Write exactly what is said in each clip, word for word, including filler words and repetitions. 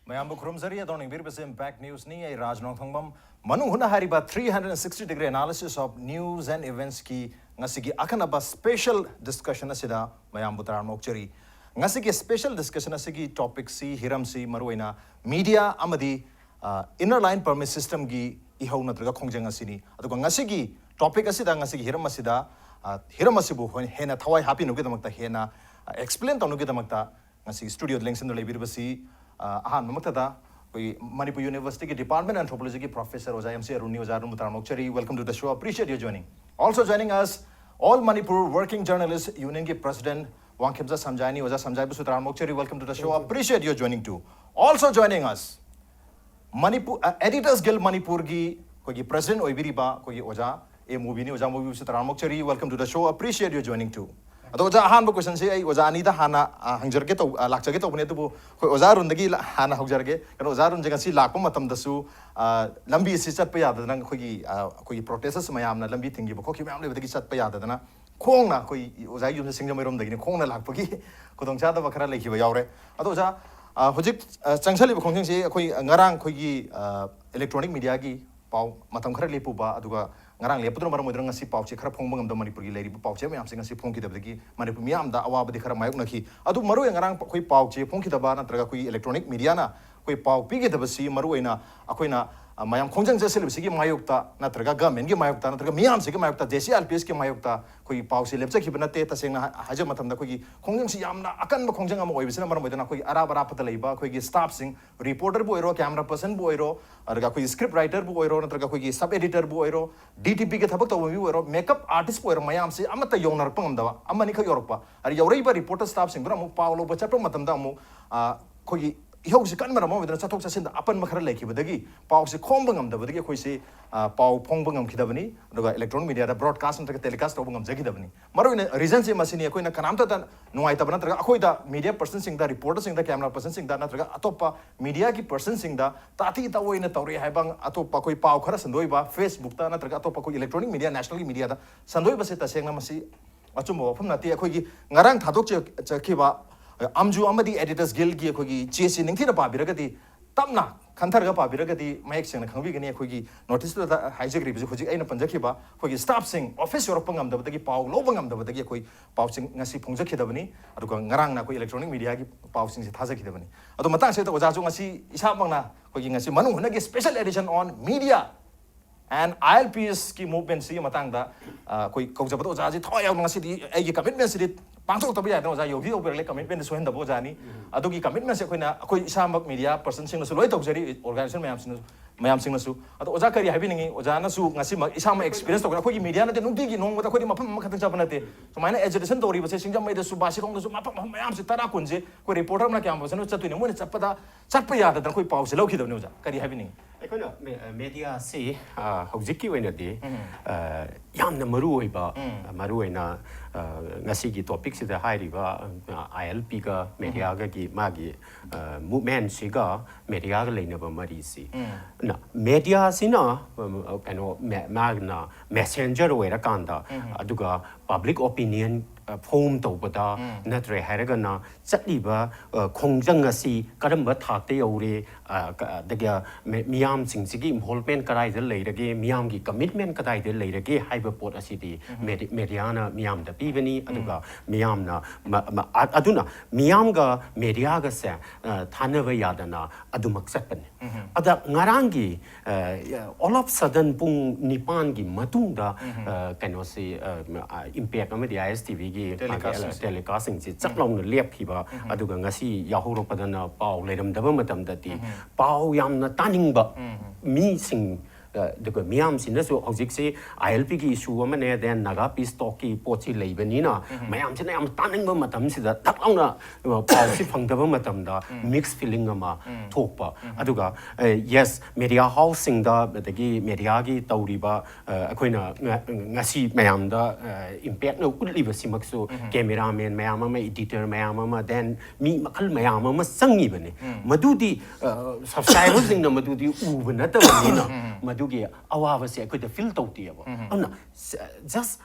ꯃꯌꯥꯝꯕꯨ ꯈꯨꯔꯨꯝꯖꯔꯤ꯫ ꯑꯗꯣꯝꯅ ꯌꯦꯡꯕꯤꯔꯤꯕꯁꯤ Impact Newsꯅꯤ꯫ ꯑꯩ ꯔꯥꯖ ꯅꯣꯡꯊꯣꯡꯕꯝ꯫ ꯃꯅꯨꯡ ꯍꯨꯠꯅ ꯍꯥꯏꯔꯤꯕ three hundred sixty degree analysis of news and eventsꯀꯤ ꯉꯁꯤꯒꯤ ꯑꯈꯟꯅꯕ special discussion ꯑꯁꯤꯗ ꯃꯌꯥꯝꯕꯨ ꯇꯔꯥꯝꯅ ꯑꯣꯛꯆꯔꯤ꯫ ꯉꯁꯤꯒꯤ special discussion ꯑꯁꯤꯒꯤ topicꯁꯤ, ꯍꯤꯔꯝꯁꯤ ꯃꯔꯨꯑꯣꯏꯅ media ꯑꯃꯗꯤ, ꯑ, inner line permit systemꯒꯤ ꯏꯍꯧ ꯅꯠꯇ꯭ꯔꯒ ꯈꯣꯡꯖꯪ ꯑꯁꯤꯅꯤ꯫ ꯑꯗꯨꯒ ꯉꯁꯤꯒꯤ topic ꯑꯁꯤꯗ, ꯉꯁꯤꯒꯤ ꯍꯤꯔꯝ ꯑꯁꯤꯗ, ꯑ, ꯍꯤꯔꯝ ꯑꯁꯤꯕꯨ ꯍꯣꯏ-, ꯍꯦꯟꯅ ꯊꯋꯥꯏ ꯍꯥꯞꯄꯤꯅꯕꯒꯤꯗꯃꯛꯇ, ꯍꯦꯟꯅ, ꯑ, explain ꯇꯧꯅꯕꯒꯤꯗꯃꯛꯇ ꯉꯁꯤ studioꯗ ꯂꯦꯡꯁꯤꯟꯗꯨꯅ ꯂꯩꯕꯤꯔꯤꯕꯁꯤ, ꯑ, ꯑꯍꯥꯟꯕꯃꯛꯇꯗ ꯑꯩꯈꯣꯏꯒꯤ ꯃꯅꯤꯄꯨꯔ Universityꯒꯤ Department Anthropologyꯒꯤ professor ꯑꯣꯖꯥ M C ꯑꯔꯨꯟꯅꯤ꯫ ꯑꯣꯖꯥ ꯑꯔꯨꯟꯕꯨ ꯇꯔꯥꯝꯅ ꯑꯣꯛꯆꯔꯤ꯫ Welcome to the show. Appreciate your joining. Also joining us, All Manipur Working Journalist Unionꯒꯤ president Wangkhemcha ꯁꯝꯖꯥꯏꯅꯤ꯫ ꯑꯣꯖꯥ ꯁꯝꯖꯥꯏꯕꯨꯁꯨ ꯇꯔꯥꯝꯅ ꯑꯣꯛꯆꯔꯤ꯫ Welcome to the show. Appreciate your joining too. Also joining us, Manipur, ꯑ, Editors Guild ꯃꯅꯤꯄꯨꯔꯒꯤ ꯑꯩꯈꯣꯏꯒꯤ president ꯑꯣꯏꯕꯤꯔꯤꯕ ꯑꯩꯈꯣꯏꯒꯤ ꯑꯣꯖꯥ A ꯃꯨꯕꯤꯅꯤ꯫ ꯑꯣꯖꯥ ꯃꯨꯕꯤꯕꯨꯁꯨ ꯇꯔꯥꯝꯅ ꯑꯣꯛꯆꯔꯤ꯫ Welcome to the show. Appreciate your joining too. ꯑꯗꯣ ꯑꯣꯖꯥ, ꯑꯍꯥꯟꯕ questionꯁꯦ ꯑꯩ ꯑꯣꯖꯥ ꯑꯅꯤꯗ ꯍꯥꯟꯅ, ꯑ, ꯍꯪꯖꯔꯛꯀꯦ ꯇꯧ-, ꯑ, ꯂꯥꯛꯆꯒꯦ ꯇꯧꯕꯅꯦ, ꯑꯗꯨꯕꯨ ꯑꯩꯈꯣꯏ ꯑꯣꯖꯥ ꯑꯔꯨꯟꯗꯒꯤ ꯂ-, ꯍꯥꯟꯅ ꯍꯧꯖꯔꯒꯦ꯫ ꯀꯩꯅꯣ, ꯑꯣꯖꯥ ꯑꯔꯨꯟꯁꯦ ꯉꯁꯤ ꯂꯥꯛꯄ ꯃꯇꯝꯗꯁꯨ, ꯑ, ꯂꯝꯕꯤ ꯑꯁꯤ ꯆꯠꯄ ꯌꯥꯗꯗꯅ ꯑꯩꯈꯣꯏꯒꯤ, ꯑ, ꯑꯩꯈꯣꯏꯒꯤ protesters ꯃꯌꯥꯝꯅ ꯂꯝꯕꯤ ꯊꯤꯡꯈꯤꯕ ꯈꯣꯠꯈꯤꯕ ꯃꯌꯥꯝ ꯂꯩꯕꯗꯒꯤ ꯆꯠꯄ ꯌꯥꯗꯗꯅ ꯈꯣꯡꯅ ꯑꯩꯈꯣꯏ ꯑꯣꯖꯥꯒꯤ ꯌꯨꯝꯁꯦ ꯁꯤꯡꯖꯃꯩꯔꯣꯝꯗꯒꯤꯅꯤ, ꯈꯣꯡꯅ ꯂꯥꯛꯄꯒꯤ ꯈꯨꯗꯣꯡꯆꯥꯗꯕ ꯈꯔ ꯂꯩꯈꯤꯕ ꯌꯥꯎꯔꯦ꯫ ꯑꯗꯣ ꯑꯣꯖꯥ, ꯑ, ꯍꯧꯖꯤꯛ, ꯑ, ꯆꯪꯁꯜꯂꯤꯕ ꯈꯣꯡꯖꯪꯁꯦ ꯑꯩꯈꯣꯏ ꯉꯔꯥꯡ ꯑꯩꯈꯣꯏꯒꯤ, ꯑ, electronic mediaꯒꯤ ꯄꯥꯎ ꯃꯇꯝ ꯈꯔ ꯂꯦꯞꯄꯨꯕ, ꯑꯗꯨꯒ ꯉꯔꯥꯡ ꯂꯦꯞꯄꯗꯨꯅ ꯃꯔꯝ ꯑꯣꯏꯗꯨꯅ ꯉꯁꯤ ꯄꯥꯎ ꯆꯦ ꯈꯔ ꯐꯣꯡꯕ ꯉꯝꯗꯕ ꯃꯅꯤꯄꯨꯔꯒꯤ ꯂꯩꯔꯤꯕ ꯄꯥꯎ ꯆꯦ ꯃꯌꯥꯝꯁꯦ ꯉꯁꯤ ꯐꯣꯡꯈꯤꯗꯕꯗꯒꯤ ꯃꯅꯤꯄꯨꯔ ꯃꯤꯌꯥꯝꯗ ꯑꯋꯥꯕꯗꯤ ꯈꯔ ꯃꯥꯌꯣꯛꯅꯈꯤ꯫ ꯑꯗꯨ ꯃꯔꯨꯑꯣꯏꯅ ꯉꯔꯥꯡ ꯑꯩꯈꯣꯏ ꯄꯥꯎ ꯆꯦ ꯐꯣꯡꯈꯤꯗꯕ ꯅꯠꯇ꯭ꯔꯒ ꯑꯩꯈꯣꯏꯒꯤ electronic mediaꯅ ꯑꯩꯈꯣꯏ ꯄꯥꯎ ꯄꯤꯈꯤꯗꯕꯁꯤ ꯃꯔꯨꯑꯣꯏꯅ ꯑꯩꯈꯣꯏꯅ, ꯑ, ꯃꯌꯥꯝ ꯈꯣꯡꯖꯪ ꯆꯠꯁꯤꯜꯂꯤꯕꯁꯤꯒꯤ ꯃꯥꯌꯣꯛꯇ ꯅꯠꯇ꯭ꯔꯒ governmentꯀꯤ ꯃꯥꯌꯣꯛꯇ ꯅꯠꯇ꯭ꯔꯒ ꯃꯤꯌꯥꯝꯁꯤꯒꯤ ꯃꯥꯌꯣꯛꯇ, JCRPSꯀꯤ ꯃꯥꯌꯣꯛꯇ ꯑꯩꯈꯣꯏꯒꯤ ꯄꯥꯎꯁꯦ ꯂꯦꯞꯆꯈꯤꯕ ꯅꯠꯇꯦ꯫ ꯇꯁꯦꯡꯅ ꯍꯥ-, ꯍꯥꯏꯖꯕ ꯃꯇꯝꯗ ꯑꯩꯈꯣꯏꯒꯤ ꯈꯣꯡꯖꯪꯁꯤ ꯌꯥꯝꯅ ꯑꯀꯟꯕ ꯈꯣꯡꯖꯪ ꯑꯃ ꯑꯣꯏꯕꯁꯤꯅ ꯃꯔꯝ ꯑꯣꯏꯗꯨꯅ ꯑꯩꯈꯣꯏꯒꯤ ꯑꯔꯥꯞ ꯑꯔꯥꯞꯄꯗ ꯂꯩꯕ ꯑꯩꯈꯣꯏꯒꯤ staffꯁꯤꯡ, reporterꯕꯨ ꯑꯣꯏꯔꯣ, camera personꯕꯨ ꯑꯣꯏꯔꯣ, ꯑꯗꯨꯒ ꯑꯩꯈꯣꯏꯒꯤ script writerꯕꯨ ꯑꯣꯏꯔꯣ, ꯅꯠꯇ꯭ꯔꯒ ꯑꯩꯈꯣꯏꯒꯤ sub editorꯕꯨ ꯑꯣꯏꯔꯣ, DTPꯒꯤ ꯊꯕꯛ ꯇꯧꯕ ꯃꯤꯕꯨ ꯑꯣꯏꯔꯣ, makeup artistꯄꯨ ꯑꯣꯏꯔꯣ, ꯃꯌꯥꯝꯁꯤ ꯑꯃꯠꯇ ꯌꯧꯅꯔꯛꯄ ꯉꯝꯗꯕ, ꯑꯃꯅꯤꯈꯛ ꯌꯧꯔꯛꯄ꯫ ꯑꯗ ꯌꯧꯔꯛꯏꯕ reporter staffꯁꯤꯡꯗꯨꯅ ꯑꯃꯨꯛ ꯄꯥꯎ ꯂꯧꯕ ꯆꯠꯄ ꯃꯇꯝꯗ ꯑꯃꯨꯛ, ꯑ, ꯑꯩꯈꯣꯏꯒꯤ ꯏꯍꯧꯁꯤ ꯀꯟꯕꯅ ꯃꯔꯝ ꯑꯣꯏꯗꯨꯅ ꯆꯠꯊꯣꯛ ꯆꯠꯁꯤꯟꯗ ꯑꯄꯟꯕ ꯈꯔ ꯂꯩꯈꯤꯕꯗꯒꯤ ꯄꯥꯎꯁꯤ ꯈꯣꯝꯕ ꯉꯝꯗꯕꯗꯒꯤ ꯑꯩꯈꯣꯏꯁꯤ, ꯑ, ꯄꯥꯎ ꯐꯣꯡꯕ ꯉꯝꯈꯤꯗꯕꯅꯤ, ꯑꯗꯨꯒ electronic mediaꯗ broadcast ꯅꯠꯇ꯭ꯔꯒ telecast ꯇꯧꯕ ꯉꯝꯖꯈꯤꯗꯕꯅꯤ꯫ ꯃꯔꯨꯑꯣꯏꯅ reasonꯁꯦ ꯃꯁꯤꯅꯤ꯫ ꯑꯩꯈꯣꯏꯅ ꯀꯅꯥꯝꯇꯗ ꯅꯨꯡꯉꯥꯏꯇꯕ ꯅꯠꯇ꯭ꯔꯒ ꯑꯩꯈꯣꯏꯗ media personꯁꯤꯡꯗ, reporterꯁꯤꯡꯗ, camera personꯁꯤꯡꯗ ꯅꯠꯇ꯭ꯔꯒ ꯑꯇꯣꯞꯄ mediaꯒꯤ personꯁꯤꯡꯗ ꯇꯥꯊꯤ ꯇꯥꯑꯣꯏꯅ ꯇꯧꯔꯛꯑꯦ ꯍꯥꯏꯕ ꯑꯇꯣꯞꯄ ꯑꯩꯈꯣꯏ ꯄꯥꯎ ꯈꯔ ꯁꯟꯗꯣꯛꯏꯕ Facebookꯇ ꯅꯠꯇ꯭ꯔꯒ ꯑꯇꯣꯞꯄ ꯑꯩꯈꯣꯏ electronic media, nationalꯒꯤ mediaꯗ ꯁꯟꯗꯣꯛꯏꯕꯁꯦ ꯇꯁꯦꯡꯅ ꯃꯁꯤ ꯑꯆꯨꯝꯕ ꯋꯥꯐꯝ ꯅꯠꯇꯦ꯫ ꯑꯩꯈꯣꯏꯒꯤ ꯉꯔꯥꯡ ꯊꯥꯗꯣꯛꯆꯈꯤꯕ ꯑꯝꯖꯨ ꯑꯃꯗꯤ Editors Guildꯒꯤ ꯑꯩꯈꯣꯏꯒꯤ ꯆꯦꯁꯤ ꯅꯤꯡꯊꯤꯅ ꯄꯥꯕꯤꯔꯒꯗꯤ, ꯇꯞꯅ ꯈꯟꯊꯔꯒ ꯄꯥꯕꯤꯔꯒꯗꯤ ꯃꯌꯦꯛ ꯁꯦꯡꯅ ꯈꯪꯕꯤꯒꯅꯤ꯫ ꯑꯩꯈꯣꯏꯒꯤ noticeꯇꯨꯗ ꯍꯥꯏꯖꯈ꯭ꯔꯤꯕꯁꯤ ꯍꯧꯖꯤꯛ ꯑꯩꯅ ꯄꯟꯖꯈꯤꯕ ꯑꯩꯈꯣꯏꯒꯤ staffꯁꯤꯡ office ꯌꯧꯔꯛꯄ ꯉꯝꯗꯕꯗꯒꯤ, ꯄꯥꯎ ꯂꯧꯕ ꯉꯝꯗꯕꯗꯒꯤ ꯑꯩꯈꯣꯏ ꯄꯥꯎꯁꯤꯡ ꯉꯁꯤ ꯐꯣꯡꯖꯈꯤꯗꯕꯅꯤ꯫ ꯑꯗꯨꯒ ꯉꯔꯥꯡꯅ ꯑꯩꯈꯣꯏ electronic mediaꯒꯤ ꯄꯥꯎꯁꯤꯡꯁꯦ ꯊꯥꯖꯈꯤꯗꯕꯅꯤ꯫ ꯑꯗꯣ ꯃꯇꯥꯡꯁꯤꯗ ꯑꯣꯖꯥꯁꯨ ꯉꯁꯤ ꯏꯁꯥꯃꯛꯅ ꯑꯩꯈꯣꯏꯒꯤ ꯉꯁꯤ ꯃꯅꯨꯡ ꯍꯨꯠꯅꯒꯤ special edition on media and ILPSꯀꯤ movementꯁꯤꯒꯤ ꯃꯇꯥꯡꯗ, ꯑ, ꯑꯩꯈꯣꯏ ꯀꯧꯖꯕꯗ ꯑꯣꯖꯥꯁꯤ ꯊꯋꯥꯏ ꯌꯥꯎꯅ ꯉꯁꯤꯗꯤ ꯑꯩꯒꯤ commitmentꯁꯤꯗꯤ ꯄꯥꯡꯊꯣꯛꯇꯕ ꯌꯥꯗꯅ ꯑꯣꯖꯥ ꯌꯧꯗꯤ ꯌꯧꯕꯤꯔꯛꯂꯦ꯫ Commitmentꯗꯤ ꯁꯣꯏꯍꯟꯗꯕ ꯑꯣꯖꯥꯅꯤ꯫ ꯑꯗꯨꯒꯤ commitmentꯁꯦ ꯑꯩꯈꯣꯏꯅ, ꯑꯩꯈꯣꯏ ꯏꯁꯥꯃꯛ media personꯁꯤꯡꯅꯁꯨ ꯂꯣꯏ ꯇꯧꯖꯔꯤ, organizationꯁꯤꯡꯅꯁꯨ, ꯃꯌꯥꯝꯁꯤꯡꯅꯁꯨ꯫ ꯑꯗꯣ ꯑꯣꯖꯥ ꯀꯔꯤ ꯍꯥꯏꯕꯤꯅꯤꯡꯉꯤ? ꯑꯣꯖꯥꯅꯁꯨ ꯉꯁꯤꯃꯛ ꯏꯁꯥꯃꯛ experience ꯇꯧꯈ꯭ꯔꯦ꯫ ꯑꯩꯈꯣꯏꯒꯤ mediaꯅꯗꯤ ꯅꯨꯡꯇꯤꯒꯤ ꯅꯣꯡꯃꯗ ꯑꯩꯈꯣꯏꯗꯤ ꯃꯐꯝ ꯑꯃꯈꯛꯇꯪ ꯆꯠꯄ ꯅꯠꯇꯦ꯫ ꯁꯨꯃꯥꯏꯅ agitation ꯇꯧꯔꯤꯕꯁꯦ, ꯁꯤꯡꯖꯃꯩꯗꯁꯨ, ꯕꯥꯁꯤꯈꯣꯡꯗꯁꯨ, ꯃꯐꯝ, ꯃꯐꯝ ꯃꯌꯥꯝꯁꯦ ꯇꯔꯥ ꯀꯨꯟꯁꯦ ꯑꯩꯈꯣꯏ reporter ꯑꯃꯅ ꯀꯌꯥꯝ ꯐꯖꯅ ꯆꯠꯇꯣꯏꯅꯣ? ꯃꯣꯏꯅ ꯆꯠꯄꯗ, ꯆꯠꯄ ꯌꯥꯗꯗꯅ ꯑꯩꯈꯣꯏ ꯄꯥꯎꯁꯦ ꯂꯧꯈꯤꯗꯕꯅꯤ꯫ ꯑꯣꯖꯥ ꯀꯔꯤ ꯍꯥꯏꯕꯤꯅꯤꯡꯉꯤ? ꯑꯩꯈꯣꯏꯅ ꯃꯦ-, mediaꯁꯤ, ꯑ, ꯍꯧꯖꯤꯛꯀꯤ ꯑꯣꯏꯅꯗꯤ, ꯎꯝ꯫ ꯑ, ꯌꯥꯝꯅ ꯃꯔꯨ ꯑꯣꯏꯕ, ꯎꯝ꯫ ꯃꯔꯨ ꯑꯣꯏꯅ, ꯑ, ꯉꯁꯤꯒꯤ topicꯁꯤꯗ ꯍꯥꯏꯔꯤꯕ, ꯑ, ILPꯒ mediaꯒꯒꯤ ꯃꯥꯒꯤ, ꯑ, movementꯁꯤꯒ mediaꯒ ꯂꯩꯅꯕ ꯃꯔꯤꯁꯤ꯫ ꯎꯝ꯫ ꯅ, mediaꯁꯤꯅ, ꯑ, ꯀꯩꯅꯣ, ꯃꯦ-, ꯃꯥꯒꯤꯅ messenger ꯑꯣꯏꯔꯀꯥꯟꯗ, ꯎꯝ꯫ ꯑꯗꯨꯒ public opinion, ꯑ, form ꯇꯧꯕꯗ, ꯎꯝ꯫ ꯅꯠꯇ꯭ꯔꯦ ꯍꯥꯏꯔꯒꯅ ꯆꯠꯂꯤꯕ, ꯑ, ꯈꯣꯡꯖꯪ ꯑꯁꯤ ꯀꯔꯝꯕ ꯊꯥꯛꯇ ꯌꯧꯔꯦ, ꯑ, ꯀ-, ꯑꯗꯒꯤ ꯃꯤ-, ꯃꯤꯌꯥꯝꯁꯤꯡꯁꯤꯒꯤ involvement ꯀꯗꯥꯏꯗ ꯂꯩꯔꯒꯦ, ꯃꯤꯌꯥꯝꯒꯤ commitment ꯀꯗꯥꯏꯗ ꯂꯩꯔꯒꯦ ꯍꯥꯏꯕ ꯄꯣꯠ ꯑꯁꯤꯗꯤ ꯎꯝ꯫ ꯃꯦꯗꯤ-, mediaꯅ ꯃꯤꯌꯥꯝꯗ ꯄꯤꯕꯅꯤ꯫ ꯎꯝ꯫ ꯑꯗꯨꯒ ꯃꯤꯌꯥꯝꯅ ꯃ-, ꯃ-, ꯑ-, ꯑꯗꯨꯅ ꯃꯤꯌꯥꯝꯒ mediaꯒꯁꯦ, ꯑ, ꯊꯥꯅꯕ ꯌꯥꯗꯅ ꯑꯗꯨꯃꯛ ꯆꯠꯄꯅꯤ꯫ ꯎꯝ꯫ ꯑꯗ ꯉꯔꯥꯡꯒꯤ, ꯑ, all of sudden ꯄꯨꯡ ꯅꯤꯄꯥꯟꯒꯤ ꯃꯇꯨꯡꯗ, ꯎꯝ꯫ ꯑ, ꯀꯩꯅꯣꯁꯤ, ꯑ, ꯃ-, ꯑ, Impact ꯑꯃꯗꯤ ISTVꯒꯤ ꯃꯥꯒꯤ telecastꯁꯤꯡꯁꯦ꯫ Telecastꯁꯤꯡꯁꯦ ꯆꯞ ꯎꯝ꯫ ꯂꯥꯎꯅ ꯂꯦꯞꯈꯤꯕ, ꯎꯝ꯫ ꯑꯗꯨꯒ ꯉꯁꯤ ꯌꯥꯍꯧꯔꯛꯄꯗꯅ ꯄꯥꯎ ꯂꯩꯔꯝꯗꯕ ꯃꯇꯝꯗꯗꯤ ꯎꯝ꯫ ꯄꯥꯎ ꯌꯥꯝꯅ ꯇꯥꯅꯤꯡꯕ ꯎꯝ꯫ ꯃꯤꯁꯤꯡ, ꯑ, ꯑꯗꯨꯒ ꯃꯤꯌꯥꯝꯁꯤꯅꯁꯨ ꯍꯧꯖꯤꯛꯁꯤ ILPꯒꯤ issue ꯑꯃꯅꯦ, then Naga Peace Talkꯀꯤ ꯄꯣꯠꯁꯤ ꯂꯩꯕꯅꯤꯅ ꯎꯝ꯫ ꯃꯌꯥꯝꯁꯤꯅ ꯌꯥꯝ ꯇꯥꯅꯤꯡꯕ ꯃꯇꯝꯁꯤꯗ ꯊꯛ ꯂꯥꯎꯅ, ꯑ, ꯄꯥꯎꯁꯤ ꯐꯪꯗꯕ ꯃꯇꯝꯗ ꯎꯝ꯫ Mixed feeling ꯑꯃ ꯎꯝ꯫ ꯊꯣꯛꯄ꯫ ꯎꯝ꯫ ꯑꯗꯨꯒ, ꯑ, yes, media houseꯁꯤꯡꯗ, ꯑꯗꯒꯤ mediaꯒꯤ ꯇꯧꯔꯤꯕ, ꯑ, ꯑꯩꯈꯣꯏꯅ ꯉ-, ꯉꯁꯤ ꯃꯌꯥꯝꯗ, ꯑ, Impactꯅ ꯎꯠꯂꯤꯕꯁꯤꯃꯛꯁꯨ ꯎꯝ꯫ Cameraman ꯃꯌꯥꯝ ꯑꯃ, editor ꯃꯌꯥꯝ ꯑꯃ, then ꯃꯤ ꯃꯈꯜ ꯃꯌꯥꯝ ꯑꯃ ꯆꯪꯉꯤꯕꯅꯤ꯫ ꯎꯝ꯫ ꯃꯗꯨꯗꯤ, ꯑ, subscriberꯁꯤꯡꯅ ꯃꯗꯨꯗꯤ ꯎꯕ ꯅꯠꯇꯕꯅꯤꯅ ꯎꯝ꯫ ꯃꯗꯨ ꯒꯤ ꯑꯋꯥꯕꯁꯦ ꯑꯩꯈꯣꯏꯗ ꯐꯤꯜ ꯇꯧꯗꯦꯕ꯫ ꯑꯗꯨꯅ ꯖꯁ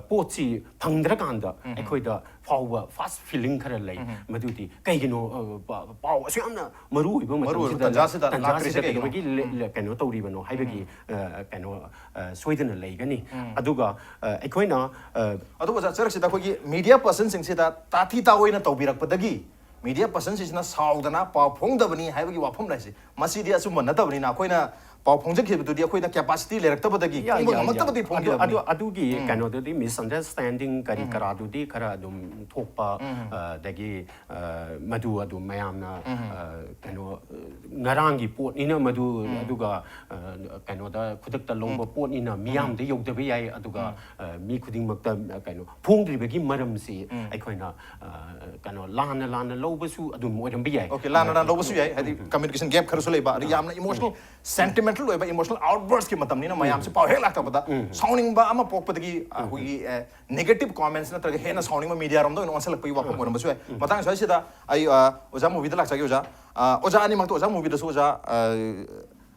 ꯄꯣꯠꯁꯤ ꯐꯪꯗ꯭ꯔꯀꯥꯟꯗ ꯑꯩꯈꯣꯏꯗ ꯐꯥꯎꯕ ꯐꯥꯁ ꯐꯤꯂꯤꯡ ꯈꯔ ꯂꯩ꯫ ꯃꯗꯨꯗꯤ ꯀꯩꯒꯤꯅꯣ? ꯑ, ꯄ- ꯄꯥꯎ ꯑꯁꯨꯛ ꯌꯥꯝꯅ ꯃꯔꯨ ꯑꯣꯏꯕ ꯃꯔꯨ ꯑꯣꯏꯕ ꯃꯇꯝꯁꯤꯗ ꯇꯥꯟꯖꯥꯁꯤꯗ ꯂꯥꯛꯇ꯭ꯔꯤꯁꯦ ꯇꯥꯟꯖꯥꯁꯤꯗ ꯀꯩꯒꯤꯅꯣ? ꯀꯩꯗꯧꯕꯒꯤ ꯂꯦ- ꯂꯦ- ꯀꯩꯅꯣ ꯇꯧꯔꯤꯕꯅꯣ ꯍꯥꯏꯕꯒꯤ ꯑ, ꯀꯩꯅꯣ ꯑ, ꯁꯣꯏꯗꯅ ꯂꯩꯒꯅꯤ꯫ ꯑꯗꯨꯒ ꯑ, ꯑꯩꯈꯣꯏꯅ ꯑ, ꯑꯗꯨꯕꯨ ꯑꯣꯖꯥ, ꯆꯔꯛꯁꯤꯗ ꯑꯩꯈꯣꯏꯒꯤ ꯃꯤꯗꯤꯌꯥ ꯄꯔꯁꯟꯁꯤꯡꯁꯤꯗ ꯇꯥꯊꯤ ꯇꯥꯑꯣꯏꯅ ꯇꯧꯕꯤꯔꯛꯄꯗꯒꯤ ꯃꯤꯗꯤꯌꯥ ꯄꯔꯁꯟꯁꯤꯡꯁꯤꯅ ꯁꯥꯎꯗꯅ ꯄꯥꯎ ꯐꯣꯡꯗꯕꯅꯤ ꯍꯥꯏꯕꯒꯤ ꯋꯥꯐꯝ ꯂꯩꯁꯦ, ꯃꯁꯤꯗꯤ ꯑꯆꯨꯝꯕ ꯅꯠꯇꯕꯅꯤꯅ ꯑꯩꯈꯣꯏꯅ ꯄꯥꯎ ꯐꯣꯡꯖꯈꯤꯕꯗꯨꯗꯤ ꯑꯩꯈꯣꯏꯅ ꯀꯦꯄꯥꯁꯤꯇꯤ ꯂꯩꯔꯛꯇꯕꯗꯒꯤ, ꯌꯥ, ꯐꯣꯡꯕ ꯌꯥ, ꯌꯥ꯫ ꯉꯝꯃꯛꯇꯕꯗꯒꯤ ꯑꯗꯨ, ꯐꯣꯡꯈꯤꯗꯕꯅꯤ꯫ ꯑꯗꯨ, ꯑꯗꯨꯒꯤ ꯎꯝ꯫ ꯀꯩꯅꯣꯗꯨꯗꯤ, ꯃꯤꯁꯑꯟꯗꯔꯁꯇꯦꯟꯗꯤꯡ ꯀꯔꯤ ꯎꯝ꯫ ꯀꯔꯥꯗꯨꯗꯤ ꯈꯔ ꯑꯗꯨꯝ ꯊꯣꯛꯄ, ꯎꯝ꯫ ꯑ, ꯑꯗꯒꯤ, ꯑ, ꯃꯗꯨ ꯑꯗꯨꯝ ꯃꯌꯥꯝꯅ, ꯎꯝ꯫ ꯑ, ꯀꯩꯅꯣ, ꯑ, ꯉꯔꯥꯡꯒꯤ ꯄꯣꯠꯅꯤꯅ ꯃꯗꯨ, ꯎꯝ꯫ ꯑꯗꯨꯒ, ꯑ, ꯀꯩꯅꯣꯗ ꯈꯨꯗꯛꯇ ꯂꯧꯕ ꯎꯝ꯫ ꯄꯣꯠꯅꯤꯅ ꯎꯝ꯫ ꯃꯤꯌꯥꯝꯗ ꯌꯧꯗꯕ ꯌꯥꯏ, ꯑꯗꯨꯒ, ꯎꯝ꯫ ꯑ, ꯃꯤ ꯈꯨꯗꯤꯡꯃꯛꯇ, ꯑ, ꯀꯩꯅꯣ ꯐꯣꯡꯗ꯭ꯔꯤꯕꯒꯤ ꯃꯔꯝꯁꯤ ꯎꯝ꯫ ꯑꯩꯈꯣꯏꯅ, ꯑ, ꯀꯩꯅꯣ ꯂꯥꯟꯅ ꯂꯥꯟꯅ ꯂꯧꯕꯁꯨ ꯑꯗꯨꯝ ꯑꯣꯏꯔꯝꯕ ꯌꯥꯏ꯫ ꯑꯣꯀꯦ, ꯂꯥꯟꯅ ꯂꯥꯟꯅ ꯂꯧꯕꯁꯨ ꯌꯥꯏ, ꯍꯥꯏꯗꯤ ꯎꯝ꯫ ꯀꯝꯃ꯭ꯌꯨꯅꯤꯀꯦꯁꯟ ꯒꯦꯞ ꯈꯔꯁꯨ ꯂꯩꯕ, ꯑꯗꯩ ꯑꯥ꯫ ꯌꯥꯝꯅ ꯏꯃꯣꯁꯅꯦꯜ, ꯁꯦꯟꯇꯤꯃꯦꯟꯇꯦꯜ ꯑꯣꯏꯕ, ꯏꯃꯣꯁꯅꯦꯜ ꯑꯥꯎꯠꯕꯔꯁꯀꯤ ꯃꯇꯝꯅꯤꯅ ꯃꯌꯥꯝꯁꯦ ꯎꯝ꯫ ꯄꯥꯎ ꯍꯦꯛ ꯂꯥꯛꯇꯕꯗ ꯎꯝ꯫ ꯁꯥꯎꯅꯤꯡꯕ ꯑꯃ ꯄꯣꯛꯄꯗꯒꯤ, ꯑ, ꯎꯝ꯫ ꯑꯩꯈꯣꯏꯒꯤ, ꯑ, ꯅꯦꯒꯦꯇꯤꯚ ꯀꯣꯃꯦꯟꯠꯁ ꯅꯠꯇ꯭ꯔꯒ ꯍꯦꯟꯅ ꯁꯥꯎꯅꯤꯡꯕ ꯃꯤꯗꯤꯌꯥꯔꯣꯝꯗ ꯑꯣꯏꯅ ꯑꯣꯟꯁꯤꯜꯂꯛꯄꯒꯤ ꯋꯥꯐꯝ ꯎꯝ꯫ ꯑꯣꯏꯔꯝꯕꯁꯨ ꯌꯥꯏ꯫ ꯎꯝ꯫ ꯃꯇꯥꯡ ꯁ꯭ꯋꯥꯏꯁꯤꯗ ꯑꯩ, ꯑ, ꯑꯣꯖꯥ ꯃꯨꯕꯤꯗ ꯂꯥꯛꯆꯒꯦ, ꯑꯣꯖꯥ꯫ ꯑ, ꯑꯣꯖꯥ ꯑꯅꯤꯃꯛꯇ, ꯑꯣꯖꯥ ꯃꯨꯕꯤꯗꯁꯨ, ꯑꯣꯖꯥ, ꯑ,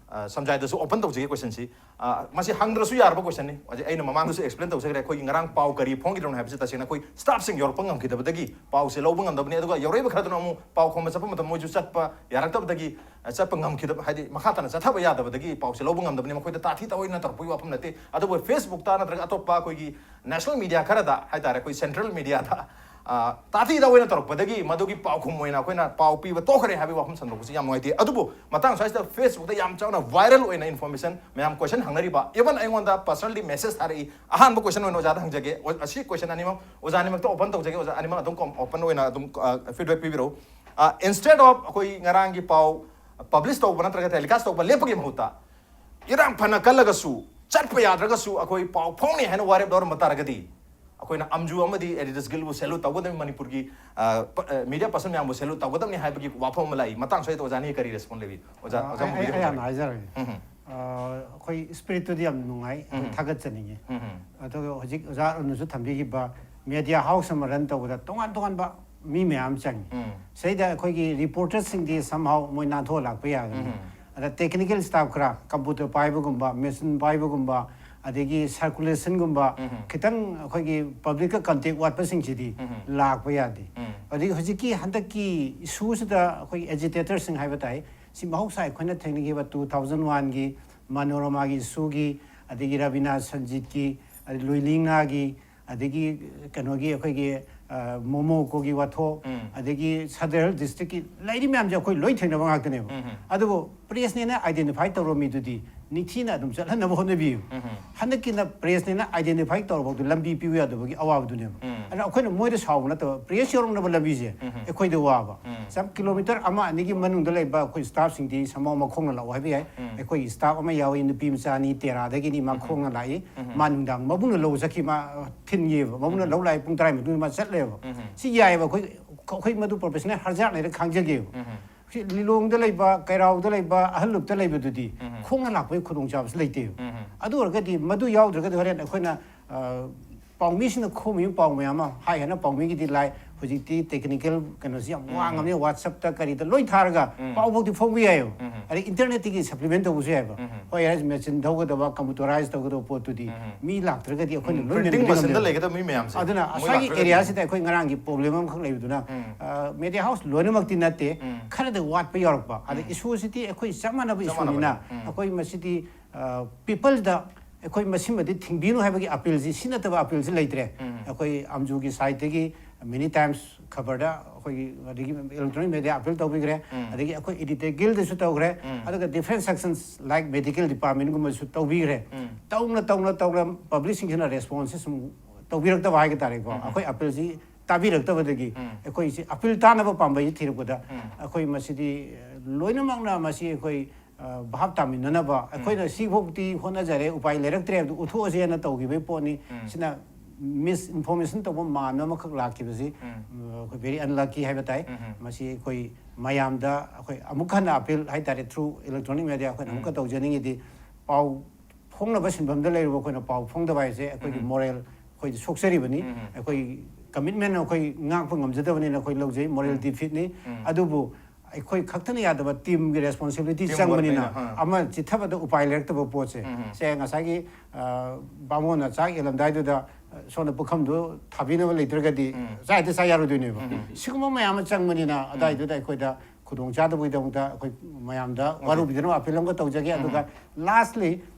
ꯑ, ꯁꯝꯖꯥꯏꯗꯁꯨ ꯑꯣꯄꯟ ꯇꯧꯖꯒꯦ ꯀꯣꯏꯁꯟꯁꯤ꯫ ꯑ, ꯃꯁꯤ ꯍꯪꯗ꯭ꯔꯁꯨ ꯌꯥꯔꯕ ꯀꯣꯏꯁꯟꯅꯤ꯫ ꯍꯧꯖꯤꯛ ꯑꯩꯅ ꯃꯃꯥꯡꯗꯁꯨ ꯑꯦꯛꯁꯄ꯭ꯂꯦꯟ ꯇꯧꯖꯈ꯭ꯔꯦ, ꯑꯩꯈꯣꯏꯒꯤ ꯉꯔꯥꯡ ꯄꯥꯎ ꯀꯔꯤ ꯐꯣꯡꯈꯤꯗ꯭ꯔꯕꯅꯣ ꯍꯥꯏꯕꯁꯤ ꯇꯁꯦꯡꯅ ꯑꯩꯈꯣꯏ ꯁ꯭ꯇꯥꯐꯁꯤꯡ ꯌꯧꯔꯛꯄ ꯉꯝꯈꯤꯗꯕꯗꯒꯤ ꯄꯥꯎꯁꯦ ꯂꯧꯕ ꯉꯝꯗꯕꯅꯤ꯫ ꯑꯗꯨꯒ ꯌꯧꯔꯛꯏꯕ ꯈꯔꯗꯨꯅ ꯑꯃꯨꯛ ꯄꯥꯎ ꯈꯣꯝꯕ ꯆꯠꯄ ꯃꯇꯝꯗ ꯃꯣꯏꯁꯨ ꯆꯠꯄ ꯌꯥꯔꯛꯇꯕꯗꯒꯤ, ꯑ, ꯆꯠꯄ ꯉꯝꯈꯤꯗꯕ, ꯍꯥꯏꯗꯤ ꯃꯈꯥ ꯇꯥꯅ ꯆꯠꯊꯕ ꯌꯥꯗꯕꯗꯒꯤ ꯄꯥꯎꯁꯦ ꯂꯧꯕ ꯉꯝꯗꯕꯅꯤ꯫ ꯃꯈꯣꯏꯗ ꯇꯥꯊꯤ ꯇꯥꯑꯣꯏꯅ ꯇꯧꯔꯛꯄꯒꯤ ꯋꯥꯐꯝ ꯅꯠꯇꯦ꯫ ꯑꯗꯨꯕꯨ ꯐꯦꯁꯕꯨꯛꯇ ꯅꯠꯇ꯭ꯔꯒ ꯑꯇꯣꯞꯄ ꯑꯩꯈꯣꯏꯒꯤ ꯅꯦꯁꯅꯦꯜ ꯃꯤꯗꯤꯌꯥ ꯈꯔꯗ ꯍꯥꯏꯇꯥꯔꯦ, ꯑꯩꯈꯣꯏ ꯁꯦꯟꯇ꯭ꯔꯦꯜ ꯃꯤꯗꯤꯌꯥꯗ, ꯑ, ꯇꯥꯊꯤ ꯇꯥꯑꯣꯏꯅ ꯇꯧꯔꯛꯄꯗꯒꯤ ꯃꯗꯨꯒꯤ ꯄꯥꯎꯈꯨꯝ ꯑꯣꯏꯅ ꯑꯩꯈꯣꯏꯅ ꯄꯥꯎ ꯄꯤꯕ ꯇꯣꯛꯈ꯭ꯔꯦ ꯍꯥꯏꯕꯒꯤ ꯋꯥꯐꯝ ꯁꯟꯗꯣꯛꯄꯁꯤ ꯌꯥꯝ ꯅꯨꯡꯉꯥꯏꯇꯦ꯫ ꯑꯗꯨꯕꯨ ꯃꯇꯥꯡ ꯁ꯭ꯋꯥꯏꯁꯤꯗ ꯐꯦꯁꯕꯨꯛꯇ ꯌꯥꯝ ꯆꯥꯎꯅ ꯚꯥꯏꯔꯦꯜ ꯑꯣꯏꯅ ꯏꯟꯐꯣꯔꯃꯦꯁꯟ ꯃꯌꯥꯝ ꯀꯣꯏꯁꯟ ꯍꯪꯅꯔꯤꯕ, ꯏꯚꯟ ꯑꯩꯉꯣꯟꯗ ꯄꯔꯁꯅꯦꯜꯂꯤ ꯃꯦꯁꯦꯖ ꯊꯥꯔꯛꯏ꯫ ꯑꯍꯥꯟꯕ ꯀꯣꯏꯁꯟ ꯑꯣꯏꯅ ꯑꯣꯖꯥꯗ ꯍꯪꯖꯒꯦ꯫ ꯑꯣ, ꯑꯁꯤ ꯀꯣꯏꯁꯟ ꯑꯅꯤꯃꯛ ꯑꯣꯖꯥ ꯑꯅꯤꯃꯛꯇ ꯑꯣꯄꯟ ꯇꯧꯖꯒꯦ꯫ ꯑꯣꯖꯥ ꯑꯅꯤꯃꯛ ꯑꯗꯨꯝ ꯑꯣꯄꯟ ꯑꯣꯏꯅ ꯑꯗꯨꯝ, ꯑ, ꯐꯤꯗꯕꯦꯛ ꯄꯤꯕꯤꯔꯛꯎ꯫ ꯑ, instead of ꯑꯩꯈꯣꯏ ꯉꯔꯥꯡꯒꯤ ꯄꯥꯎ ꯄꯕ꯭ꯂꯤꯁ ꯇꯧꯕ ꯅꯠꯇ꯭ꯔꯒ ꯇꯦꯂꯤꯀꯥꯁ ꯇꯧꯕ ꯂꯦꯞꯄꯒꯤ ꯃꯍꯨꯠꯇ ꯏꯔꯥꯡ ꯐꯅ ꯀꯜꯂꯒꯁꯨ, ꯆꯠꯄ ꯌꯥꯗ꯭ꯔꯒꯁꯨ ꯑꯩꯈꯣꯏ ꯄꯥꯎ ꯐꯥꯎꯅꯤ ꯍꯥꯏꯅ ꯋꯥꯔꯦꯞ ꯂꯧꯔꯝꯕ ꯇꯥꯔꯒꯗꯤ, ꯑꯩꯈꯣꯏꯅ ꯑꯝꯖꯨ ꯑꯃꯗꯤ ꯑꯦꯗꯤꯗꯁ ꯒꯤꯜꯕꯨ ꯁꯦꯂꯨꯠ ꯇꯧꯒꯗꯕꯅꯤ, ꯃꯅꯤꯄꯨꯔꯒꯤ, ꯑ, ꯄ-, ꯑ, ꯃꯤꯗꯤꯌꯥ ꯄꯔꯁꯟ ꯃꯌꯥꯝꯕꯨ ꯁꯦꯂꯨꯠ ꯇꯧꯒꯗꯕꯅꯤ ꯍꯥꯏꯕꯒꯤ ꯋꯥꯐꯝ ꯑꯃ ꯂꯥꯛꯏ꯫ ꯃꯇꯥꯡ ꯁ꯭ꯋꯥꯏꯗ ꯑꯣꯖꯥꯅꯤ ꯀꯔꯤ ꯔꯦꯁꯄꯣꯟ ꯂꯩꯕꯤ? ꯑꯣꯖꯥ, ꯑ, ꯑꯣꯖꯥ ꯑꯩ, ꯃꯨꯕꯤꯗ ꯑꯩ, ꯑꯩ ꯍꯥꯟꯅ ꯍꯧꯖꯔꯒꯦ꯫ ꯍꯥꯏꯖꯔꯒꯦ꯫ ꯎꯝ, ꯎꯝ꯫ ꯑ, ꯑꯩꯈꯣꯏ ꯁ꯭ꯄꯤꯔꯤꯠꯇꯨꯗꯤ ꯌꯥꯝ ꯅꯨꯡꯉꯥꯏ, ꯑꯩꯈꯣꯏ ꯎꯝ, ꯎꯝ꯫ ꯊꯥꯒꯠꯆꯅꯤꯡꯉꯤ꯫ ꯎꯝ, ꯎꯝ꯫ ꯑꯗꯨꯒ ꯍꯧꯖꯤꯛ ꯑꯣꯖꯥ ꯑꯔꯨꯟꯅꯁꯨ ꯊꯝꯕꯤꯈꯤꯕ ꯃꯦꯗꯤꯌꯥ ꯍꯥꯎꯁ ꯑꯃ ꯔꯟ ꯇꯧꯕꯗ ꯇꯣꯉꯥꯟ ꯇꯣꯉꯥꯟꯕ ꯃꯤ ꯃꯌꯥꯝ ꯆꯪꯉꯤ꯫ ꯎꯝ꯫ ꯁꯤꯗꯩꯗ ꯑꯩꯈꯣꯏꯒꯤ ꯔꯤꯄꯣꯔꯇꯔꯁꯤꯡꯗꯤ somehow ꯃꯣꯏ ꯅꯥꯟꯊꯣꯛꯑ ꯂꯥꯛꯄ ꯌꯥꯒꯅꯤ꯫ ꯎꯝ꯫ ꯑꯗ technical staff ꯈꯔ, computer ꯄꯥꯏꯕꯒꯨꯝꯕ, machine ꯄꯥꯏꯕꯒꯨꯝꯕ, ꯑꯗꯒꯤ circulation ꯒꯨꯝꯕ, ꯈꯤꯇꯪ ꯑꯩꯈꯣꯏꯒꯤ public ꯀ contact ꯋꯥꯠꯄꯁꯤꯡꯁꯤꯗꯤ ꯂꯥꯛꯄ ꯌꯥꯗꯦ꯫ ꯑꯗꯒꯤ ꯍꯧꯖꯤꯛꯀꯤ ꯍꯟꯗꯛꯀꯤ issue ꯁꯤꯗ ꯑꯩꯈꯣꯏ agitator ꯁꯤꯡ ꯍꯥꯏꯕ ꯇꯥꯏ, ꯁꯤ ꯃꯍꯧꯁꯥ ꯑꯩꯈꯣꯏꯅ ꯊꯦꯡꯅꯈꯤꯕ two thousand one ꯒꯤ ꯃꯅꯣꯔꯃꯥꯒꯤ issue ꯒꯤ, ꯑꯗꯒꯤ ꯔꯕꯤꯅꯥ ꯁꯟꯖꯤꯠꯀꯤ, ꯑꯗꯩ ꯂꯨꯏꯂꯤꯡꯅꯥꯒꯤ, ꯑꯗꯒꯤ ꯀꯩꯅꯣꯒꯤ ꯑꯩꯈꯣꯏꯒꯤ, ꯑ, ꯃꯣꯃꯣꯀꯣꯒꯤ ꯋꯥꯊꯣꯛ, ꯑꯗꯒꯤ ꯁꯗꯔ ꯗꯤꯁꯇ꯭ꯔꯤꯛꯀꯤ ꯂꯩꯔꯤ ꯃꯌꯥꯝꯁꯦ ꯑꯩꯈꯣꯏ ꯂꯣꯏ ꯊꯦꯡꯅꯕ ꯉꯥꯛꯇꯅꯦꯕ꯫ ꯑꯗꯨꯕꯨ press ꯅꯦꯅ identify ꯇꯧꯔꯝꯃꯤꯗꯨꯗꯤ ꯅꯤꯡꯊꯤꯅ ꯑꯗꯨꯝ ꯆꯠꯍꯟꯅꯕ ꯍꯣꯠꯅꯕꯤꯌꯨ꯫ ꯍꯟꯗꯛꯀꯤꯅ press ꯅꯦꯅ identify ꯇꯧꯔꯐꯥꯎꯗ ꯂꯝꯕꯤ ꯄꯤꯌꯨ ꯌꯥꯗꯕꯒꯤ ꯑꯋꯥꯕꯗꯨꯅꯦꯕ꯫ ꯑꯗꯨꯅ ꯑꯩꯈꯣꯏꯅ ꯃꯣꯏꯗ ꯁꯥꯎꯕ ꯅꯠꯇꯕ, press ꯌꯧꯔꯛꯅꯕ ꯂꯝꯕꯤꯁꯦ ꯑꯩꯈꯣꯏꯗ ꯋꯥꯕ꯫ ꯁꯝ ꯀꯤꯂꯣꯃꯤꯇꯔ ꯑꯃ ꯑꯅꯤꯒꯤ ꯃꯅꯨꯡꯗ ꯂꯩꯕ ꯑꯩꯈꯣꯏ staff ꯁꯤꯡꯗꯤ ꯁꯃꯥꯎ ꯃꯈꯣꯡꯅ ꯂꯥꯛꯑꯣ ꯍꯥꯏꯕ ꯌꯥꯏ꯫ ꯑꯩꯈꯣꯏꯒꯤ staff ꯑꯃ ꯌꯥꯎꯏ, ꯅꯨꯄꯤ ꯃꯆꯥꯅꯤ, ꯇꯦꯔꯥꯗꯒꯤꯅꯤ, ꯃꯥ ꯈꯣꯡꯅ ꯂꯥꯛꯏ꯫ ꯃꯥ ꯅꯨꯡꯗꯥꯡ ꯃꯕꯨꯡꯅ ꯂꯧ ꯆꯠꯈꯤ, ꯃꯥ, ꯑ, ꯊꯤꯟꯒꯤꯑꯕ꯫ ꯃꯕꯨꯡꯅ ꯂꯧ ꯂꯥꯛꯑꯦ ꯄꯨꯡ ꯇꯔꯥꯒꯤ ꯃꯇꯨꯡꯗ ꯃꯥ ꯆꯠꯂꯦꯕ꯫ ꯁꯤ ꯌꯥꯏꯑꯕ, ꯑꯩꯈꯣꯏ, ꯑꯩꯈꯣꯏ ꯃꯗꯨ professional ꯍꯔꯖꯥꯠꯅꯦꯅ ꯈꯪꯖꯒꯦꯕ꯫ ꯁꯤ ꯂꯤꯂꯣꯡꯗ ꯂꯩꯕ, ꯀꯩꯔꯥꯎꯗ ꯂꯩꯕ, ꯑꯍꯜ ꯂꯨꯞꯇ ꯂꯩꯕꯗꯨꯗꯤ ꯈꯣꯡꯅ ꯂꯥꯛꯄꯒꯤ ꯈꯨꯗꯣꯡꯆꯥꯕꯁꯨ ꯂꯩꯇꯦꯕ꯫ ꯑꯗꯨ ꯑꯣꯏꯔꯒꯗꯤ ꯃꯗꯨ ꯌꯥꯎꯗ꯭ꯔꯒꯗꯤ ꯍꯣꯔꯦꯟ ꯑꯩꯈꯣꯏꯅ, ꯑ, ꯄꯥꯎꯃꯤꯁꯤꯡꯅ ꯈꯣꯝꯃꯤꯕ ꯄꯥꯎ ꯃꯌꯥꯝ ꯑꯃ, ꯍꯥꯏ ꯍꯥꯏꯅ ꯄꯥꯎꯃꯤꯒꯤꯗꯤ ꯂꯥꯏ, ꯍꯧꯖꯤꯛꯇꯤ technical ꯀꯩꯅꯣꯁꯤ ꯌꯥꯝ ꯋꯥꯡꯉꯕꯅꯤꯅ WhatsApp ꯇ ꯀꯔꯤꯗ ꯂꯣꯏ ꯊꯥꯔꯒ ꯄꯥꯎ ꯐꯥꯎꯗꯤ ꯐꯣꯡꯕ ꯌꯥꯏꯑꯕ꯫ ꯑꯗꯩ internet ꯇꯒꯤ supplement ꯇꯧꯕꯁꯨ ꯌꯥꯏꯑꯕ꯫ ꯍꯣꯏ, ꯍꯥꯏꯔꯤꯁꯦ machine ꯊꯧꯒꯗꯕ, computerized ꯇꯧꯒꯗꯕ ꯄꯣꯠꯇꯨꯗꯤ ꯃꯤ ꯂꯥꯛꯇ꯭ꯔꯒꯗꯤ ꯑꯩꯈꯣꯏꯅ ꯂꯣꯏ printing ꯃꯦꯟꯕꯗꯤ machine ꯗ ꯉꯝꯗꯦꯕ꯫ ꯂꯩꯒꯗꯕ ꯃꯤ ꯃꯌꯥꯝꯁꯦ ꯑꯗꯨꯅ ꯃꯣꯏ ꯉꯁꯥꯏꯒꯤ ꯂꯥꯛꯇ꯭ꯔꯒꯗꯤ꯫ Area ꯁꯤꯗ ꯑꯩꯈꯣꯏ ꯉꯔꯥꯡꯒꯤ problem ꯑꯃꯈꯛ ꯂꯩꯕꯗꯨꯅ, ꯑ, media house ꯂꯣꯏꯅꯃꯛꯇꯤ ꯅꯠꯇꯦ, ꯈꯔꯗ ꯋꯥꯠꯄ ꯌꯥꯎꯔꯛꯄ꯫ ꯑꯗ issue ꯁꯤꯗꯤ ꯑꯩꯈꯣꯏ ꯆꯞ ꯃꯥꯟꯅꯕ ꯆꯞ issue ꯅꯤꯅ ꯃꯥꯟꯅꯕꯅꯤ꯫ ꯑꯩꯈꯣꯏ ꯃꯁꯤꯗꯤ, ꯑ, people ꯗ ꯑꯩꯈꯣꯏ ꯃꯁꯤꯃꯗꯤ ꯊꯤꯡꯕꯤꯅꯨ ꯍꯥꯏꯕꯒꯤ appeal ꯁꯤ, ꯁꯤ ꯅꯠꯇꯕ appeal ꯁꯤ ꯂꯩꯇ꯭ꯔꯦ꯫ ꯑꯩꯈꯣꯏ ꯑꯝꯖꯨꯒꯤ side ꯇꯒꯤ many times ꯈꯕꯔꯗ ꯑꯩꯈꯣꯏꯒꯤ, ꯑꯗꯒꯤ electronic media appeal ꯇꯧꯕꯤꯈ꯭ꯔꯦ, ꯑꯗꯒꯤ ꯑꯩꯈꯣꯏ editor guild ꯗꯁꯨ ꯇꯧꯈ꯭ꯔꯦ, ꯑꯗꯨꯒ different sections like medical department ꯒꯨꯝꯕꯁꯨ ꯇꯧꯕꯤꯈ꯭ꯔꯦ꯫ ꯇꯧꯅ, ꯇꯧꯅ, ꯇꯧꯅ public ꯁꯤꯡꯁꯤꯅ response ꯁꯦ ꯁꯨꯝ ꯇꯧꯕꯤꯔꯛꯇꯕ ꯍꯥꯏꯕ ꯇꯥꯔꯦꯀꯣ꯫ ꯑꯩꯈꯣꯏ appeal ꯁꯤ ꯇꯥꯕꯤꯔꯛꯇꯕꯗꯒꯤ ꯑꯩꯈꯣꯏꯁꯤ appeal ꯇꯥꯅꯕ ꯄꯥꯝꯕꯩꯁꯤ ꯊꯤꯔꯛꯄꯗ ꯑꯩꯈꯣꯏ ꯃꯁꯤꯗꯤ, ꯑ, ꯂꯣꯏꯅꯃꯛꯅ ꯃꯁꯤ ꯑꯩꯈꯣꯏ, ꯑ, ꯚꯥꯞ ꯇꯥꯃꯤꯟꯅꯅꯕ ꯑꯩꯈꯣꯏꯅ ꯁꯤꯐꯥꯎꯗꯤ ꯍꯣꯠꯅꯖꯔꯦ, ꯎꯄꯥꯏ ꯂꯩꯔꯛꯇ꯭ꯔꯦ ꯍꯥꯏꯕꯗꯨ ꯎꯠꯊꯣꯛꯑꯁꯦꯅ ꯇꯧꯈꯤꯕꯒꯤ ꯄꯣꯠꯅꯤ꯫ ꯁꯤꯅ misinformation ꯇꯧꯕ ꯃꯥꯟꯕ ꯑꯃꯈꯛ ꯂꯥꯛꯈꯤꯕꯁꯤ, ꯑ, ꯑꯩꯈꯣꯏ very unlucky ꯍꯥꯏꯕ ꯇꯥꯏ꯫ ꯃꯁꯤ ꯑꯩꯈꯣꯏ ꯃꯌꯥꯝꯗ ꯑꯩꯈꯣꯏ ꯑꯃꯨꯛ ꯍꯟꯅ appeal ꯍꯥꯏ ꯇꯥꯔꯦ, through electronic media ꯑꯩꯈꯣꯏꯅ ꯑꯃꯨꯛꯀ ꯇꯧꯖꯅꯤꯡꯉꯤꯗꯤ, ꯄꯥꯎ ꯐꯣꯡꯅꯕ ꯁꯤꯟꯐꯝꯗ ꯂꯩꯔꯨꯕ ꯑꯩꯈꯣꯏꯅ ꯄꯥꯎ ꯐꯣꯡꯗꯕ ꯍꯥꯏꯁꯦ ꯑꯩꯈꯣꯏꯒꯤ moral ꯑꯩꯈꯣꯏꯗ ꯁꯣꯛꯆꯔꯤꯕꯅꯤ꯫ ꯑꯩꯈꯣꯏ commitment ꯑꯩꯈꯣꯏ ꯉꯥꯛꯄ ꯉꯝꯖꯗꯕꯅꯤꯅ ꯑꯩꯈꯣꯏ ꯂꯧꯖꯩ, moral defeat ꯅꯤ꯫ ꯑꯗꯨꯕꯨ ꯑꯩꯈꯣꯏ ꯈꯛꯇꯅ ꯌꯥꯗꯕ, ꯇꯤꯝꯒꯤ ꯔꯦꯁꯄꯣꯟꯁꯤꯕꯤꯂꯤꯇꯤ Team ꯆꯪꯕꯅꯤꯅ workꯅꯤꯅ, ꯑꯥ꯫ ꯑꯃ ꯆꯤꯠꯊꯕꯗ ꯎꯄꯥꯏ ꯂꯩꯔꯛꯇꯕ ꯄꯣꯠꯁꯦ꯫ ꯎꯝ, ꯎꯝ꯫ ꯁꯦ ꯉꯁꯥꯏꯒꯤ ꯑ, ꯕꯥꯃꯣꯟꯅ ꯆꯥꯛ ꯌꯦꯜꯂꯝꯗꯥꯏꯗꯨꯗ, ꯑ, ꯁꯣꯝꯗ ꯄꯨꯈꯝꯗꯨ ꯊꯥꯕꯤꯅꯕ ꯂꯩꯇ꯭ꯔꯒꯗꯤ ꯎꯝ꯫ ꯆꯥ ꯍꯦꯛꯇ ꯆꯥ ꯌꯥꯔꯣꯏꯗꯣꯏꯅꯦꯕ꯫ ꯎꯝ꯫ ꯁꯤꯒꯨꯝꯕ ꯃꯌꯥꯝ ꯑꯃ ꯆꯪꯕꯅꯤꯅ ꯑꯗꯥꯏꯗꯨꯗ ꯑꯩꯈꯣꯏꯗ ꯈꯨꯗꯣꯡ ꯆꯥꯗꯕꯒꯤꯗꯃꯛꯇ ꯑꯩꯈꯣꯏ ꯃꯌꯥꯝꯗ Okay. ꯋꯥꯔꯧꯕꯤꯗꯅꯕ ꯑꯄꯤꯜ ꯑꯃꯒ ꯇꯧꯖꯒꯦ꯫ ꯎꯝ꯫ ꯑꯗꯨꯒ lastly,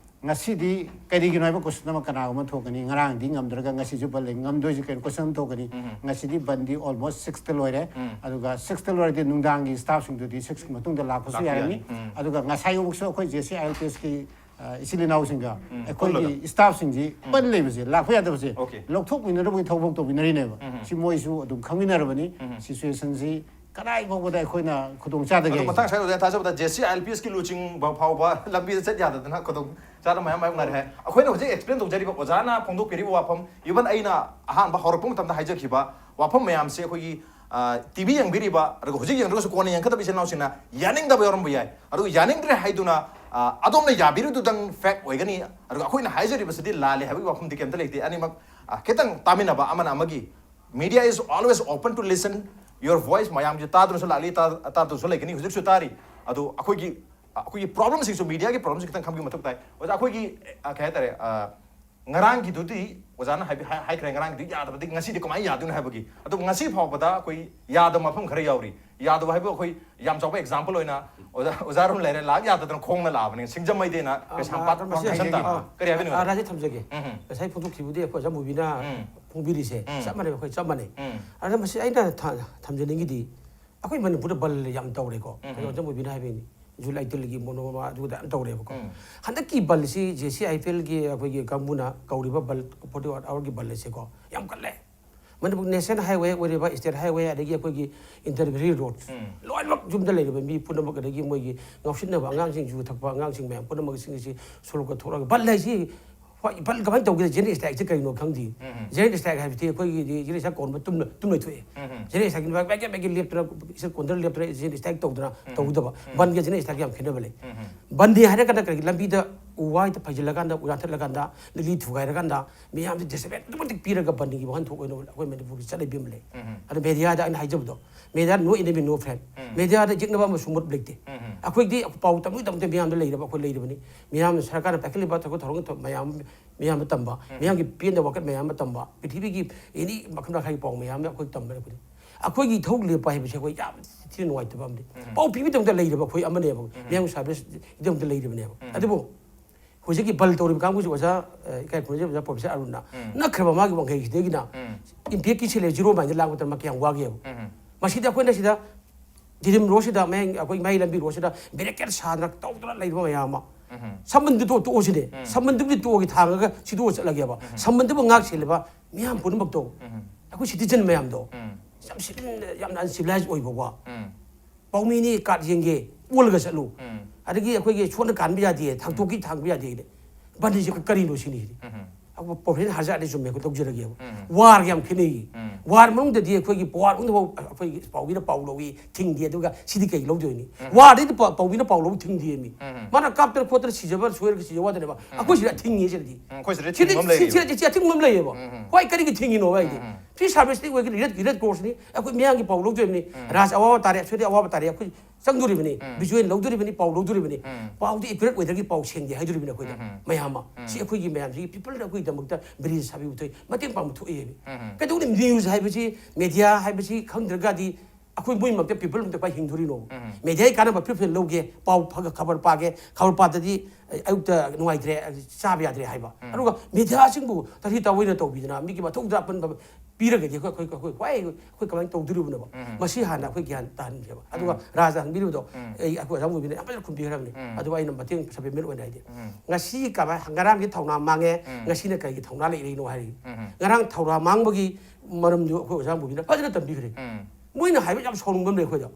ꯉꯁꯤꯗꯤ ꯀꯔꯤꯒꯤꯅꯣ ꯍꯥꯏꯕ question ꯑꯃ ꯀꯅꯥꯒꯨꯝꯕ ꯊꯣꯛꯀꯅꯤ꯫ ꯉꯔꯥꯡꯗꯤ ꯉꯝꯗ꯭ꯔꯒ ꯉꯁꯤꯁꯨ ꯕꯟ ꯂꯩ, ꯉꯝꯗꯣꯏꯁꯦ ꯀꯩꯅꯣ question ꯑꯃ ꯊꯣꯛꯀꯅꯤ꯫ ꯎꯝ꯫ ꯉꯁꯤꯗꯤ ꯕꯟꯗꯤ almost sixꯇ ꯂꯣꯏꯔꯦ꯫ ꯎꯝ꯫ ꯑꯗꯨꯒ sixꯇ ꯂꯣꯏꯔꯗꯤ ꯅꯨꯡꯗꯥꯡꯒꯤ staffꯁꯤꯡꯗꯨꯗꯤ sixꯀꯤ ꯃꯇꯨꯡꯗ ꯂꯥꯛꯄꯁꯨ ꯂꯥꯛꯄ ꯌꯥꯔꯅꯤ꯫ ꯌꯥꯅꯤ꯫ ꯎꯝ꯫ ꯑꯗꯨꯒ ꯉꯁꯥꯏ ꯑꯌꯨꯛꯁꯨ ꯑꯩꯈꯣꯏ J C I L P ꯑꯦꯁꯀꯤ, ꯑ, ꯏꯆꯤꯜ ꯏꯅꯥꯎꯁꯤꯡꯒ ꯎꯝ, ꯑꯩꯈꯣꯏꯒꯤ ꯄꯨꯜꯂꯒ꯫ staffꯁꯤꯡꯁꯤ ꯎꯝ꯫ ꯕꯟ ꯂꯩꯕꯁꯦ ꯂꯥꯛꯄ ꯌꯥꯗꯕꯁꯦ Okay. ꯂꯧꯊꯣꯛꯃꯤꯟꯅꯅꯕꯒꯤ ꯊꯕꯛ ꯇꯧꯃꯤꯟꯅꯔꯤꯅꯦꯕ꯫ ꯎꯝ꯫ ꯁꯤ ꯃꯣꯏꯁꯨ ꯑꯗꯨꯝ ꯈꯪꯃꯤꯟꯅꯔꯕꯅꯤ꯫ ꯎꯝ꯫ Situationꯁꯤ ꯀꯗꯥꯏ ꯐꯥꯎꯕꯗ ꯑꯩꯈꯣꯏꯅ ꯈꯨꯗꯣꯡ ꯆꯥꯗꯒꯦ ꯑꯗꯣ ꯍꯥꯏꯁꯦ꯫ ꯃꯊꯪ ꯁ꯭ꯋꯥꯏꯗ ꯊꯥꯖꯕꯗ J C I L P ꯑꯦꯁꯀꯤ ꯂꯨꯆꯤꯡꯕ ꯐꯥꯎꯕ ꯂꯝꯕꯤꯗ ꯆꯠ ꯌꯥꯗꯗꯅ ꯈꯨꯗꯣꯡ ꯆꯥꯗꯕ ꯃꯌꯥꯝ ꯃꯥꯌꯣꯛꯅꯔꯦ ꯍꯥꯏ꯫ ꯑꯩꯈꯣꯏꯅ ꯍꯧꯖꯤꯛ explain ꯇꯧꯖꯔꯤꯕ ꯑꯣꯖꯥꯅ ꯐꯣꯡꯗꯣꯛꯄꯤꯔꯤꯕ ꯋꯥꯐꯝ, even ꯑꯩꯅ ꯑꯍꯥꯟꯕ ꯍꯧꯔꯛꯄ ꯃꯇꯝꯗ ꯍꯥꯏꯖꯈꯤꯕ ꯋꯥꯐꯝ ꯃꯌꯥꯝꯁꯦ ꯑꯩꯈꯣꯏꯒꯤ, ꯑ, ꯇꯤ ꯚꯤ ꯌꯦꯡꯕꯤꯔꯤꯕ, ꯑꯗꯨꯒ ꯍꯧꯖꯤꯛ ꯌꯦꯡꯗ꯭ꯔꯒꯁꯨ ꯀꯣꯟꯅ ꯌꯦꯡꯒꯗꯕ ꯏꯆꯤꯜ ꯏꯅꯥꯎꯁꯤꯡꯅ ꯌꯥꯅꯤꯡꯗꯕ ꯌꯥꯎꯔꯝꯕ ꯌꯥꯏ꯫ ꯑꯗꯨꯒ ꯌꯥꯅꯤꯡꯗ꯭ꯔꯦ ꯍꯥꯏꯗꯨꯅ, ꯑ, ꯑꯗꯣꯝꯅ ꯌꯥꯕꯤꯔꯤꯗꯨꯗꯪ fact ꯑꯣꯏꯒꯅꯤ꯫ ꯑꯗꯨꯒ ꯑꯩꯈꯣꯏꯅ ꯍꯥꯏꯖꯔꯤꯕꯁꯤꯗꯤ ꯂꯥꯜꯂꯦ ꯍꯥꯏꯕꯒꯤ ꯋꯥꯐꯝꯗꯤ ꯀꯩꯝꯇ ꯂꯩꯇꯦ꯫ ꯑꯅꯤꯃꯛ, ꯑ, ꯈꯤꯇꯪ ꯇꯥꯃꯤꯟꯅꯕ, ꯑꯃꯅ ꯑꯃꯒꯤ media is always open to listen your voice꯫ ꯃꯌꯥꯝꯁꯦ ꯇꯥꯗꯨꯅꯁꯨ ꯂꯥꯛꯂꯤ, ꯇꯥ-, ꯇꯥꯗꯨꯅꯁꯨ ꯂꯩꯒꯅꯤ꯫ ꯍꯧꯖꯤꯛꯁꯨ ꯇꯥꯔꯤ꯫ ꯑꯗꯨ ꯑꯩꯈꯣꯏꯒꯤ, ꯑꯩꯈꯣꯏꯒꯤ problemꯁꯤꯡꯁꯨ, mediaꯒꯤ problemꯁꯤ ꯈꯤꯇꯪ ꯈꯪꯕꯒꯤ ꯃꯊꯧ ꯇꯥꯏ꯫ ꯑꯣꯖꯥ, ꯑꯩꯈꯣꯏꯒꯤ, ꯑ, ꯀꯩ ꯍꯥꯏꯇꯥꯔꯦ, ꯑ, ꯉꯔꯥꯡꯒꯤꯗꯨꯗꯤ ꯑꯣꯖꯥꯅ ꯍꯥꯏꯕꯤ-, ꯍꯥꯏ-, ꯍꯥꯏꯈ꯭ꯔꯦ, ꯉꯔꯥꯡꯒꯤꯗꯨ ꯌꯥꯗꯕꯗꯤ ꯉꯁꯤꯗꯤ ꯀꯃꯥꯏꯅ ꯌꯥꯗꯣꯏꯅꯣ ꯍꯥꯏꯕꯒꯤ꯫ ꯑꯗꯨꯕꯨ ꯉꯁꯤ ꯐꯥꯎꯕꯗ ꯑꯩꯈꯣꯏ ꯌꯥꯗꯕ ꯃꯐꯝ ꯈꯔ ꯌꯥꯎꯔꯤ꯫ ꯌꯥꯗꯕ ꯍꯥꯏꯕꯨ ꯑꯩꯈꯣꯏ ꯌꯥꯝ ꯆꯥꯎꯕ example ꯑꯣꯏꯅ ꯑꯣꯖꯥ, ꯑꯣꯖꯥ ꯑꯔꯨꯟ ꯂꯩꯔꯦ, ꯂꯥꯛ ꯌꯥꯗꯗꯅ ꯈꯣꯡꯅ ꯂꯥꯛꯑꯕꯅꯦ, ꯁꯤꯡꯖꯃꯩꯗꯩꯅ ꯑ, ꯀꯩꯁꯥꯝꯄꯥꯠ ꯑ, ꯃꯁꯤ ꯐꯥꯎ ꯍꯥꯏꯖꯟ ꯍꯥꯏꯖꯒꯦ꯫ ꯇꯥꯕ꯫ ꯑ, ꯀꯔꯤ ꯍꯥꯏꯕꯤꯅꯣ? ꯑ, ꯔꯥꯖꯦ ꯊꯝꯖꯒꯦ꯫ ꯎꯝ, ꯎꯝ꯫ ꯉꯁꯥꯏ ꯐꯣꯡꯗꯣꯛꯈꯤꯕꯗꯤ ꯑꯩꯈꯣꯏ ꯑꯣꯖꯥ ꯃꯨꯕꯤꯅ ꯎꯝ꯫ ꯐꯣꯡꯕꯤꯔꯤꯁꯦ ꯎꯝ꯫ ꯆꯞ ꯃꯥꯟꯅꯩ, ꯑꯩꯈꯣꯏ ꯆꯞ ꯃꯥꯟꯅꯩ꯫ ꯎꯝ꯫ ꯑꯗ ꯃꯁꯤ ꯑꯩꯅ ꯊ-, ꯊꯝꯖꯅꯤꯡꯉꯤꯗꯤ ꯑꯩꯈꯣꯏ ꯃꯅꯤꯄꯨꯔꯗ ꯕꯟ ꯌꯥꯝ ꯇꯧꯔꯦꯀꯣ꯫ ꯎꯝ꯫ ꯀꯩꯅꯣ, ꯑꯣꯖꯥ ꯃꯨꯕꯤꯅ ꯍꯥꯏꯕꯩꯅꯤ, ꯖꯨꯂꯥꯏ ꯇꯦꯟꯒꯤ ꯃꯣꯅꯣꯃꯥ ꯑꯗꯨꯗ ꯌꯥꯝ ꯇꯧꯔꯦꯕꯀꯣ꯫ ꯎꯝ꯫ ꯍꯟꯗꯛꯀꯤ ꯕꯟꯁꯤ ꯖꯦ ꯁꯤ ꯑꯥꯏ ꯄꯤ ꯑꯦꯜꯒꯤ ꯑꯩꯈꯣꯏꯒꯤ ꯀꯥꯡꯕꯨꯅ ꯀꯧꯔꯤꯕ ꯕꯟ, forty eight hourꯒꯤ ꯕꯟ ꯑꯁꯤꯀꯣ, ꯌꯥꯝ ꯀꯜꯂꯦ꯫ ꯃꯅꯤꯄꯨꯔ national highway ꯑꯣꯏꯔꯤꯕ, state highway, ꯑꯗꯒꯤ ꯑꯩꯈꯣꯏꯒꯤ inter valley road ꯎꯝ꯫ ꯂꯣꯏꯅꯃꯛ ꯌꯨꯝꯗ ꯂꯩꯔꯤꯕ ꯃꯤ ꯄꯨꯝꯅꯃꯛ, ꯑꯗꯒꯤ ꯃꯣꯏꯒꯤ ꯉꯥꯎꯁꯤꯟꯅꯕ ꯑꯉꯥꯡꯁꯤꯡ, ꯌꯨ ꯊꯛꯄ ꯑꯉꯥꯡꯁꯤꯡ ꯃꯌꯥꯝ ꯄꯨꯝꯅꯃꯛꯁꯤꯡ ꯑꯁꯤ ꯁꯣꯔꯣꯛꯇ ꯊꯣꯛꯂꯒ ꯕꯟ ꯍꯥꯏꯁꯤ, ꯍꯣꯏ, ꯕꯟ ꯀꯃꯥꯏꯅ ꯇꯧꯒꯦ? General strikeꯁꯦ ꯀꯩꯅꯣ ꯈꯪꯗꯦ꯫ ꯎꯝ꯫ General strike ꯍꯥꯏꯕꯁꯤ ꯑꯩꯈꯣꯏꯒꯤꯗꯤ general strike ꯀꯧꯔꯝꯕ ꯇꯨꯝꯅ, ꯇꯨꯝ ꯂꯩꯊꯣꯛꯑꯦ꯫ ꯎꯝ꯫ General strike ꯃꯥꯏꯀꯩ ꯃꯥꯏꯀꯩ ꯂꯦꯞꯇꯅ, ꯏꯁ ꯀꯣꯟꯗꯔ ꯂꯦꯞꯇꯅ general strike ꯇꯧꯗꯅ ꯎꯝ꯫ ꯇꯧꯗꯕ꯫ ꯎꯝ꯫ ꯕꯟꯒ general strike ꯌꯥꯝ ꯈꯦꯠꯅꯕ ꯂꯩ꯫ ꯎꯝ꯫ ꯕꯟꯗꯤ ꯍꯥꯏꯔꯒꯅ ꯀꯔꯤ, ꯂꯝꯕꯤꯗ ꯎ ꯋꯥ ꯍꯦꯛꯇ ꯐꯩꯖꯤꯜꯂꯀꯥꯟꯗ, ꯎ ꯌꯥꯟꯊꯠꯂꯀꯥꯟꯗ, ꯂꯤꯂꯤ ꯊꯨꯒꯥꯏꯔꯀꯥꯟꯗ, ꯃꯤꯌꯥꯝꯁꯦ ꯗꯤꯁꯔꯦꯁꯄꯦꯛ ꯑꯗꯨꯛꯀꯤ ꯃꯇꯤꯛ ꯄꯤꯔꯒ ꯕꯟꯒꯤ ꯋꯥꯍꯟꯊꯣꯛ ꯑꯣꯏꯅ ꯑꯩꯈꯣꯏ ꯃꯅꯤꯄꯨꯔꯒꯤ ꯆꯠꯅꯕꯤ ꯑꯃ ꯂꯩ꯫ ꯑꯗꯣ ꯃꯦꯗꯤꯌꯥꯗ ꯑꯩꯅ ꯍꯥꯏꯖꯕꯗꯣ, media no enemy no friend꯫ ꯃꯦꯗꯤꯌꯥꯗ ꯌꯦꯛꯅꯕ ꯑꯃꯁꯨꯡ ꯃꯔꯨꯞ ꯂꯩꯇꯦ꯫ ꯑꯩꯈꯣꯏꯗꯤ ꯄꯥꯎ ꯇꯝꯕꯒꯤꯗꯃꯛꯇ ꯃꯤꯌꯥꯝꯗ ꯂꯩꯔꯕ ꯑꯩꯈꯣꯏ ꯂꯩꯔꯕꯅꯤ꯫ ꯃꯤꯌꯥꯝꯅ ꯁꯔꯀꯥꯔꯅ ꯄꯥꯏꯈꯠꯂꯤꯕ ꯊꯕꯛ ꯊꯧꯔꯝ ꯃꯌꯥꯝ, ꯃꯤꯌꯥꯝꯗ ꯇꯝꯕ, ꯃꯤꯌꯥꯝꯒꯤ ꯄꯦꯟꯗꯕ ꯋꯥꯀꯠ ꯃꯌꯥꯝ ꯑꯃ ꯇꯝꯕ, ꯄ꯭ꯔꯤꯊꯤꯕꯤꯒꯤ ꯑꯦꯅꯤ ꯃꯈꯜ ꯃꯈꯥꯒꯤ ꯄꯥꯎ ꯃꯌꯥꯝ ꯑꯃ ꯑꯩꯈꯣꯏ ꯇꯝꯕ ꯂꯩꯕꯅꯤ꯫ ꯑꯩꯈꯣꯏꯒꯤ ꯏꯊꯧ ꯂꯦꯞꯄ ꯍꯥꯏꯕꯁꯦ ꯑꯩꯈꯣꯏ ꯌꯥꯝ ꯊꯤꯅ ꯅꯨꯡꯉꯥꯏꯇꯕ ꯑꯃꯅꯤ꯫ ꯄꯥꯎ ꯄꯤꯕꯒꯤꯗꯃꯛꯇ ꯂꯩꯔꯕ ꯑꯩꯈꯣꯏ ꯑꯃꯅꯦꯕ, ꯃꯤꯌꯥꯝꯒꯤ ꯁꯥꯔꯚꯤꯁ ꯒꯤꯗꯃꯛꯇ ꯂꯩꯔꯤꯕꯅꯦꯕ꯫ ꯑꯗꯨꯕꯨ ꯍꯧꯖꯤꯛꯀꯤ ꯕꯜ ꯇꯧꯔꯤꯕ ꯀꯥꯡꯕꯨꯁꯤ ꯑꯣꯖꯥ, ꯑ, ꯏꯀꯥꯏ ꯈꯨꯝꯅꯖꯕ ꯑꯣꯖꯥ ꯄ꯭ꯔꯣꯐꯦꯁꯔ ꯑꯔꯨꯟꯅ ꯅꯛꯈ꯭ꯔꯕ ꯃꯥꯒꯤ ꯋꯥꯡꯈꯩꯁꯤꯗꯒꯤꯅ ꯏꯝꯄꯦꯛꯀꯤ ꯁꯦꯜꯂꯦ ꯖꯤꯔꯣ ꯃꯥꯏꯟꯗ ꯂꯥꯛꯄ ꯃꯇꯝꯗ ꯀꯌꯥꯝ ꯋꯥꯒꯦꯕ꯫ ꯃꯁꯤꯗ ꯑꯩꯈꯣꯏꯅ ꯁꯤꯗ ꯗꯤꯔꯤꯝ ꯔꯣꯗꯁꯤꯗ, ꯃꯌꯥꯡ, ꯑꯩꯈꯣꯏ ꯃꯌꯥꯏ ꯂꯝꯕꯤ ꯔꯣꯗꯁꯤꯗ ꯕꯦꯔꯤꯀꯦꯠ ꯁꯥꯗꯅ ꯇꯧꯗꯅ ꯂꯩꯕ ꯃꯌꯥꯝ ꯑꯃ, ꯁꯝꯕꯟꯗꯨ ꯇꯣ-, ꯇꯣꯛꯑꯁꯤꯅꯦ꯫ ꯁꯝꯕꯟꯗꯨꯕꯨꯗꯤ ꯇꯣꯛꯑꯒꯦ, ꯊꯥꯡꯉꯒ ꯁꯤꯗꯣꯛꯑ ꯆꯠꯂꯒꯦꯕ꯫ ꯁꯝꯕꯟꯗꯨꯕꯨ ꯉꯥꯛ ꯁꯦꯜꯂꯤꯕ ꯃꯤꯌꯥꯝ ꯄꯨꯝꯅꯃꯛꯇꯣ, ꯑꯩꯈꯣꯏ ꯁꯤꯇꯤꯖꯟ ꯃꯌꯥꯝꯗꯣ, ꯌꯥꯝ ꯁꯤꯚꯤꯜ, ꯌꯥꯝꯅ ꯑꯟꯁꯤꯚꯤꯂꯥꯏꯁ ꯑꯣꯏꯕꯀꯣ꯫ ꯄꯥꯎꯃꯤꯅꯤ ꯀꯥꯔꯗ ꯌꯦꯡꯒꯦ, ꯑꯣꯜꯂꯒ ꯆꯠꯂꯨ꯫ ꯑꯗꯒꯤ ꯑꯩꯈꯣꯏꯒꯤ ꯁꯣꯠꯅ ꯀꯥꯟꯕ ꯌꯥꯗꯦ, ꯊꯥꯡꯇꯣꯛꯀꯤ ꯊꯥꯡꯕ ꯌꯥꯗꯦ꯫ ꯕꯟꯗꯤꯁꯦ ꯑꯩꯈꯣꯏ ꯀꯔꯤꯅꯣ ꯁꯤꯅꯤ ꯁꯤꯗꯤ꯫ ꯑꯩꯈꯣꯏ ꯄ꯭ꯔꯣꯐꯦꯁꯔ ꯍꯥꯖꯥꯠꯅꯤ, ꯆꯨꯝꯃꯦ, ꯑꯩꯈꯣꯏ ꯂꯧꯖꯔꯒꯦꯕ꯫ ꯋꯥꯔꯒ ꯌꯥꯝ ꯈꯦꯠꯅꯩ꯫ ꯋꯥꯔ ꯃꯅꯨꯡꯗꯗꯤ ꯑꯩꯈꯣꯏꯒꯤ ꯋꯥꯔ ꯃꯅꯨꯡꯗꯐꯥꯎ ꯑꯩꯈꯣꯏꯒꯤ ꯄꯥꯎꯃꯤꯅ ꯄꯥꯎ ꯂꯧꯏ, ꯊꯤꯡꯗꯦ, ꯑꯗꯨꯒ ꯁꯤꯗꯤ ꯀꯩ ꯂꯧꯗꯣꯏꯅꯤ? ꯋꯥꯔꯗꯩꯗꯤ ꯄꯥ-, ꯄꯥꯎꯃꯤꯅ ꯄꯥꯎ ꯂꯧ ꯊꯤꯡꯗꯦ ꯃꯤ꯫ ꯃꯥꯅ ꯀꯥꯞꯇꯅ ꯈꯣꯠꯇꯅ ꯁꯤꯖꯕ, ꯁꯣꯏꯔꯒ ꯁꯤꯖꯕ ꯋꯥꯗꯅꯦꯕ꯫ ꯑꯩꯈꯣꯏ ꯁꯤꯗ ꯑꯊꯤꯡꯉꯦ ꯁꯤꯗꯗꯤ꯫ ꯎꯝ, ꯑꯩꯈꯣꯏ ꯁꯤꯗ ꯁꯤꯗꯤ ꯊꯤꯡꯕ ꯑꯃ ꯁꯤ-, ꯂꯩꯔꯤꯕ꯫ ꯁꯤ-, ꯁꯤ ꯑꯊꯤꯡꯕ ꯑꯃ ꯂꯩꯌꯦꯕ꯫ ꯍꯣꯏ, ꯀꯔꯤꯒꯤ ꯊꯤꯡꯉꯤꯅꯣ ꯍꯥꯏꯗꯤ? ꯐ꯭ꯔꯤ ꯁꯥꯔꯚꯤꯁꯇꯤ ꯑꯣꯏꯒꯅꯤ, ꯔꯦꯗ, ꯔꯦꯗ ꯀ꯭ꯔꯣꯁꯅꯤ꯫ ꯑꯩꯈꯣꯏ ꯃꯤꯌꯥꯝꯒꯤ ꯄꯥꯎ ꯂꯧꯗꯣꯏꯕꯅꯤ꯫ ꯔꯥꯖ ꯑꯋꯥꯕ ꯇꯥꯔꯦ, ꯑꯁꯣꯏꯗ ꯑꯋꯥꯕ ꯇꯥꯔꯦ, ꯑꯩꯈꯣꯏ ꯆꯪꯗꯣꯔꯤꯕꯅꯤ, ꯚꯤꯖꯨꯋꯦꯜ ꯂꯧꯗꯣꯔꯤꯕꯅꯤ, ꯄꯥꯎ ꯂꯧꯗꯣꯔꯤꯕꯅꯤ꯫ ꯄꯥꯎꯗꯤ ꯑꯦꯀꯨꯔꯦꯠ ꯑꯣꯏꯗ꯭ꯔꯗꯤ ꯄꯥꯎ ꯁꯦꯡꯗꯦ ꯍꯥꯏꯗꯣꯔꯤꯕꯅꯤ ꯑꯩꯈꯣꯏꯗ꯫ ꯃꯌꯥꯝ ꯑꯃ꯫ ꯁꯤ ꯑꯩꯈꯣꯏꯒꯤ ꯃꯌꯥꯝꯁꯤꯒꯤ ꯄꯤꯄꯜꯗ ꯑꯩꯈꯣꯏꯒꯤꯗꯃꯛꯇ ꯕ꯭ꯔꯤꯖ ꯁꯥꯕꯤꯕ ꯊꯣꯛꯏ, ꯃꯇꯦꯡ ꯄꯥꯡꯕ ꯊꯣꯛꯏ ꯍꯥꯏꯕ꯫ ꯀꯩꯗꯧꯅꯤ? ꯅ꯭ꯌꯨꯁ ꯍꯥꯏꯕꯁꯤ, ꯃꯦꯗꯤꯌꯥ ꯍꯥꯏꯕꯁꯤ ꯈꯪꯗ꯭ꯔꯒꯗꯤ ꯑꯩꯈꯣꯏ ꯃꯣꯏꯃꯛꯇ ꯄꯤꯄꯜ ꯑꯃꯇ ꯀꯃꯥꯏ ꯍꯤꯡꯗꯣꯔꯤꯅꯣ? ꯃꯦꯗꯤꯌꯥꯒꯤ ꯀꯥꯟꯅꯕ ꯐꯤꯔꯐꯤꯔ ꯂꯧꯒꯦ, ꯄꯥꯎ ꯐꯒ-, ꯈꯕꯔ ꯄꯥꯒꯦ, ꯈꯕꯔ ꯄꯥꯗꯗꯤ ꯑꯌꯨꯛꯇ ꯅꯨꯡꯉꯥꯏꯇ꯭ꯔꯦ, ꯆꯥꯕ ꯌꯥꯗ꯭ꯔꯦ ꯍꯥꯏꯕ꯫ ꯑꯗꯨꯒ ꯃꯦꯗꯤꯌꯥꯁꯤꯡꯕꯨ ꯇꯥꯊꯤ ꯇꯥꯑꯣꯏꯅ ꯇꯧꯕꯤꯗꯅ, ꯃꯤꯒꯤ ꯃꯊꯧꯗ ꯑꯄꯟꯕ ꯄꯤꯔꯒꯗꯤ ꯑꯩꯈꯣꯏ, ꯑꯩꯈꯣꯏ, ꯑꯩꯈꯣꯏ, ꯋꯥꯏ, ꯑꯩꯈꯣꯏ ꯀꯃꯥꯏꯅ ꯇꯧꯗꯣꯔꯤꯕꯅꯣꯕ? ꯃꯁꯤ ꯍꯥꯟꯅ ꯑꯩꯈꯣꯏ ꯒ꯭ꯌꯥꯟ ꯇꯥꯍꯟꯁꯦꯕ꯫ ꯑꯗꯨꯒ ꯔꯥꯖꯥ ꯍꯪꯕꯤꯔꯤꯕꯗꯣ, ꯑꯩ, ꯑꯩꯈꯣꯏ ꯑꯣꯖꯥ ꯃꯨꯕꯤꯅ ꯌꯥꯝ ꯐꯖꯅ ꯈꯨꯝꯕꯤꯈ꯭ꯔꯕꯅꯤ꯫ ꯑꯗꯨꯒ ꯑꯩꯅ ꯃꯇꯦꯡ ꯁꯞꯂꯤꯃꯦꯟ ꯑꯣꯏꯅ ꯍꯥꯏꯗꯤ, ꯉꯁꯤ ꯀꯃꯥꯏ-, ꯉꯔꯥꯡꯒꯤ ꯊꯧꯅꯥ ꯃꯥꯡꯉꯦ, ꯉꯁꯤꯅ ꯀꯔꯤꯒꯤ ꯊꯧꯅꯥ ꯂꯩꯔꯤꯅꯣ ꯍꯥꯏꯔꯤ꯫ ꯉꯔꯥꯡ ꯊꯧꯅꯥ ꯃꯥꯡꯕꯒꯤ ꯃꯔꯝꯗꯨ ꯑꯩꯈꯣꯏ ꯑꯣꯖꯥ ꯃꯨꯕꯤꯅ ꯐꯖꯅ ꯇꯝꯕꯤꯈ꯭ꯔꯦ꯫ ꯃꯣꯏꯅ ꯍꯥꯏꯕ ꯌꯥꯝ ꯁꯥꯎꯅꯤꯡꯕ ꯑꯃ ꯂꯩ ꯑꯩꯈꯣꯏꯗ꯫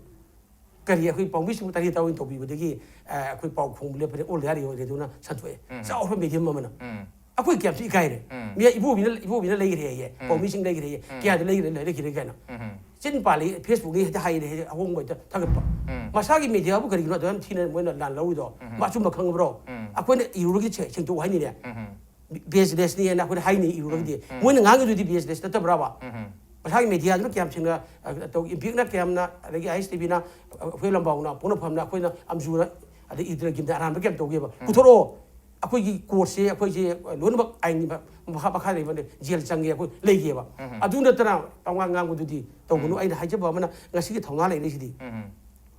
ꯀꯔꯤ ꯑꯩꯈꯣꯏ ꯄꯥꯎꯃꯤꯁꯤꯡꯕꯨ ꯇꯥꯊꯤ ꯇꯥꯑꯣꯏꯅ ꯇꯧꯕꯤꯕꯗꯒꯤ, ꯑ, ꯑꯩꯈꯣꯏ ꯄꯥꯎ ꯈꯣꯡꯕ ꯂꯦꯞꯄꯅꯦ, ꯑꯣꯜ ꯗꯤꯌꯥꯔ ꯌꯧꯔꯦ ꯑꯗꯨꯅ ꯁꯟꯗꯣꯛꯑꯦ꯫ ꯆꯥꯎꯈ꯭ꯔꯕ ꯃꯦꯗꯤꯌꯝ ꯑꯃꯅ꯫ ꯑꯩꯈꯣꯏ ꯀꯌꯥꯝ ꯊꯤ ꯏꯀꯥꯏꯔꯦ꯫ ꯃꯤ ꯏꯕꯣꯕꯤꯅ, ꯏꯕꯣꯕꯤꯅ ꯂꯩꯈ꯭ꯔꯦ ꯍꯥꯏꯌꯦ꯫ ꯄꯥꯎꯃꯤꯁꯤꯡ ꯂꯩꯈ꯭ꯔꯦ ꯍꯥꯏꯌꯦ꯫ ꯀꯌꯥꯗ ꯂꯩꯈ꯭ꯔꯦ, ꯂꯩꯈ꯭ꯔꯦ ꯀꯥꯏꯅ꯫ ꯆꯤꯟ ꯄꯥꯜꯂꯤ, Facebook ꯅꯤ ꯍꯦꯛꯇ ꯍꯥꯏꯔꯦ, ꯍꯦꯛꯇ ꯑꯍꯣꯡꯕ ꯍꯦꯛꯇ ꯊꯥꯒꯠꯄ꯫ ꯎꯝ꯫ ꯃꯁꯥꯒꯤ ꯃꯦꯗꯤꯌꯥꯕꯨ ꯀꯔꯤꯒꯤꯅꯣ ꯑꯗꯨ ꯌꯥꯝ ꯊꯤꯅ ꯃꯣꯏꯅ ꯂꯥꯟ ꯂꯧꯔꯤꯗꯣ? ꯎꯝ꯫ ꯃꯥ ꯑꯆꯨꯝꯕ ꯈꯪꯕ꯭ꯔꯣ? ꯎꯝ꯫ ꯑꯩꯈꯣꯏꯅ ꯏꯔꯨꯔꯒ ꯁꯦ-, ꯁꯦꯡꯗꯣꯛꯎ ꯍꯥꯏꯅꯤꯅꯦ꯫ ꯎꯝ꯫ ꯕꯦꯁꯂꯦꯁꯅꯤ ꯍꯥꯏꯅ ꯑꯩꯈꯣꯏꯅ ꯍꯥꯏꯅꯤ ꯏꯔꯨꯔꯒꯗꯤ꯫ ꯎꯝ꯫ ꯃꯣꯏꯅ ꯉꯥꯡꯉꯤꯗꯨꯗꯤ ꯕꯦꯁꯂꯦꯁ ꯅꯠꯇꯕ꯭ꯔꯕ? ꯎꯝ꯫ ꯃꯁꯥꯒꯤ ꯃꯦꯗꯤꯌꯥꯗꯨꯅ ꯀꯌꯥꯝ ꯁꯦꯡꯅ, ꯑ, ꯇꯧ-, ꯏꯝꯄꯦꯛꯅ ꯀꯌꯥꯝꯅ, ꯑꯗꯒꯤ ꯑꯥꯏ ꯑꯦꯁ ꯇꯤ ꯚꯤꯅ, ꯑ, ꯑꯩꯈꯣꯏ ꯂꯝꯕꯥꯎꯅ, ꯄꯣꯛꯅꯐꯝꯅ, ꯑꯩꯈꯣꯏꯅ ꯑꯝꯖꯨꯅ, ꯑꯗꯩ ꯏꯗ꯭ꯔꯒꯤꯝꯅ ꯑꯔꯥꯟꯕ ꯀꯌꯥꯝ ꯇꯧꯒꯦꯕ? ꯎꯝ꯫ ꯄꯨꯊꯣꯔꯛꯑꯣ꯫ ꯑꯩꯈꯣꯏꯒꯤ ꯀꯣꯔꯠꯁꯦ ꯑꯩꯈꯣꯏꯁꯦ ꯂꯣꯏꯅꯃꯛ ꯑꯥꯏꯟꯒꯤ ꯃꯈꯥ, ꯃꯈꯥ ꯂꯩꯕꯅꯦ, ꯖꯦꯜ ꯆꯪꯒꯦ ꯑꯩꯈꯣꯏ ꯂꯩꯒꯦꯕ꯫ ꯎꯝ꯫ ꯑꯗꯨ ꯅꯠꯇꯅ ꯄꯉꯥꯡ ꯉꯥꯡꯕꯗꯨꯗꯤ ꯇꯧꯒꯅꯨ꯫ ꯎꯝ꯫ ꯑꯩꯅ ꯍꯥꯏꯖꯕ ꯑꯃꯅ ꯉꯁꯤꯒꯤ ꯊꯧꯅꯥ ꯂꯩꯔꯤꯁꯤꯗꯤ꯫ ꯎꯝ꯫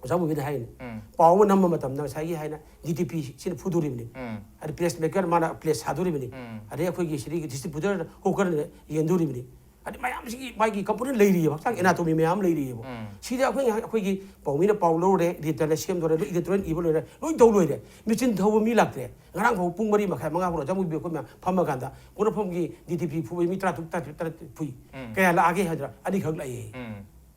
ꯑꯣꯖꯥ ꯃꯨꯕꯤꯅ ꯍꯥꯏꯔꯤꯅꯤ꯫ ꯎꯝ꯫ ꯄꯥꯎ ꯑꯃ ꯅꯝꯕ ꯃꯇꯝꯗ ꯉꯁꯥꯏꯒꯤ ꯍꯥꯏꯅ ꯗꯤ ꯇꯤ ꯄꯤ ꯁꯤꯅ ꯐꯨꯗꯣꯔꯤꯕꯅꯤ꯫ ꯎꯝ꯫ ꯑꯗꯩ ꯄ꯭ꯔꯦꯁ ꯃꯦꯀꯔ ꯃꯥꯅ ꯄ꯭ꯂꯦꯁ ꯁꯥꯗꯣꯔꯤꯕꯅꯤ꯫ ꯎꯝ꯫ ꯑꯗꯩ ꯑꯩꯈꯣꯏꯒꯤ ꯁꯤꯗꯒꯤ ꯗꯤꯁꯇ꯭ꯔꯤꯕ꯭ꯌꯨꯇꯔ ꯍꯣꯀꯔꯅ ꯌꯦꯟꯗꯣꯔꯤꯕꯅꯤ꯫ ꯑꯗꯩ ꯃꯌꯥꯝꯁꯤꯒꯤ ꯃꯥꯒꯤ ꯀꯝꯄꯣꯅꯦꯟ ꯂꯩꯔꯤꯑꯕ, ꯍꯛꯆꯥꯡ ꯑꯦꯅꯥꯇꯣꯃꯤ ꯃꯌꯥꯝ ꯂꯩꯔꯤꯑꯕ꯫ ꯎꯝ꯫ ꯁꯤꯗ ꯑꯩꯈꯣꯏ ꯉꯥꯏꯍꯥꯛ ꯑꯩꯈꯣꯏꯒꯤ ꯄꯥꯎꯃꯤꯅ ꯄꯥꯎ ꯂꯧꯔꯦ, ꯏꯗꯤꯇꯔꯅ ꯁꯦꯝꯗꯣꯔꯦ, ꯂꯣꯏ ꯏꯗꯤꯇꯣꯔꯤꯌꯦꯜ ꯏꯕ ꯂꯣꯏꯔꯦ, ꯂꯣꯏ ꯇꯧ ꯂꯣꯏꯔꯦ꯫ ꯃꯦꯆꯤꯟ ꯊꯧꯕ ꯃꯤ ꯂꯥꯛꯇ꯭ꯔꯦ꯫ ꯉꯔꯥꯡ ꯐꯥꯎ ꯄꯨꯡ ꯃꯔꯤ ꯃꯈꯥꯏ, ꯃꯉꯥ ꯐꯥꯎ ꯑꯣꯖꯥ ꯃꯨꯕꯤ ꯑꯩꯈꯣꯏ ꯃꯌꯥꯝ ꯐꯝꯃꯀꯥꯟꯗ ꯄꯣꯠꯅꯐꯝꯒꯤ ꯗꯤ ꯇꯤ ꯄꯤ ꯐꯨꯕ ꯃꯤ ꯇꯔꯥ ꯇꯔꯨꯛ, ꯇꯔꯥ ꯇꯔꯦꯠ, ꯇꯔꯥ ꯇꯔꯦꯠ ꯐꯨꯏ꯫ ꯎꯝ꯫ ꯀꯌꯥ ꯂꯥꯛꯑꯒꯦ ꯍꯥꯏꯗ꯭ꯔꯥ? ꯑꯅꯤꯈꯛ ꯂꯥꯛꯑꯦ꯫ ꯎꯝ꯫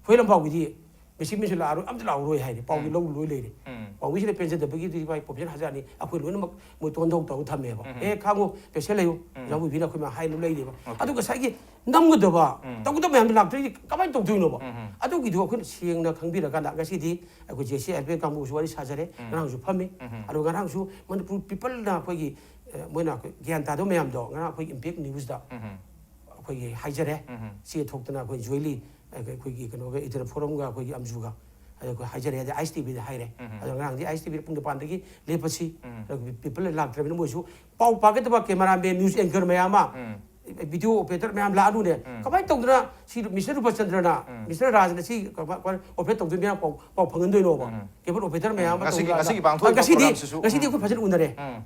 ꯍꯣꯏ ꯂꯝꯐꯥꯎꯒꯤꯗꯤ ꯃꯦꯆꯤꯟ ꯃꯦꯆꯤꯟ ꯂꯥꯛꯑꯔꯣꯏ, ꯑꯝꯇ ꯂꯥꯛꯑꯔꯣꯏ ꯍꯥꯏꯔꯦ꯫ ꯄꯥꯎꯗꯤ ꯎꯝ꯫ ꯂꯧ ꯂꯣꯏ ꯂꯩꯔꯦ꯫ ꯎꯝ꯫ ꯄꯥꯎꯃꯤꯁꯤꯅ ꯄꯦꯟꯖꯗꯕꯒꯤꯗꯤ ꯃꯥꯏ ꯄ꯭ꯔꯣꯐꯦꯁꯟ ꯍꯥꯏꯖꯔꯅꯤ, ꯑꯩꯈꯣꯏ ꯂꯣꯏꯅꯃꯛ ꯃꯣꯏ ꯇꯣꯟꯗꯧ ꯇꯧꯔ ꯊꯝꯃꯦꯕ꯫ ꯎꯝ꯫ ꯑꯦ ꯈꯥꯡꯉꯨ, ꯄꯦꯁꯦꯟ ꯂꯩꯌꯨ, ꯎꯝ꯫ ꯑꯣꯖꯥ ꯃꯨꯕꯤꯅ ꯑꯩꯈꯣꯏ ꯃꯌꯥꯝ ꯍꯥꯏꯅ ꯂꯩꯔꯦꯕ꯫ Okay꯫ ꯑꯗꯨ ꯉꯁꯥꯏꯒꯤ ꯅꯝꯒꯗꯕ, ꯎꯝ꯫ ꯇꯧꯒꯗꯕ ꯃꯌꯥꯝꯗꯣ ꯂꯥꯛꯇ꯭ꯔꯗꯤ ꯀꯃꯥꯏꯅ ꯇꯧꯗꯣꯏꯅꯣꯕ? ꯎꯝ꯫ ꯑꯗꯨꯒꯤꯗꯣ ꯑꯩꯈꯣꯏꯅ ꯁꯦꯡꯅ ꯈꯪꯕꯤꯔꯀꯥꯟꯗ ꯉꯁꯤꯗꯤ ꯑꯩꯈꯣꯏ ꯖꯦ ꯁꯤ ꯑꯦꯜ ꯄꯤ ꯀꯥꯡꯕꯨꯁꯨ ꯋꯥꯔꯤ ꯁꯥꯖꯔꯦ, ꯎꯝ꯫ ꯉꯔꯥꯡꯁꯨ ꯐꯝꯃꯤ꯫ ꯎꯝ꯫ ꯑꯗꯨꯒ ꯉꯔꯥꯡꯁꯨ ꯃꯅꯤꯄꯨꯔ ꯄꯤꯄꯜꯅ ꯑꯩꯈꯣꯏꯒꯤ, ꯑ, ꯃꯣꯏꯅ ꯑꯩꯈꯣꯏ ꯒ꯭ꯌꯥꯟ ꯇꯥꯗꯕ ꯃꯌꯥꯝꯗꯣ ꯉꯔꯥꯡ ꯑꯩꯈꯣꯏ ꯏꯝꯄꯦꯛ ꯅ꯭ꯌꯨꯁꯇ ꯎꯝ꯫ ꯑꯩꯈꯣꯏꯒꯤ ꯍꯥꯏꯖꯔꯦ꯫ ꯎꯝ꯫ ꯆꯦ ꯊꯣꯛꯇꯅ ꯑꯩꯈꯣꯏ ꯖꯣꯏꯂꯤ, ꯑꯩꯈꯣꯏꯒꯤ ꯀꯩꯅꯣꯒ, ꯏꯗꯤꯇꯔ ꯐꯣꯔꯝꯒ ꯑꯩꯈꯣꯏꯒꯤ ꯑꯝꯖꯨꯒ ꯑꯗ ꯑꯩꯈꯣꯏ ꯍꯥꯏꯖꯔꯦ꯫ ꯑꯗꯩ ꯑꯥꯏ ꯑꯦꯁ ꯇꯤ ꯚꯤꯗ ꯍꯥꯏꯔꯦ꯫ ꯎꯝ꯫ ꯑꯗꯣ ꯉꯔꯥꯡꯗꯤ ꯑꯥꯏ ꯑꯦꯁ ꯇꯤ ꯚꯤꯗ ꯄꯨꯡ ꯅꯤꯄꯥꯟꯗꯒꯤ ꯂꯦꯞꯄꯁꯤ꯫ ꯎꯝ꯫ ꯑꯗꯣ ꯄꯤꯄꯜ ꯂꯥꯛꯇ꯭ꯔꯕꯅꯤꯅ ꯃꯣꯏꯁꯨ ꯄꯥꯎ ꯄꯥꯒꯗꯕ ꯀꯦꯃꯦꯔꯥꯃꯦꯟ, ꯅ꯭ꯌꯨꯁ ꯑꯦꯡꯀꯔ ꯃꯌꯥꯝ ꯑꯃ, ꯎꯝ꯫ ꯚꯤꯗꯤꯑꯣ ꯑꯣꯄꯔꯦꯇꯔ ꯃꯌꯥꯝ ꯂꯥꯛꯑꯅꯨꯅꯦ꯫ ꯎꯝ꯫ ꯀꯃꯥꯏꯅ ꯇꯧꯗꯅ ꯁꯤ ꯃꯤꯁꯇꯔ ꯔꯨꯄꯆꯟꯗ꯭ꯔꯅ, ꯎꯝ꯫ ꯃꯤꯁꯇꯔ ꯔꯥꯖꯅ ꯁꯤ ꯀꯃꯥꯏ-, ꯀꯃꯥꯏ ꯑꯣꯄꯔꯦꯠ ꯇꯧꯗꯣꯏꯅꯣ ꯄꯥꯎ, ꯄꯥꯎ ꯐꯪꯍꯟꯗꯣꯏꯅꯣꯕ? ꯎꯝ꯫ ꯀꯦꯕꯜ ꯑꯣꯄꯔꯦꯇꯔ ꯃꯌꯥꯝ ꯑꯃ ꯉꯁꯤꯒꯤ, ꯇꯧꯔꯒ ꯉꯁꯤꯒꯤ ꯄꯥꯡꯊꯣꯛꯏꯕ ꯉꯁꯤꯗꯤ, programꯁꯤꯁꯨ, ꯉꯁꯤꯗꯤ ꯎꯝ꯫ ꯑꯩꯈꯣꯏ ꯐꯖꯅ ꯎꯅꯔꯦ꯫ ꯎꯝ꯫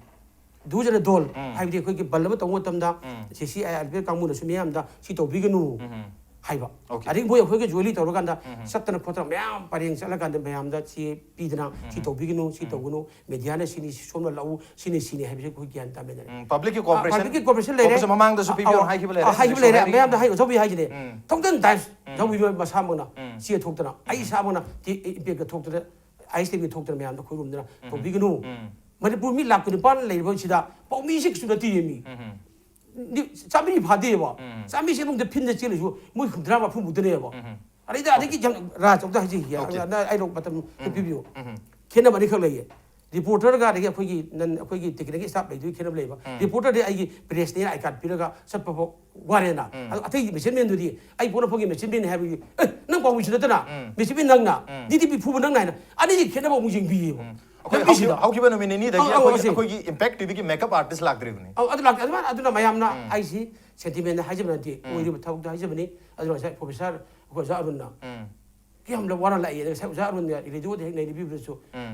ꯗꯨꯖꯅ ꯗꯣꯜ ꯎꯝ꯫ ꯍꯥꯏꯕꯗꯤ ꯑꯩꯈꯣꯏꯒꯤ ꯕꯜ ꯑꯃ ꯇꯧꯕ ꯃꯇꯝꯗ ꯎꯝ꯫ J C I L P ꯀꯥꯡꯕꯨꯅꯁꯨ ꯃꯤꯌꯥꯝꯗ ꯁꯤ ꯇꯧꯕꯤꯒꯅꯨ ꯎꯝ꯫ ꯍꯥꯏꯕ꯫ Okay꯫ ꯑꯗꯒꯤ ꯃꯣꯏ ꯑꯩꯈꯣꯏꯒ ꯖꯣꯏꯂꯤ ꯇꯧꯔꯀꯥꯟꯗ ꯎꯝ꯫ ꯆꯠꯇꯅ ꯈꯣꯠꯇꯅ ꯃꯌꯥꯝ ꯄꯔꯦꯡ ꯆꯠꯂꯀꯥꯟꯗ ꯃꯌꯥꯝꯗ ꯆꯦ ꯄꯤꯗꯅ ꯁꯤ ꯎꯝ꯫ ꯇꯧꯕꯤꯒꯅꯨ, ꯁꯤ ꯎꯝ꯫ ꯇꯧꯒꯅꯨ, ꯃꯦꯗꯤꯌꯥꯅ ꯁꯤꯅꯤ, ꯁꯤ ꯁꯣꯝꯅ ꯂꯥꯛꯎ, ꯁꯤꯅꯤ ꯁꯤꯅꯤ ꯍꯥꯏꯕꯁꯦ ꯑꯩꯈꯣꯏ ꯒ꯭ꯌꯥꯟ ꯇꯥꯃꯤꯟꯅꯔꯦ꯫ ꯎꯝ, ꯄꯕ꯭ꯂꯤꯛꯀꯤ ꯑ, ꯀꯣꯑꯣꯄꯔꯦꯁꯟ, ꯄꯕ꯭ꯂꯤꯛꯀꯤ ꯀꯣꯑꯣꯄꯔꯦꯁꯟ ꯂꯩꯔꯦ꯫ ꯀꯣꯑꯣꯄꯔꯦꯁꯟ ꯃꯃꯥꯡꯗꯁꯨ ꯄꯤꯕꯤꯌꯣꯅ ꯑ, ꯍꯥꯏꯈꯤꯕ ꯂꯩꯔꯦ, ꯑ, ꯍꯥꯏꯈꯤꯕ ꯍꯧꯖꯤꯛꯁꯨ ꯂꯩꯔꯦ꯫ ꯍꯥꯏꯔꯤ꯫ ꯃꯌꯥꯝꯗ ꯎꯝ꯫ ꯍꯥꯏ, ꯊꯧꯕꯤ ꯍꯥꯏꯁꯤꯅꯦ꯫ ꯎꯝ꯫ ꯊꯧꯗꯟ ꯇꯥꯏꯝꯁ ꯎꯝ꯫ ꯊꯧꯕꯤꯕ ꯃꯁꯥꯃꯛꯅ ꯎꯝ꯫ ꯆꯦ ꯊꯣꯛꯇꯅ ꯑꯩ ꯏꯁꯥꯃꯛꯅ ꯏꯝꯄꯦꯛꯇ ꯊꯣꯛꯇꯅ ꯑꯥꯏ ꯑꯦꯁ ꯇꯤ ꯚꯤ ꯊꯣꯛꯇꯅ ꯃꯌꯥꯝꯗ ꯈꯣꯏꯔꯨꯝꯗꯅ ꯎꯝ꯫ ꯇꯧꯕꯤꯒꯅꯨ꯫ ꯎꯝ꯫ ꯃꯅꯤꯄꯨꯔ ꯃꯤ ꯂꯥꯛ ꯀꯨꯟꯅꯤꯄꯥꯟ ꯂꯩꯔꯤꯕꯁꯤꯗ ꯄꯥꯎꯃꯤꯁꯤ ꯀꯩꯁꯨ ꯅꯠꯇꯦꯌꯦ ꯃꯤ꯫ ꯎꯝ꯫ ꯅꯤ-, ꯆꯥꯃꯔꯤ ꯐꯥꯗꯦꯕ꯫ ꯎꯝ꯫ ꯆꯥꯃꯔꯤꯁꯦ ꯃꯅꯨꯡꯗ ꯐꯤꯟꯗ ꯆꯦꯜꯂꯤꯁꯨ ꯃꯣꯏ ꯍꯨꯝꯗ꯭ꯔꯥ ꯃꯔꯐꯨ ꯃꯨꯛꯇꯅꯦꯕ꯫ ꯎꯝ꯫ ꯑꯗꯩꯗ ꯑꯗꯒꯤ ꯌꯥꯝ ꯔꯥꯖ ꯑꯝꯇ ꯍꯥꯏꯖꯈꯤꯒꯦ꯫ ꯑꯣꯀꯦ꯫ ꯑꯗ ꯑꯩ ꯃꯇꯝ ꯄꯤꯕꯤꯌꯨ꯫ ꯈꯦꯠꯅꯕ ꯑꯅꯤꯈꯛ ꯂꯩꯌꯦ꯫ ꯔꯤꯄꯣꯔꯇꯔꯒ ꯑꯗꯒꯤ ꯑꯩꯈꯣꯏꯒꯤ ꯅꯟ ꯑꯩꯈꯣꯏꯒꯤ ꯇꯦꯛꯅꯤꯀꯦꯜ ꯁ꯭ꯇꯥꯐ ꯂꯩꯗꯨꯒꯤ ꯈꯦꯠꯅꯕ ꯂꯩꯕ꯫ ꯔꯤꯄꯣꯔꯇꯔꯗꯤ ꯑꯩꯒꯤ ꯄ꯭ꯔꯦꯁꯅꯦ ꯑꯥꯏ ꯀꯥꯔꯗ ꯄꯤꯔꯒ ꯆꯠꯄ ꯐꯥꯎ ꯋꯥꯔꯦꯅ꯫ ꯑꯗꯣ ꯑꯇꯩ ꯃꯦꯆꯤꯟꯃꯦꯟꯗꯨꯗꯤ ꯑꯩ ꯄꯣꯛꯅꯐꯝꯒꯤ ꯃꯦꯆꯤꯟꯃꯦꯟꯅꯤ ꯍꯥꯏꯕꯒꯤ, "ꯑꯦ, ꯅꯪ ꯄꯥꯎꯃꯤꯁꯨ ꯅꯠꯇꯅ ꯃꯦꯆꯤꯟꯃꯦꯟ ꯅꯪꯅ ꯗꯤ ꯗꯤ ꯄꯤ ꯐꯨꯕ ꯅꯪꯅ" ꯍꯥꯏꯅ ꯑꯅꯤꯒꯤ ꯈꯦꯠꯅꯕ ꯑꯃꯨꯛ ꯌꯦꯡꯕꯤꯌꯦꯕ꯫ ꯑꯩꯈꯣꯏ ꯂꯝꯕꯤꯁꯤꯗ꯫ ꯍꯧꯈꯤꯕ, ꯍꯧꯈꯤꯕ ꯅꯨꯃꯤꯠ ꯅꯤꯅꯤꯗꯒꯤ ꯑꯧ, ꯑꯧ, ꯑꯩꯈꯣꯏꯒꯤ, ꯑꯁꯦ꯫ ꯑꯩꯈꯣꯏꯒꯤ ꯏꯝꯄꯦꯛ ꯇꯤꯚꯤꯒꯤ ꯃꯦꯀꯞ ꯑꯥꯔꯇꯤꯁ ꯂꯥꯛꯇ꯭ꯔꯤꯕꯅꯤ꯫ ꯑꯧ, ꯑꯗꯨ ꯂꯥꯛꯇꯦ꯫ ꯑꯗꯨꯃꯥꯏꯅ ꯑꯗꯨꯅ ꯃꯌꯥꯝꯅ ꯑꯩꯁꯤ ꯁꯦꯟꯇꯤꯃꯦꯟꯗ ꯍꯥꯏꯖꯕ ꯅꯠꯇꯦ, ꯑꯣꯏꯔꯤꯕ ꯊꯕꯛꯇ ꯍꯥꯏꯖꯕꯅꯤ꯫ ꯑꯗꯨꯅ ꯉꯁꯥꯏ ꯄ꯭ꯔꯣꯐꯦꯁꯔ ꯑꯩꯈꯣꯏ ꯑꯣꯖꯥ ꯑꯔꯨꯟꯅ ꯀꯌꯥꯝ ꯋꯥꯅ ꯂꯥꯛꯏ꯫ ꯑꯗ ꯉꯁꯥꯏ ꯑꯣꯖꯥ ꯑꯔꯨꯟꯅ ꯔꯦꯗꯤꯑꯣꯗ ꯍꯦꯛ ꯅꯩꯅꯕꯤꯕꯗꯁꯨ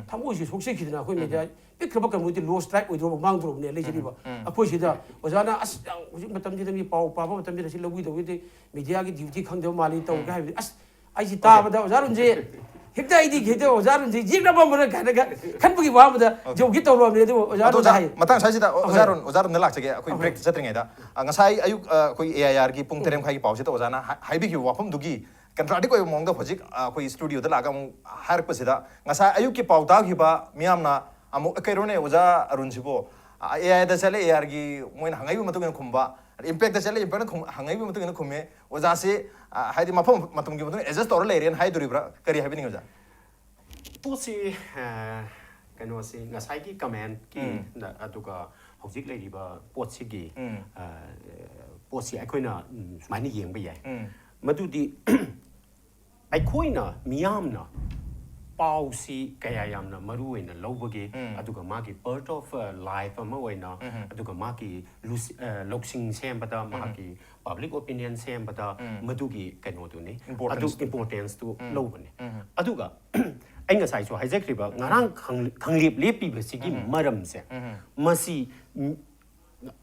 ꯊꯃꯣꯏꯁꯤ ꯁꯣꯛꯆꯈꯤꯗꯅ ꯑꯩꯈꯣꯏ ꯃꯦꯗꯤꯌꯥ ꯄꯤꯛꯈ꯭ꯔꯕ ꯀꯝꯃ꯭ꯌꯨꯅꯤꯇꯤ ꯂꯣꯁ ꯇ꯭ꯔꯥꯏꯕ ꯑꯣꯏꯗꯧꯕ ꯃꯥꯡꯗꯧꯔꯕꯅꯦ ꯂꯩꯖꯔꯤꯕ꯫ ꯑꯩꯈꯣꯏꯁꯤꯗ ꯑꯣꯖꯥꯅ "ꯑꯁ, ꯌꯥꯝ ꯍꯧꯖꯤꯛ ꯃꯇꯝꯁꯤꯗ ꯃꯤ ꯄꯥꯎ ꯄꯥꯕ ꯃꯇꯝꯁꯤꯗ ꯁꯤ ꯂꯧꯕꯤꯗꯧꯕꯗꯤ ꯃꯦꯗꯤꯌꯥꯒꯤ ꯗ꯭ꯌꯨꯇꯤ ꯈꯪꯗꯕ ꯃꯥꯜꯂꯤ" ꯇꯧꯒꯦ ꯍꯥꯏꯕꯗꯤ, ꯑꯁ, ꯑꯩꯁꯤ ꯇꯥꯕꯗ ꯑꯣꯖꯥ ꯑꯔꯨꯟꯁꯦ ꯍꯦꯛꯇ ꯑꯩꯗꯤ ꯍꯦꯛꯇ ꯑꯣꯖꯥ ꯑꯔꯨꯟꯁꯦ ꯌꯦꯛꯅꯕ ꯑꯃꯅ ꯀꯥꯏꯅꯒ ꯈꯟꯕꯒꯤ ꯋꯥ ꯑꯃꯗ ꯌꯧꯒꯦ ꯇꯧꯔꯕꯅꯦ꯫ ꯑꯗꯨꯕꯨ ꯑꯣꯖꯥ ꯑꯗꯣ ꯑꯔꯨꯟꯗ ꯑꯣꯖꯥ, ꯍꯥꯏ꯫ ꯃꯇꯥꯡ ꯑꯁꯤꯗ ꯑꯣꯖꯥ ꯑꯍꯣꯏ꯫ ꯑꯔꯨꯟ, ꯑꯣꯖꯥ ꯑꯔꯨꯟꯗ ꯂꯥꯛꯆꯒꯦ꯫ ꯑꯩꯈꯣꯏ ꯑꯍꯣꯏ꯫ ꯕ꯭ꯔꯦꯛꯇ ꯆꯠꯇ꯭ꯔꯤꯉꯩꯗ, ꯑ, ꯉꯁꯥꯏ ꯑꯌꯨꯛ, ꯑ, ꯑꯩꯈꯣꯏ ꯑꯦ ꯑꯥꯏ ꯑꯥꯔꯒꯤ ꯄꯨꯡ ꯇꯔꯦꯠ ꯃꯈꯥꯏꯒꯤ ꯄꯥꯎꯁꯤꯗ ꯑꯣꯖꯥꯅ ꯍꯥꯏ-, ꯍꯥꯏꯕꯤꯈꯤꯕ ꯋꯥꯐꯝꯗꯨꯒꯤ ꯀꯟꯇ꯭ꯔꯥꯗꯤꯛ ꯑꯣꯏꯕ ꯃꯑꯣꯡꯗ ꯍꯧꯖꯤꯛ, ꯑ, ꯑꯩꯈꯣꯏ ꯁ꯭ꯇꯨꯗꯤꯑꯣꯗ ꯂꯥꯛꯑꯒ ꯑꯃꯨꯛ ꯍꯥꯏꯔꯛꯄꯁꯤꯗ, ꯉꯁꯥꯏ ꯑꯌꯨꯛꯀꯤ ꯄꯥꯎ ꯇꯥꯈꯤꯕ ꯃꯤꯌꯥꯝꯅ ꯑꯃꯨꯛ, "ꯑꯦ, ꯀꯩꯅꯣꯅꯦ ꯑꯣꯖꯥ ꯑꯔꯨꯟꯁꯤꯕꯨ?" ꯑ, ꯑꯦ ꯑꯥꯏꯗ ꯆꯠꯂꯦ, ꯑꯦ ꯑꯥꯏ ꯑꯥꯔꯒꯤ ꯃꯣꯏꯅ ꯍꯪꯉꯛꯏꯕ ꯃꯇꯨꯡ ꯏꯟꯅ ꯈꯨꯝꯕ, ꯏꯝꯄꯦꯛꯇ ꯆꯠꯂꯦ, ꯏꯝꯄꯦꯛꯅ ꯈꯨꯝ-, ꯍꯪꯉꯛꯏꯕ ꯃꯇꯨꯡ ꯏꯟꯅ ꯈꯨꯝꯃꯦ꯫ ꯑꯣꯖꯥꯁꯤ, ꯑ, ꯍꯥꯏꯗꯤ ꯃꯐꯝ ꯃꯇꯝꯒꯤ ꯃꯇꯨꯡ ꯏꯟꯅ ꯑꯦꯗꯖꯁ ꯇꯧꯔ ꯂꯩꯔꯦꯅ ꯍꯥꯏꯗꯣꯔꯤꯕ꯭ꯔꯥ? ꯀꯔꯤ ꯍꯥꯏꯕꯤꯅꯤꯡꯉꯤ ꯑꯣꯖꯥ? ꯄꯣꯠꯁꯤ, ꯑ, ꯀꯩꯅꯣꯁꯤ ꯉꯁꯥꯏꯒꯤ ꯀꯃꯦꯟꯀꯤ ꯎꯝ꯫ ꯅ-, ꯑꯗꯨꯒ ꯍꯧꯖꯤꯛ ꯂꯩꯔꯤꯕ ꯄꯣꯠꯁꯤꯒꯤ, ꯎꯝ꯫ ꯑ, ꯄꯣꯠꯁꯤ ꯑꯩꯈꯣꯏꯅ, ꯎꯝ, ꯁꯨꯃꯥꯏꯅ ꯌꯦꯡꯕ ꯌꯥꯏ꯫ ꯎꯝ꯫ ꯃꯗꯨꯗꯤ ꯑꯩꯈꯣꯏꯅ ꯃꯤꯌꯥꯝꯅ ꯄꯥꯎꯁꯤ ꯀꯌꯥ ꯌꯥꯝꯅ ꯃꯔꯨ ꯑꯣꯏꯅ ꯂꯧꯕꯒꯦ, ꯎꯝ꯫ ꯑꯗꯨꯒ ꯃꯥꯒꯤ part of, ꯑ, life ꯑꯃ ꯑꯣꯏꯅ, ꯎꯝ꯫ ꯑꯗꯨꯒ ꯃꯥꯒꯤ ꯂꯨꯁ-, ꯑ, ꯂꯧꯁꯤꯡ ꯁꯦꯝꯕꯗ, ꯎꯝ꯫ ꯃꯍꯥꯛꯀꯤ public opinion ꯁꯦꯝꯕꯗ, ꯎꯝ꯫ ꯃꯗꯨꯒꯤ ꯀꯩꯅꯣꯗꯨꯅꯤ, Importance ꯑꯗꯨ ꯇꯨ꯫ Importance ꯇꯨ ꯎꯝ꯫ ꯂꯧꯕꯅꯤ꯫ ꯎꯝ꯫ ꯑꯗꯨꯒ ꯑꯩ ꯉꯁꯥꯏꯁꯨ ꯍꯥꯏꯖꯈ꯭ꯔꯤꯕ, ꯎꯝ꯫ ꯉꯔꯥꯡ ꯈꯪ-, ꯈꯪꯂꯦꯞ ꯂꯦꯞꯄꯤꯕꯁꯤꯒꯤ ꯎꯝ꯫ ꯃꯔꯝꯁꯦ, ꯎꯝ꯫ ꯃꯁꯤ, ꯎꯝ,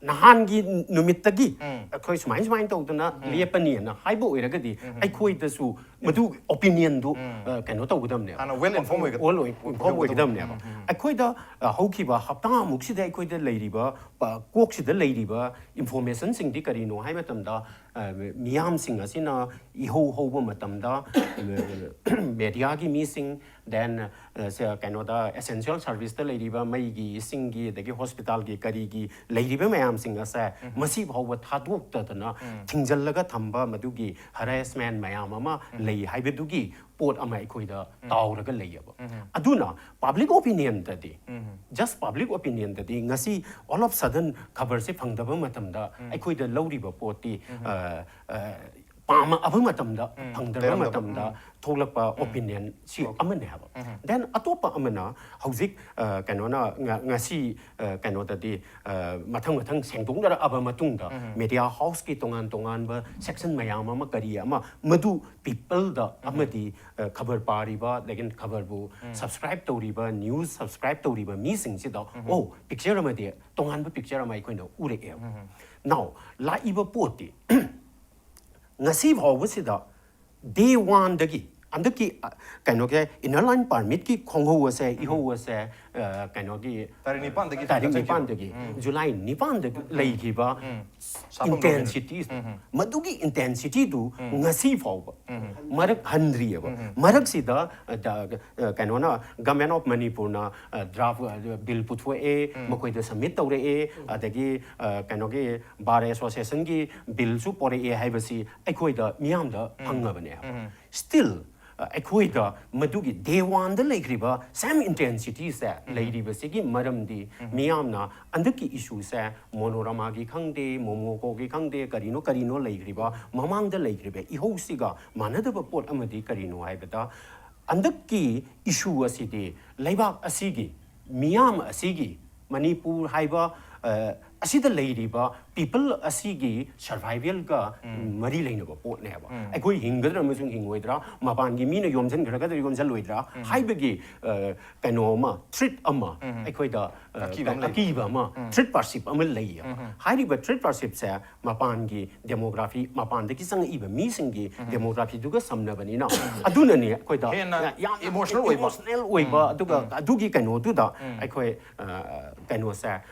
ꯅꯍꯥꯟꯒꯤ ꯅꯨꯃꯤꯠꯇꯒꯤ ꯎꯝ꯫ ꯑꯩꯈꯣꯏ ꯁꯨꯃꯥꯏ ꯁꯨꯃꯥꯏꯅ ꯇꯧꯗꯅ ꯎꯝ꯫ ꯂꯦꯞꯄꯅꯤꯅ ꯍꯥꯏꯕ ꯑꯣꯏꯔꯒꯗꯤ, ꯎꯝ꯫ ꯑꯩꯈꯣꯏꯗꯁꯨ ꯃꯗꯨ opinion ꯗꯨ, ꯎꯝ꯫ ꯑ, ꯀꯩꯅꯣ ꯇꯧꯒꯗꯕꯅꯦꯕ꯫ ꯍꯥꯟꯅ well informed ꯑꯣꯏꯒ-, well informed ꯑꯣꯏꯒꯗꯕꯅꯦꯕ꯫ ꯎꯝ, ꯎꯝ꯫ ꯑꯩꯈꯣꯏꯗ, ꯑ, ꯍꯧꯈꯤꯕ ꯍꯞꯇꯥꯃꯨꯛꯁꯤꯗ ꯑꯩꯈꯣꯏꯗ ꯂꯩꯔꯤꯕ, ꯄ-, ꯀꯣꯛꯁꯤꯗ ꯂꯩꯔꯤꯕ information ꯁꯤꯡꯗꯤ ꯀꯔꯤꯅꯣ ꯍꯥꯏ ꯃꯇꯝꯗ, ꯑ, ꯃꯤꯌꯥꯝꯁꯤꯡ ꯑꯁꯤꯅ ꯏꯍꯧ ꯍꯧꯕ ꯃꯇꯝꯗ, ꯑ, media ꯒꯤ ꯃꯤꯁꯤꯡ, then, ꯑ, ꯁ-, ꯀꯩꯅꯣꯗ essential service ꯇ ꯂꯩꯔꯤꯕ ꯃꯩꯒꯤ, ꯏꯁꯤꯡꯒꯤ, ꯑꯗꯒꯤ hospital ꯒꯤ, ꯀꯔꯤꯒꯤ ꯂꯩꯔꯤꯕ ꯃꯌꯥꯝꯁꯤꯡ ꯑꯁꯦ ꯎꯝ꯫ ꯃꯁꯤ ꯐꯥꯎꯕ ꯊꯥꯗꯣꯛꯇꯗꯅ ꯎꯝ꯫ ꯊꯤꯡꯖꯤꯜꯂꯒ ꯊꯝꯕ ꯃꯗꯨꯒꯤ harassment ꯃꯌꯥꯝ ꯑꯃ ꯎꯝ꯫ ꯂꯩ ꯍꯥꯏꯕꯗꯨꯒꯤ ꯄꯣꯠ ꯑꯃ ꯑꯩꯈꯣꯏꯗ ꯇꯥꯎꯔꯒ ꯂꯩꯌꯦꯕ꯫ ꯑꯗꯨꯅ public opinionꯗꯗꯤ, just public opinionꯗꯗꯤ ꯉꯁꯤ all of sudden ꯈꯕꯔꯁꯦ ꯐꯪꯗꯕ ꯃꯇꯝꯗ ꯑꯩꯈꯣꯏꯗ ꯂꯧꯔꯤꯕ ꯄꯣꯠꯇꯤ, ꯑ, ꯑ, ꯄꯥꯝꯃꯛꯑꯕ ꯃꯇꯝꯗ, ꯐꯪꯗ꯭ꯔꯕ ꯂꯩꯔꯝꯗꯕ꯫ ꯃꯇꯝꯗ ꯊꯣꯛꯂꯛꯄ opinion ꯁꯤ ꯑꯃꯅꯦ ꯍꯥꯏꯕ꯫ Then ꯑꯇꯣꯞꯄ ꯑꯃꯅ ꯍꯧꯖꯤꯛ, ꯑ, ꯀꯩꯅꯣꯅ ꯉ-, ꯉꯁꯤ, ꯑ, ꯀꯩꯅꯣꯗꯗꯤ, ꯑ, ꯃꯊꯪ ꯃꯊꯪ ꯁꯦꯡꯗꯣꯛꯅꯔꯛꯑꯕ ꯃꯇꯨꯡꯗ media houseꯀꯤ ꯇꯣꯉꯥꯟ ꯇꯣꯉꯥꯟꯕ section ꯃꯌꯥꯝ ꯑꯃ ꯀꯔꯤ ꯑꯃ ꯃꯗꯨ peopleꯗ ꯑꯃꯗꯤ, ꯑ, ꯈꯕꯔ ꯄꯥꯔꯤꯕ, ꯑꯗꯒꯤ ꯈꯕꯔꯕꯨ subscribe ꯇꯧꯔꯤꯕ, news subscribe ꯇꯧꯔꯤꯕ ꯃꯤꯁꯤꯡꯁꯤꯗ, "ꯑꯣ, picture ꯑꯃꯗꯤ, ꯇꯣꯉꯥꯟꯕ picture ꯑꯃ ꯑꯩꯈꯣꯏꯅ ꯎꯔꯛꯑꯦꯕ"꯫ Now, ꯂꯥꯛꯏꯕ ꯄꯣꯠꯇꯤ ꯉꯁꯤ ꯐꯥꯎꯕꯁꯤꯗ day oneꯗꯒꯤ ꯍꯟꯗꯛꯀꯤ, ꯑ, ꯀꯩꯅꯣꯒꯤ inner line permitꯀꯤ ꯈꯣꯡꯍꯧ ꯑꯁꯦ, ꯏꯍꯧ ꯑꯁꯦ, ꯑ, ꯀꯩꯅꯣꯒꯤ ꯇꯥꯔꯤꯛ ꯅꯤꯄꯥꯟꯗꯒꯤ ꯇꯥꯔꯤꯛ ꯆꯠꯈꯤꯕ꯫ ꯅꯤꯄꯥꯟꯗꯒꯤ, ꯖꯨꯂꯥꯏ ꯅꯤꯄꯥꯟꯗꯒꯤ ꯂꯩꯈꯤꯕ ꯁꯥꯐꯝ ꯂꯣꯝꯗꯒꯤ꯫ Intensities, ꯃꯗꯨꯒꯤ intensityꯗꯨ ꯉꯁꯤ ꯐꯥꯎꯕ ꯃꯔꯛ ꯍꯟꯗ꯭ꯔꯤꯑꯕ꯫ ꯃꯔꯛꯁꯤꯗ, ꯑ, ꯗ-, ꯑ, ꯀꯩꯅꯣꯅ, Government of Manipurꯅ, ꯑ, draft, ꯑ, bill ꯄꯨꯊꯣꯛꯑꯦ, ꯃꯈꯣꯏꯗ submit ꯇꯧꯔꯛꯑꯦ, ꯑꯗꯒꯤ, ꯑ, ꯀꯩꯅꯣꯒꯤ Bar Associationꯒꯤ billꯁꯨ ꯄꯣꯔꯛꯑꯦ ꯍꯥꯏꯕꯁꯤ ꯑꯩꯈꯣꯏꯗ ꯃꯤꯌꯥꯝꯗ ꯐꯪꯉꯕꯅꯦ꯫ Still, ꯑ, ꯑꯩꯈꯣꯏꯗ ꯃꯗꯨꯒꯤ day oneꯗ ꯂꯩꯈ꯭ꯔꯤꯕ same intensitiesꯁꯦ ꯂꯩꯔꯤꯕꯁꯤꯒꯤ ꯃꯔꯝꯗꯤ ꯃꯤꯌꯥꯝꯅ ꯍꯟꯗꯛꯀꯤ issueꯁꯦ Monoramꯥꯒꯤ ꯈꯪꯗꯦ, Momococꯒꯤ ꯈꯪꯗꯦ, ꯀꯔꯤꯅꯣ ꯀꯔꯤꯅꯣ ꯂꯩꯈ꯭ꯔꯤꯕ, ꯃꯃꯥꯡꯗ ꯂꯩꯈ꯭ꯔꯤꯕ ꯏꯍꯧꯁꯤꯒ ꯃꯥꯟꯅꯗꯕ ꯄꯣꯠ ꯑꯃꯗꯤ ꯀꯔꯤꯅꯣ ꯍꯥꯏꯕꯗ, ꯍꯟꯗꯛꯀꯤ issue ꯑꯁꯤꯗꯤ ꯂꯩꯕꯥꯛ ꯑꯁꯤꯒꯤ, ꯃꯤꯌꯥꯝ ꯑꯁꯤꯒꯤ, ꯃꯅꯤꯄꯨꯔ ꯍꯥꯏꯕ, ꯑ, ꯑꯁꯤꯗ ꯂꯩꯔꯤꯕ people ꯑꯁꯤꯒꯤ survivalꯒ ꯃꯔꯤ ꯂꯩꯅꯕ ꯄꯣꯠꯅꯦꯕ꯫ ꯑꯩꯈꯣꯏ ꯍꯤꯡꯒꯗ꯭ꯔꯥ ꯑꯃꯁꯨꯡ ꯍꯤꯡꯉꯣꯏꯗ꯭ꯔꯥ, ꯃꯄꯥꯟꯒꯤ ꯃꯤꯅ ꯌꯣꯝꯁꯤꯟꯈ꯭ꯔꯒꯗ꯭ꯔꯥ ꯌꯣꯝꯁꯤꯜꯂꯣꯏꯗ꯭ꯔꯥ ꯍꯥꯏꯕꯒꯤ, ꯑ, ꯀꯩꯅꯣ ꯑꯃ, threat ꯑꯃ, ꯑꯩꯈꯣꯏꯗ, ꯑ, ꯑꯀꯤꯕ ꯑꯃ ꯂꯩꯕ꯫ ꯑꯀꯤꯕ ꯑꯃ, threat perceived ꯑꯃ ꯂꯩꯌꯦꯕ꯫ ꯍꯥꯏꯔꯤꯕ threat perceivedꯁꯦ ꯃꯄꯥꯟꯒꯤ demography, ꯃꯄꯥꯟꯗꯒꯤ ꯆꯪꯉꯛꯏꯕ ꯃꯤꯁꯤꯡꯒꯤ demographyꯗꯨꯒ ꯁꯝꯅꯕꯅꯤꯅ, ꯑꯗꯨꯅꯅꯦ ꯑꯩꯈꯣꯏꯗ ꯍꯦꯟꯅ ꯌꯥꯝꯅ emotional ꯑꯣꯏꯕ꯫ Emotional ꯑꯣꯏꯕ, ꯑꯗꯨꯒ ꯑꯗꯨꯒꯤ ꯀꯩꯅꯣꯗꯨꯗ ꯑꯩꯈꯣꯏ, ꯑ, ꯀꯩꯅꯣꯁꯦ, ꯑ,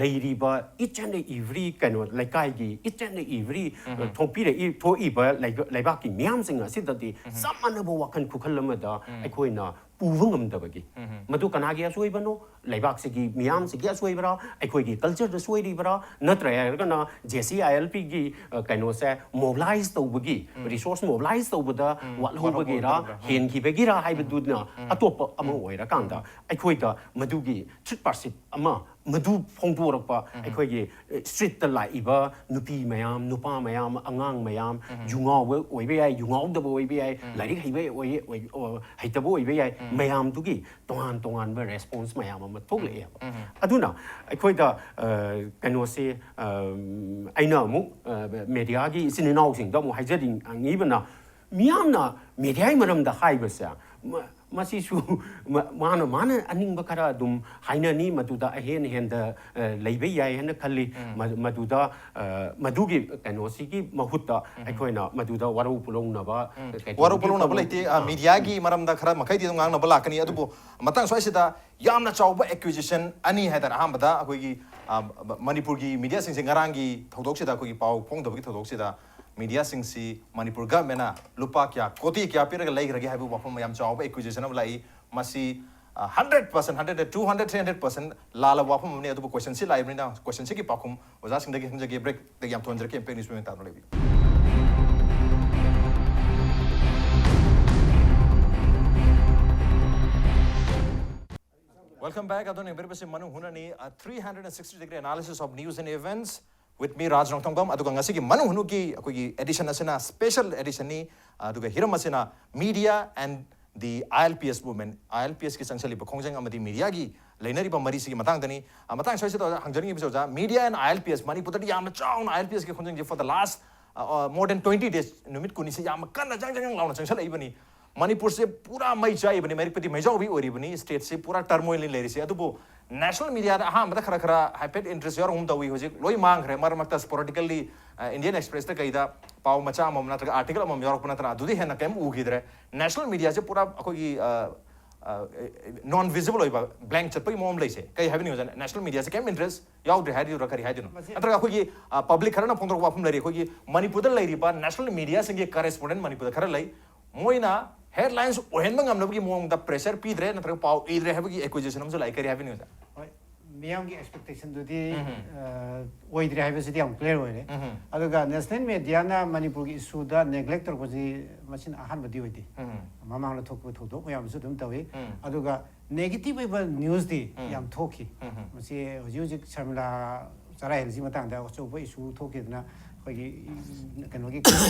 ꯂꯩꯔꯤꯕ each and every ꯀꯩꯅꯣ, ꯂꯩꯀꯥꯏꯒꯤ each and every, ꯑ, ꯊꯣꯛꯄꯤꯔꯛꯏ, ꯊꯣꯛꯏꯕ ꯂꯩ-, ꯂꯩꯕꯥꯛꯀꯤ ꯃꯤꯌꯥꯝꯁꯤꯡ ꯑꯁꯤꯗꯗꯤ ꯆꯞ ꯃꯥꯟꯅꯕ ꯋꯥꯈꯜ ꯈꯨꯈꯜ ꯑꯃꯗ ꯑꯩꯈꯣꯏꯅ ꯎꯕ ꯉꯝꯗꯕꯒꯤ, ꯃꯗꯨ ꯀꯅꯥꯒꯤ ꯑꯁꯣꯏꯕꯅꯣ? ꯂꯩꯕꯥꯛꯁꯤꯒꯤ ꯃꯤꯌꯥꯝꯁꯤꯒꯤ ꯑꯁꯣꯏꯕꯔꯥ? ꯑꯩꯈꯣꯏꯒꯤ ꯀꯜꯆꯔꯗ ꯁꯣꯏꯔꯤꯕꯔꯥ? ꯅꯠꯇ꯭ꯔ ꯍꯥꯏꯔꯒꯅ ꯖꯦ ꯁꯤ ꯑꯥꯏ ꯑꯦꯜ ꯄꯤꯒꯤ ꯀꯩꯅꯣꯁꯦ ꯃꯣꯕꯤꯂꯥꯏꯁ ꯇꯧꯕꯒꯤ, ꯔꯤꯁꯣꯔꯁ ꯃꯣꯕꯤꯂꯥꯏꯁ ꯇꯧꯕꯗ ꯋꯥꯠꯍꯧꯕꯒꯤꯔ, ꯋꯥꯠꯍꯧꯕꯒꯤꯔ, ꯎꯝ꯫ ꯍꯦꯟꯈꯤꯕꯒꯤꯔ ꯍꯥꯏꯕꯗꯨꯅ ꯑꯇꯣꯞꯄ ꯑꯃ ꯑꯣꯏꯔꯀꯥꯟꯗ, ꯑꯩꯈꯣꯏꯗ ꯃꯗꯨꯒꯤ ꯊ꯭ꯔꯤꯠ ꯄꯥꯔꯁꯤꯞ ꯑꯃ, ꯃꯗꯨ ꯐꯣꯡꯗꯣꯔꯛꯄ ꯑꯩꯈꯣꯏꯒꯤ ꯁ꯭ꯇ꯭ꯔꯤꯠꯇ ꯂꯥꯛꯏꯕ ꯅꯨꯄꯤ ꯃꯌꯥꯝ, ꯅꯨꯄꯥ ꯃꯌꯥꯝ, ꯑꯉꯥꯡ ꯃꯌꯥꯝ, ꯌꯨꯉꯥꯎꯕ ꯑꯣꯏꯕ ꯌꯥꯏ, ꯌꯨꯉꯥꯎꯗꯕ ꯑꯣꯏꯕ ꯌꯥꯏ, ꯂꯥꯏꯔꯤꯛ ꯍꯩꯕ ꯑꯣꯏ-, ꯑꯣꯏ-, ꯑꯣ, ꯍꯩꯇꯕ ꯑꯣꯏꯕ ꯌꯥꯏ, ꯃꯌꯥꯝꯗꯨꯒꯤ ꯇꯣꯉꯥꯟ ꯇꯣꯉꯥꯟꯕ ꯔꯦꯁꯄꯣꯟꯁ ꯃꯌꯥꯝ ꯑꯃ ꯊꯣꯛꯂꯛꯑꯦꯕ꯫ ꯑꯗꯨꯅ ꯑꯩꯈꯣꯏꯗ, ꯑ, ꯀꯩꯅꯣꯁꯦ, ꯑ, ꯑꯩꯅ ꯑꯃꯨꯛ, ꯑ, ꯃꯦꯗꯤꯌꯥꯒꯤ ꯏꯆꯤꯟ ꯏꯅꯥꯎꯁꯤꯡꯗ ꯑꯃꯨꯛ ꯍꯥꯏꯖꯅꯤꯡꯉꯤꯕꯅ, ꯃꯤꯌꯥꯝꯅ ꯃꯦꯗꯤꯌꯥꯒꯤ ꯃꯔꯝꯗ ꯍꯥꯏꯕꯁꯦ, ꯃ-, ꯃꯁꯤꯁꯨ ꯃ-, ꯃꯥꯅ, ꯃꯥꯅ ꯑꯅꯤꯡꯕ ꯈꯔ ꯑꯗꯨꯝ ꯍꯥꯏꯅꯅꯤ, ꯃꯗꯨꯗ ꯑꯍꯦꯟ ꯍꯦꯟꯗ, ꯑ, ꯂꯩꯕ ꯌꯥꯏ ꯍꯥꯏꯅ ꯈꯜꯂꯤ꯫ ꯃ-, ꯃꯗꯨꯗ, ꯑ, ꯃꯗꯨꯒꯤ ꯀꯩꯅꯣꯁꯤꯒꯤ ꯃꯍꯨꯠꯇ ꯑꯩꯈꯣꯏꯅ ꯃꯗꯨꯗ ꯋꯥꯔꯧ ꯄꯨꯔꯧꯅꯕ, ꯀꯩꯅꯣ ꯋꯥꯔꯧ ꯄꯨꯔꯧꯅꯕ ꯇꯧꯕ-, ꯂꯩꯇꯦ꯫ ꯑ, ꯑ, ꯃꯤꯗꯤꯌꯥꯒꯤ ꯃꯔꯝꯗ ꯈꯔ ꯃꯈꯩꯗꯤ ꯑꯗꯨꯝ ꯉꯥꯡꯅꯕ ꯂꯥꯛꯀꯅꯤ, ꯑꯗꯨꯕꯨ ꯃꯇꯥꯡ ꯁ꯭ꯋꯥꯏꯁꯤꯗ ꯌꯥꯝꯅ ꯆꯥꯎꯕ ꯑꯦꯀ꯭ꯌꯨꯖꯦꯁꯟ ꯑꯅꯤ ꯍꯥꯏꯇꯥꯔꯦ꯫ ꯑꯍꯥꯟꯕꯗ ꯑꯩꯈꯣꯏꯒꯤ, ꯑ, ꯃꯅꯤꯄꯨꯔꯒꯤ ꯃꯤꯗꯤꯌꯥꯁꯤꯡꯁꯦ ꯉꯔꯥꯡꯒꯤ ꯊꯧꯗꯣꯛꯁꯤꯗ, ꯑꯩꯈꯣꯏꯒꯤ ꯄꯥꯎ ꯐꯣꯡꯗꯕꯒꯤ ꯊꯧꯗꯣꯛꯁꯤꯗ ꯃꯤꯗꯤꯌꯥꯁꯤꯡꯁꯤ ꯃꯅꯤꯄꯨꯔ ꯒꯚꯔꯟꯃꯦꯟꯅ ꯂꯨꯄꯥ ꯀꯌꯥ, ꯀꯣꯇꯤ ꯀꯌꯥ ꯄꯤꯔꯒ ꯂꯩꯈ꯭ꯔꯒꯦ ꯍꯥꯏꯕ ꯋꯥꯐꯝ ꯌꯥꯝ ꯆꯥꯎꯕ ꯑꯦꯀ꯭ꯌꯨꯖꯦꯁꯟ ꯑꯃ ꯂꯥꯛꯏ꯫ ꯃꯁꯤ, ꯑ, hundred percent, hundred, two hundred, three hundred percent ꯂꯥꯜꯂꯕ ꯋꯥꯐꯝ ꯑꯃꯅꯤ꯫ ꯑꯗꯨꯕꯨ ꯀꯣꯏꯁꯟꯁꯤ ꯂꯥꯛꯏꯕꯅꯤꯅ ꯀꯣꯏꯁꯟꯁꯤꯒꯤ ꯄꯥꯎꯈꯨꯝ ꯑꯣꯖꯥꯁꯤꯡꯗꯒꯤ ꯈꯪꯖꯒꯦ꯫ ꯕ꯭ꯔꯦꯛꯇꯒꯤ ꯌꯥꯝ ꯊꯨꯍꯟꯖꯔꯛꯀꯦ, ꯏꯝꯄꯦꯛ ꯅ꯭ꯌꯨꯁ ꯃꯦꯝ ꯇꯥꯗꯨꯅ ꯂꯩꯕꯤꯌꯨ꯫ Welcome back. ꯑꯗꯣꯝꯅ ꯌꯦꯡꯕꯤꯔꯤꯕꯁꯤ ꯃꯅꯨꯡ ꯍꯨꯠꯅꯅꯤ, a three hundred sixty degree analysis of news and events with me, ꯔꯥꯖ ꯔꯣꯡꯊꯣꯡꯕꯝ꯫ ꯑꯗꯨꯒ ꯉꯁꯤꯒꯤ ꯃꯅꯨꯡ ꯍꯨꯠꯅꯒꯤ ꯑꯩꯈꯣꯏꯒꯤ ꯑꯦꯗꯤꯁꯟ ꯑꯁꯤꯅ ꯁ꯭ꯄꯦꯁꯦꯜ ꯑꯦꯗꯤꯁꯟꯅꯤ꯫ ꯑꯗꯨꯒ ꯍꯤꯔꯝ ꯑꯁꯤꯅ media and the I L P S movement, I L P S ꯀꯤ ꯆꯪꯁꯤꯜꯂꯤꯕ ꯈꯣꯡꯖꯪ ꯑꯃꯗꯤ ꯃꯤꯗꯤꯌꯥꯒꯤ ꯂꯩꯅꯔꯤꯕ ꯃꯔꯤꯁꯤꯒꯤ ꯃꯇꯥꯡꯗꯅꯤ꯫ ꯑ, ꯃꯇꯥꯡ ꯁ꯭ꯋꯥꯏꯁꯤꯗ ꯑꯣꯖꯥ ꯍꯪꯖꯅꯤꯡꯉꯤꯕꯁꯤ, ꯑꯣꯖꯥ, media and I L P S, ꯃꯅꯤꯄꯨꯔꯗꯗꯤ ꯌꯥꯝꯅ ꯆꯥꯎꯅ I L P S ꯀꯤ ꯈꯣꯡꯖꯪꯁꯤ for the last, ꯑ, ꯑ, more than twenty days, ꯅꯨꯃꯤꯠ ꯀꯨꯟꯅꯤꯁꯤ ꯌꯥꯝꯅ ꯀꯟꯅ ꯖꯪ ꯖꯪ ꯖꯪ ꯂꯥꯎꯅ ꯆꯪꯁꯤꯜꯂꯛꯏꯕꯅꯤ꯫ ꯃꯅꯤꯄꯨꯔꯁꯦ ꯄꯨꯔꯥ ꯃꯩ ꯆꯥꯛꯏꯕꯅꯤ, ꯃꯩꯔꯤꯛꯄꯗꯤ ꯃꯩꯖꯥꯎꯕꯤ ꯑꯣꯏꯔꯤꯕꯅꯤ, ꯁ꯭ꯇꯦꯠꯁꯤ ꯄꯨꯔꯥ ꯇꯔꯃꯣꯏꯜꯅꯤ ꯂꯩꯔꯤꯁꯤ꯫ ꯑꯗꯨꯕꯨ ꯅꯦꯁꯅꯦꯜ ꯃꯤꯗꯤꯌꯥꯗ ꯑꯍꯥꯟꯕꯗ ꯈꯔ ꯈꯔ ꯍꯥꯏꯐꯦꯠ ꯏꯟꯇꯔꯦꯁ ꯌꯥꯎꯔꯒꯨꯝ ꯇꯧꯏ, ꯍꯧꯖꯤꯛ ꯂꯣꯏ ꯃꯥꯡꯈ꯭ꯔꯦ꯫ ꯃꯔꯛ ꯃꯔꯛꯇ ꯁ꯭ꯄꯣꯔꯣꯗꯤꯀꯦꯜꯂꯤ, ꯑ, ꯏꯟꯗꯤꯌꯟ ꯑꯦꯛꯁꯄ꯭ꯔꯦꯁꯇ ꯀꯩꯗ ꯄꯥꯎ ꯃꯆꯥ ꯑꯃꯃꯝ ꯅꯠꯇ꯭ꯔꯒ ꯑꯥꯔꯇꯤꯀꯜ ꯑꯃꯃꯝ ꯌꯥꯎꯔꯛꯄ ꯅꯠꯇꯅ ꯑꯗꯨꯗꯤ ꯍꯦꯟꯅ ꯀꯩꯝ ꯎꯈꯤꯗ꯭ꯔꯦ꯫ ꯅꯦꯁꯅꯦꯜ ꯃꯤꯗꯤꯌꯥꯁꯦ ꯄꯨꯔꯥ ꯑꯩꯈꯣꯏꯒꯤ, ꯑ, ꯑ, ꯅꯣꯟ ꯚꯤꯖꯤꯕꯜ ꯑꯣꯏꯕ, ꯕ꯭ꯂꯦꯡ ꯆꯠꯄꯒꯤ ꯃꯑꯣꯡ ꯑꯃ ꯂꯩꯁꯦ꯫ ꯀꯩ ꯍꯥꯏꯕꯅꯤ ꯑꯣꯖꯥ? ꯅꯦꯁꯅꯦꯜ ꯃꯤꯗꯤꯌꯥꯁꯦ ꯀꯩꯝ ꯏꯟꯇꯔꯦꯁ ꯌꯥꯎꯗ꯭ꯔꯦ ꯍꯥꯏꯗꯣꯏꯔꯥ, ꯀꯔꯤ ꯍꯥꯏꯗꯣꯏꯅꯣ? ꯃꯁꯤ ꯅꯠꯇ꯭ꯔꯒ ꯑꯩꯈꯣꯏꯒꯤ, ꯑ, ꯄꯕ꯭ꯂꯤꯛ ꯈꯔꯅ ꯐꯣꯡꯗꯣꯔꯛꯄ ꯋꯥꯐꯝ ꯂꯩꯔꯤ, ꯑꯩꯈꯣꯏꯒꯤ ꯃꯅꯤꯄꯨꯔꯗ ꯂꯩꯔꯤꯕ ꯅꯦꯁꯅꯦꯜ ꯃꯤꯗꯤꯌꯥꯁꯤꯡꯒꯤ ꯀꯔꯦꯁꯄꯣꯟꯗꯦꯟ ꯃꯅꯤꯄꯨꯔꯗ ꯈꯔ ꯂꯩ, ꯃꯣꯏꯅ ꯍꯦꯗꯂꯥꯏꯟꯁ ꯑꯣꯏꯍꯟꯕ ꯉꯝꯅꯕꯒꯤ ꯃꯑꯣꯡꯗ ꯄ꯭ꯔꯦꯁꯔ ꯄꯤꯗ꯭ꯔꯦ ꯅꯠꯇ꯭ꯔꯒ ꯄꯥꯎ ꯏꯗ꯭ꯔꯦ ꯍꯥꯏꯕꯒꯤ ꯑꯦꯀ꯭ꯌꯨꯖꯦꯁꯟ ꯑꯃꯁꯨ ꯂꯥꯛꯏ꯫ ꯀꯔꯤ ꯍꯥꯏꯕꯤꯅꯤꯡꯉꯤ, ꯁꯥꯔ? ꯍꯣꯏ, ꯃꯤꯌꯥꯝꯒꯤ ꯑꯦꯛꯁꯄꯦꯛꯇꯦꯁꯟꯗꯨꯗꯤ ꯎꯝ꯫ ꯑ, ꯑꯣꯏꯗ꯭ꯔꯦ ꯍꯥꯏꯕꯁꯤꯗꯤ ꯌꯥꯝ ꯀ꯭ꯂꯤꯌꯥꯔ ꯑꯣꯏꯔꯦ꯫ ꯎꯝ꯫ ꯑꯗꯨꯒ ꯅꯦꯁꯅꯦꯜ ꯃꯦꯗꯤꯌꯥꯅ ꯃꯅꯤꯄꯨꯔꯒꯤ ꯏꯁꯨꯗ ꯅꯦꯒ꯭ꯂꯦꯛ ꯇꯧꯔꯛꯄꯁꯤ ꯃꯁꯤꯅ ꯑꯍꯥꯟꯕꯗꯤ ꯑꯣꯏꯗꯦ꯫ ꯎꯝ꯫ ꯃꯃꯥꯡꯗ ꯊꯣꯛꯄ ꯊꯧꯗꯣꯛ ꯃꯌꯥꯝꯁꯨ ꯑꯗꯨꯝ ꯇꯧꯏ꯫ ꯎꯝ꯫ ꯑꯗꯨꯒ ꯅꯦꯒꯦꯇꯤꯚ ꯑꯣꯏꯕ ꯅ꯭ꯌꯨꯁꯇꯤ ꯎꯝ꯫ ꯌꯥꯝ ꯊꯣꯛꯈꯤ꯫ ꯎꯝ꯫ ꯃꯁꯤ ꯍꯧꯖꯤꯛ ꯍꯧꯖꯤꯛ ꯁꯔꯃꯤꯂꯥ ꯆꯔꯥ ꯍꯦꯜꯂꯤꯁꯤ ꯃꯇꯥꯡꯗ ꯑꯆꯧꯕ ꯏꯁꯨ ꯊꯣꯛꯈꯤꯗꯅ ꯑꯩꯈꯣꯏꯒꯤ ꯀꯩꯅꯣꯒꯤ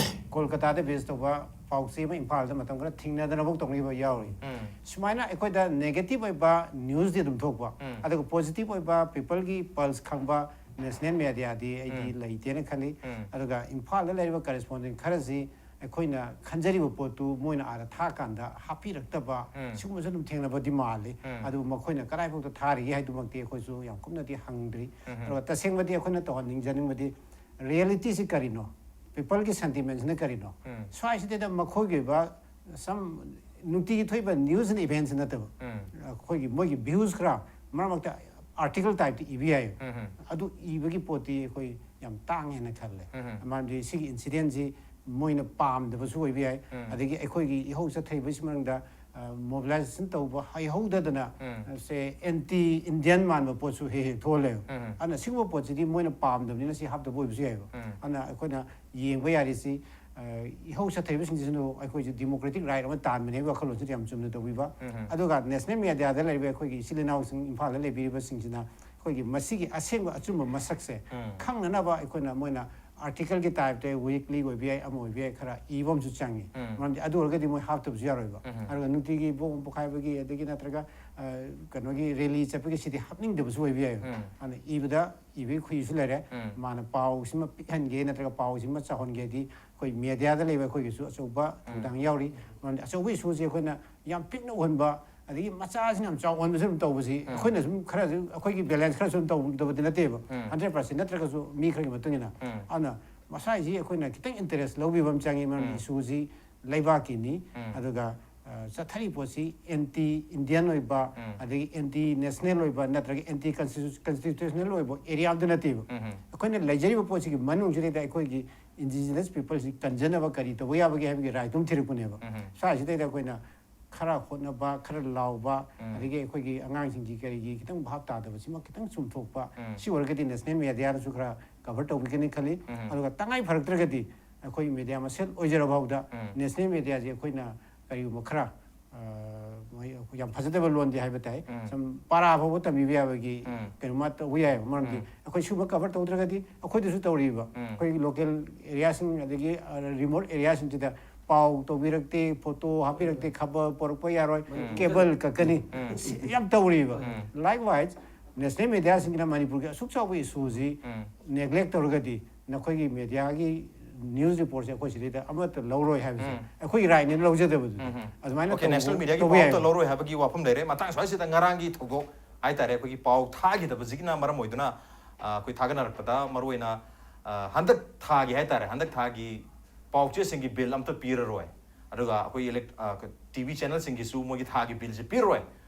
ꯀꯣꯜꯀꯇꯥꯗ ꯕꯦꯁ ꯇꯧꯕ ꯄꯥꯎꯆꯦ ꯑꯃ ꯏꯝꯐꯥꯜꯗ ꯃꯇꯝ ꯈꯔ ꯊꯤꯡꯅꯗꯅꯐꯥꯎ ꯇꯧꯅꯈꯤꯕ ꯌꯥꯎꯔꯤ꯫ ꯎꯝ꯫ ꯁꯨꯃꯥꯏꯅ ꯑꯩꯈꯣꯏꯗ ꯅꯦꯒꯦꯇꯤꯚ ꯑꯣꯏꯕ ꯅ꯭ꯌꯨꯁꯇꯤ ꯑꯗꯨꯝ ꯊꯣꯛꯄ, ꯎꯝ꯫ ꯑꯗꯨꯒ ꯄꯣꯖꯤꯇꯤꯚ ꯑꯣꯏꯕ ꯄꯤꯄꯜꯒꯤ ꯄꯜꯁ ꯈꯪꯕ ꯅꯦꯁꯅꯦꯜ ꯃꯦꯗꯤꯌꯥꯗꯤ ꯑꯩꯗꯤ ꯎꯝ꯫ ꯂꯩꯇꯦꯅ ꯈꯜꯂꯤ꯫ ꯎꯝ꯫ ꯑꯗꯨꯒ ꯏꯝꯐꯥꯜꯗ ꯂꯩꯔꯤꯕ ꯀꯔꯦꯁꯄꯣꯟꯗꯦꯟ ꯈꯔꯁꯤ ꯑꯩꯈꯣꯏꯅ ꯈꯟꯖꯔꯤꯕ ꯄꯣꯠꯇꯨ ꯃꯣꯏꯅ ꯑꯥꯗ ꯊꯥꯀꯥꯟꯗ ꯍꯥꯞꯄꯤꯔꯛꯇꯕ, ꯎꯝ꯫ ꯁꯤꯒꯨꯝꯕꯁꯨ ꯑꯗꯨꯝ ꯊꯦꯡꯅꯕꯗꯤ ꯃꯥꯜꯂꯤ꯫ ꯎꯝ꯫ ꯑꯗꯨꯕꯨ ꯃꯈꯣꯏꯅ ꯀꯗꯥꯏꯐꯥꯎꯗ ꯊꯥꯔꯤꯒꯦ ꯍꯥꯏꯗꯨꯃꯛꯇꯤ ꯑꯩꯈꯣꯏꯁꯨ ꯌꯥꯝ ꯀꯨꯞꯅꯗꯤ ꯍꯪꯗ꯭ꯔꯤ꯫ ꯎꯝ꯫ ꯑꯗꯨꯒ ꯇꯁꯦꯡꯕꯗꯤ ꯑꯩꯈꯣꯏꯅ ꯇꯧꯍꯟꯅꯤꯡꯖꯅꯤꯡꯕꯗꯤ ꯔꯤꯌꯦꯂꯤꯇꯤꯁꯤ ꯀꯔꯤꯅꯣ, ꯄꯤꯄꯜꯒꯤ ꯁꯦꯟꯇꯤꯃꯦꯟꯁꯤꯅ ꯀꯔꯤꯅꯣ? ꯎꯝ꯫ ꯁ꯭ꯋꯥꯏꯁꯤꯗꯩꯗ ꯃꯈꯣꯏꯒꯤ ꯑꯣꯏꯕ ꯁꯝ ꯅꯨꯡꯇꯤꯒꯤ ꯊꯣꯛꯏꯕ ꯅ꯭ꯌꯨꯁ ꯑꯦꯟ ꯏꯚꯦꯟꯁ ꯅꯠꯇꯕ, ꯎꯝ꯫ ꯑꯩꯈꯣꯏꯒꯤ ꯃꯣꯏꯒꯤ ꯚ꯭ꯌꯨꯁ ꯈꯔ ꯃꯔꯛ ꯃꯔꯛꯇ ꯑꯥꯔꯇꯤꯀꯜ ꯇꯥꯏꯞꯇ ꯏꯕ ꯌꯥꯏ꯫ ꯎꯝ꯫ ꯑꯗꯨ ꯏꯕꯒꯤ ꯄꯣꯠꯇꯤ ꯑꯩꯈꯣꯏ ꯌꯥꯝ ꯇꯥꯡꯉꯦꯅ ꯈꯜꯂꯦ꯫ ꯎꯝ꯫ ꯃꯔꯝꯗꯤ ꯁꯤꯒꯤ ꯏꯟꯁꯤꯗꯦꯟꯁꯤ ꯃꯣꯏꯅ ꯄꯥꯝꯗꯕꯁꯨ ꯑꯣꯏꯕ ꯌꯥꯏ꯫ ꯎꯝ꯫ ꯑꯗꯒꯤ ꯑꯩꯈꯣꯏꯒꯤ ꯏꯍꯧ ꯆꯠꯊꯔꯤꯕꯁꯤ ꯃꯅꯨꯡꯗ ꯃꯣꯕꯤꯂꯥꯏꯖꯦꯁꯟ ꯇꯧꯕ ꯍꯩꯍꯧꯗꯗꯅ, ꯎꯝ꯫ ꯁꯦ, ꯑꯦꯟꯇꯤ ꯏꯟꯗꯤꯌꯟ ꯃꯥꯟꯕ ꯄꯣꯠꯁꯨ ꯍꯦꯛ ꯍꯦꯛ ꯊꯣꯛꯍꯜꯂꯦꯕ꯫ ꯎꯝ꯫ ꯑꯗꯨꯅ ꯁꯤꯒꯨꯝꯕ ꯄꯣꯠꯁꯤꯗꯤ ꯃꯣꯏꯅ ꯄꯥꯝꯗꯕꯅꯤꯅ ꯁꯤ ꯍꯥꯞꯇꯕ ꯑꯣꯏꯕꯁꯨ ꯌꯥꯏꯑꯕ꯫ ꯎꯝ꯫ ꯑꯗꯨꯅ ꯑꯩꯈꯣꯏꯅ ꯌꯦꯡꯕ ꯌꯥꯔꯤꯁꯤ, ꯑ, ꯏꯍꯧ ꯆꯠꯊꯔꯤꯕꯁꯤꯡꯁꯤꯁꯨ ꯑꯩꯈꯣꯏꯁꯨ ꯗꯤꯃꯣꯀ꯭ꯔꯦꯇꯤꯛ ꯔꯥꯏꯠ ꯑꯃ ꯇꯥꯟꯕꯅꯦ ꯍꯥꯏꯕꯒꯤ ꯋꯥꯈꯜꯂꯣꯟꯁꯤꯗꯤ ꯌꯥꯝ ꯆꯨꯝꯅ ꯇꯧꯕꯤꯕ꯫ ꯎꯝ꯫ ꯑꯗꯨꯒ ꯅꯦꯁꯅꯦꯜ ꯃꯦꯗꯤꯌꯥꯗ ꯂꯩꯔꯤꯕ ꯑꯩꯈꯣꯏꯒꯤ ꯏꯆꯤꯜ ꯏꯅꯥꯎꯁꯤꯡ, ꯏꯝꯐꯥꯜꯗ ꯂꯩꯕꯤꯔꯤꯕꯁꯤꯡꯁꯤꯅ ꯑꯩꯈꯣꯏꯒꯤ ꯃꯁꯤꯒꯤ ꯑꯁꯦꯡꯕ ꯑꯆꯨꯝꯕ ꯃꯁꯛꯁꯦ ꯎꯝ꯫ ꯈꯪꯅꯅꯕ ꯑꯩꯈꯣꯏꯅ ꯃꯣꯏꯅ ꯑꯥꯔꯇꯤꯀꯜꯒꯤ ꯇꯥꯏꯞꯇ ꯋꯤꯛꯂꯤ ꯑꯣꯏꯕ ꯌꯥꯏ, ꯑꯃ ꯑꯣꯏꯕ ꯌꯥꯏ, ꯈꯔ ꯏꯕ ꯑꯃꯁꯨ ꯆꯪꯉꯤ꯫ ꯎꯝ꯫ ꯃꯔꯝꯗꯤ ꯑꯗꯨ ꯑꯣꯏꯔꯒꯗꯤ ꯃꯣꯏ ꯍꯥꯞꯇꯕꯁꯨ ꯌꯥꯔꯣꯏꯕ꯫ ꯎꯝ꯫ ꯑꯗꯨꯒ ꯅꯨꯡꯇꯤꯒꯤ ꯕꯣꯝ ꯄꯣꯈꯥꯏꯕꯒꯤ, ꯑꯗꯒꯤ ꯅꯠꯇ꯭ꯔꯒ, ꯑ, ꯀꯩꯅꯣꯒꯤ ꯔꯦꯂꯤ ꯆꯠꯄꯒꯤ ꯁꯤꯗꯤ ꯍꯥꯞꯅꯤꯡꯗꯕꯁꯨ ꯑꯣꯏꯕ ꯌꯥꯏꯕ꯫ ꯎꯝ꯫ ꯑꯗꯨꯅ ꯏꯕꯗ ꯏꯕꯒꯤ ꯈꯨꯍꯤꯁꯨ ꯂꯩꯔꯦ꯫ ꯎꯝ꯫ ꯃꯥꯅ ꯄꯥꯎꯁꯤꯃ ꯄꯤꯛꯍꯟꯒꯦ ꯅꯠꯇ꯭ꯔꯒ ꯄꯥꯎꯁꯤꯃ ꯆꯥꯎꯍꯟꯒꯦꯗꯤ ꯑꯩꯈꯣꯏ ꯃꯦꯗꯤꯌꯥꯗ ꯂꯩꯕ ꯑꯩꯈꯣꯏꯒꯤꯁꯨ ꯑꯆꯧꯕ ꯎꯝ꯫ ꯊꯧꯗꯥꯡ ꯌꯥꯎꯔꯤ꯫ ꯃꯔꯝꯗꯤ ꯑꯆꯧꯕ ꯏꯁꯨꯁꯦ ꯑꯩꯈꯣꯏꯅ ꯌꯥꯝ ꯄꯤꯛꯅ ꯎꯍꯟꯕ, ꯑꯗꯒꯤ ꯃꯆꯥꯁꯤꯅ ꯌꯥꯝ ꯆꯥꯎ ꯎꯍꯟꯕꯁꯨ ꯑꯗꯨꯝ ꯇꯧꯕꯁꯤ, ꯎꯝ꯫ ꯑꯩꯈꯣꯏꯅ ꯁꯨꯝ ꯈꯔꯁꯨ ꯑꯩꯈꯣꯏꯒꯤ ꯕꯦꯂꯦꯟꯁ ꯈꯔꯁꯨ ꯑꯗꯨꯝ ꯇꯧꯗꯕꯗꯤ ꯅꯠꯇꯦꯕ꯫ ꯎꯝ꯫ ꯍꯟꯗ꯭ꯔꯦꯠ ꯄꯥꯔꯁꯦꯟ ꯅꯠꯇ꯭ꯔꯒꯁꯨ ꯃꯤ ꯈꯔꯒꯤ ꯃꯇꯨꯡ ꯏꯟꯅ꯫ ꯎꯝ꯫ ꯑꯗꯨꯅ ꯃꯁꯥꯏꯁꯤ ꯑꯩꯈꯣꯏꯅ ꯈꯤꯇꯪ ꯏꯟꯇꯔꯦꯁ ꯂꯧꯕꯤꯕ ꯑꯃ ꯆꯪꯉꯤ, ꯃꯔꯝꯗꯤ ꯎꯝ꯫ ꯏꯁꯨꯁꯤ ꯂꯩꯕꯥꯛꯀꯤꯅꯤ꯫ ꯎꯝ꯫ ꯑꯗꯨꯒ, ꯑ, ꯆꯠꯊꯔꯤ ꯄꯣꯠꯁꯤ ꯑꯦꯟꯇꯤ ꯏꯟꯗꯤꯌꯟ ꯑꯣꯏꯕ, ꯎꯝ꯫ ꯑꯗꯒꯤ ꯑꯦꯟꯇꯤ ꯅꯦꯁꯅꯦꯜ ꯑꯣꯏꯕ ꯅꯠꯇ꯭ꯔꯒ ꯑꯦꯟꯇꯤ ꯀꯟꯁꯇꯤꯇ꯭ꯌꯨꯁꯅꯦꯜ ꯑꯣꯏꯕ ꯑꯦꯔꯤꯌꯥ ꯑꯃꯗ ꯅꯠꯇꯦꯕ꯫ ꯎꯝ꯫ ꯑꯩꯈꯣꯏꯅ ꯂꯩꯖꯔꯤꯕ ꯄꯣꯠꯁꯤꯒꯤ ꯃꯅꯨꯡꯁꯤꯗꯩꯗ ꯑꯩꯈꯣꯏꯒꯤ indigenous peopleꯁꯤ ꯀꯟꯖꯅꯕ ꯀꯔꯤ ꯇꯧꯕ ꯌꯥꯕꯒꯦ ꯍꯥꯏꯕꯒꯤ ꯔꯥꯏꯗꯨꯝ ꯊꯤꯔꯛꯄꯅꯦꯕ꯫ ꯎꯝ. ꯁ꯭ꯋꯥꯏꯁꯤꯗꯩꯗ ꯑꯩꯈꯣꯏꯅ ꯈꯔ ꯍꯣꯠꯅꯕ, ꯈꯔ ꯂꯥꯎꯕ, ꯎꯝ. ꯑꯗꯒꯤ ꯑꯩꯈꯣꯏꯒꯤ ꯑꯉꯥꯡꯁꯤꯡꯒꯤ ꯀꯔꯤꯒꯤ ꯈꯤꯇꯪ ꯚꯥꯞ ꯇꯥꯗꯕꯁꯤꯃ ꯈꯤꯇꯪ ꯆꯨꯝꯊꯣꯛꯄ, ꯎꯝ. ꯁꯤ ꯑꯣꯏꯔꯒꯗꯤ national mediaꯅꯁꯨ ꯈꯔ cover ꯇꯧꯕꯤꯒꯅꯤ ꯈꯜꯂꯤ꯫ ꯎꯝ. ꯑꯗꯨꯒ ꯇꯉꯥꯏ ꯐꯔꯛꯇ꯭ꯔꯒꯗꯤ ꯑꯩꯈꯣꯏ media ꯃꯁꯦꯜ ꯑꯣꯏꯖꯔꯐꯥꯎꯗ ꯎꯝ. national mediaꯁꯦ ꯑꯩꯈꯣꯏꯅ ꯀꯔꯤꯒꯨꯝꯕ ꯈꯔ, ꯑ, ꯃꯣꯏ ꯌꯥꯝ ꯐꯖꯗꯕ ꯂꯣꯟꯗꯤ ꯍꯥꯏꯕ ꯇꯥꯏ, ꯎꯝ. ꯁꯨꯝ ꯄꯥꯔꯥ ꯐꯥꯎꯕ ꯇꯝꯕꯤꯕ ꯌꯥꯕꯒꯤ ꯎꯝ. ꯀꯩꯅꯣꯃ ꯇꯧꯕ ꯌꯥꯏꯑꯕ꯫ ꯃꯔꯝꯗꯤ ꯎꯝ. ꯑꯩꯈꯣꯏ ꯁꯤꯒꯨꯝꯕ cover ꯇꯧꯗ꯭ꯔꯒꯗꯤ ꯑꯩꯈꯣꯏꯗꯁꯨ ꯇꯧꯔꯤꯕ, ꯎꯝ. ꯑꯩꯈꯣꯏ local areaꯁꯤꯡ ꯑꯗꯒꯤ, ꯑ, remote areaꯁꯤꯡꯁꯤꯗ ꯄꯥꯎ ꯇꯧꯕꯤꯔꯛꯇꯦ, photo ꯍꯥꯞꯄꯤꯔꯛꯇꯦ, ꯈꯕꯔ ꯄꯣꯔꯛꯄ ꯌꯥꯔꯣꯏ, ꯎꯝ. cable ꯀꯛꯀꯅꯤ, ꯎꯝ. ꯁꯤ ꯌꯥꯝ ꯇꯧꯔꯤꯕ꯫ ꯎꯝ. Likewise, national mediaꯁꯤꯡꯁꯤꯅ ꯃꯅꯤꯄꯨꯔꯒꯤ ꯑꯁꯨꯛ ꯆꯥꯎꯕ issueꯁꯤ ꯎꯝ. neglect ꯇꯧꯔꯒꯗꯤ ꯅꯈꯣꯏꯒꯤ mediaꯒꯤ news reportꯁꯦ ꯑꯩꯈꯣꯏ ꯁꯤꯗꯩꯗ ꯑꯃꯠꯇ ꯂꯧꯔꯣꯏ ꯍꯥꯏꯕꯁꯦ ꯎꯝ. ꯑꯩꯈꯣꯏꯒꯤ rightꯅꯦ ꯂꯧꯖꯗꯕꯗꯨꯗꯤ꯫ ꯎꯝ. ꯑꯗꯨꯃꯥꯏꯅ Okay, national ꯇꯧꯕ-, mediaꯒꯤ ꯇꯧꯕ ꯄꯥꯎ ꯌꯥꯏ꯫ ꯑꯝꯇ ꯂꯧꯔꯣꯏ ꯍꯥꯏꯕꯒꯤ ꯋꯥꯐꯝ ꯂꯩꯔꯦ꯫ ꯃꯇꯥꯡ ꯁ꯭ꯋꯥꯏꯁꯤꯗ ꯉꯔꯥꯡꯒꯤ ꯊꯧꯗꯣꯛ ꯍꯥꯏꯇꯥꯔꯦ, ꯑꯩꯈꯣꯏꯒꯤ ꯄꯥꯎ ꯊꯥꯈꯤꯗꯕꯁꯤꯒꯤꯅ ꯃꯔꯝ ꯑꯣꯏꯗꯨꯅ, ꯑ, ꯑꯩꯈꯣꯏ ꯊꯥꯒꯠꯅꯔꯛꯄꯗ ꯃꯔꯨꯑꯣꯏꯅ, ꯑ, ꯍꯟꯗꯛ ꯊꯥꯒꯤ ꯍꯥꯏꯇꯥꯔꯦ, ꯍꯟꯗꯛ ꯊꯥꯒꯤ ꯄꯥꯎ ꯆꯦꯁꯤꯡꯒꯤ bill ꯑꯝꯇ ꯄꯤꯔꯔꯣꯏ, ꯑꯗꯨꯒ ꯑꯩꯈꯣꯏ elect-, ꯑ, TV channelꯁꯤꯡꯒꯤꯁꯨ ꯃꯣꯏꯒꯤ ꯊꯥꯒꯤ billꯁꯦ ꯄꯤꯔꯔꯣꯏ꯫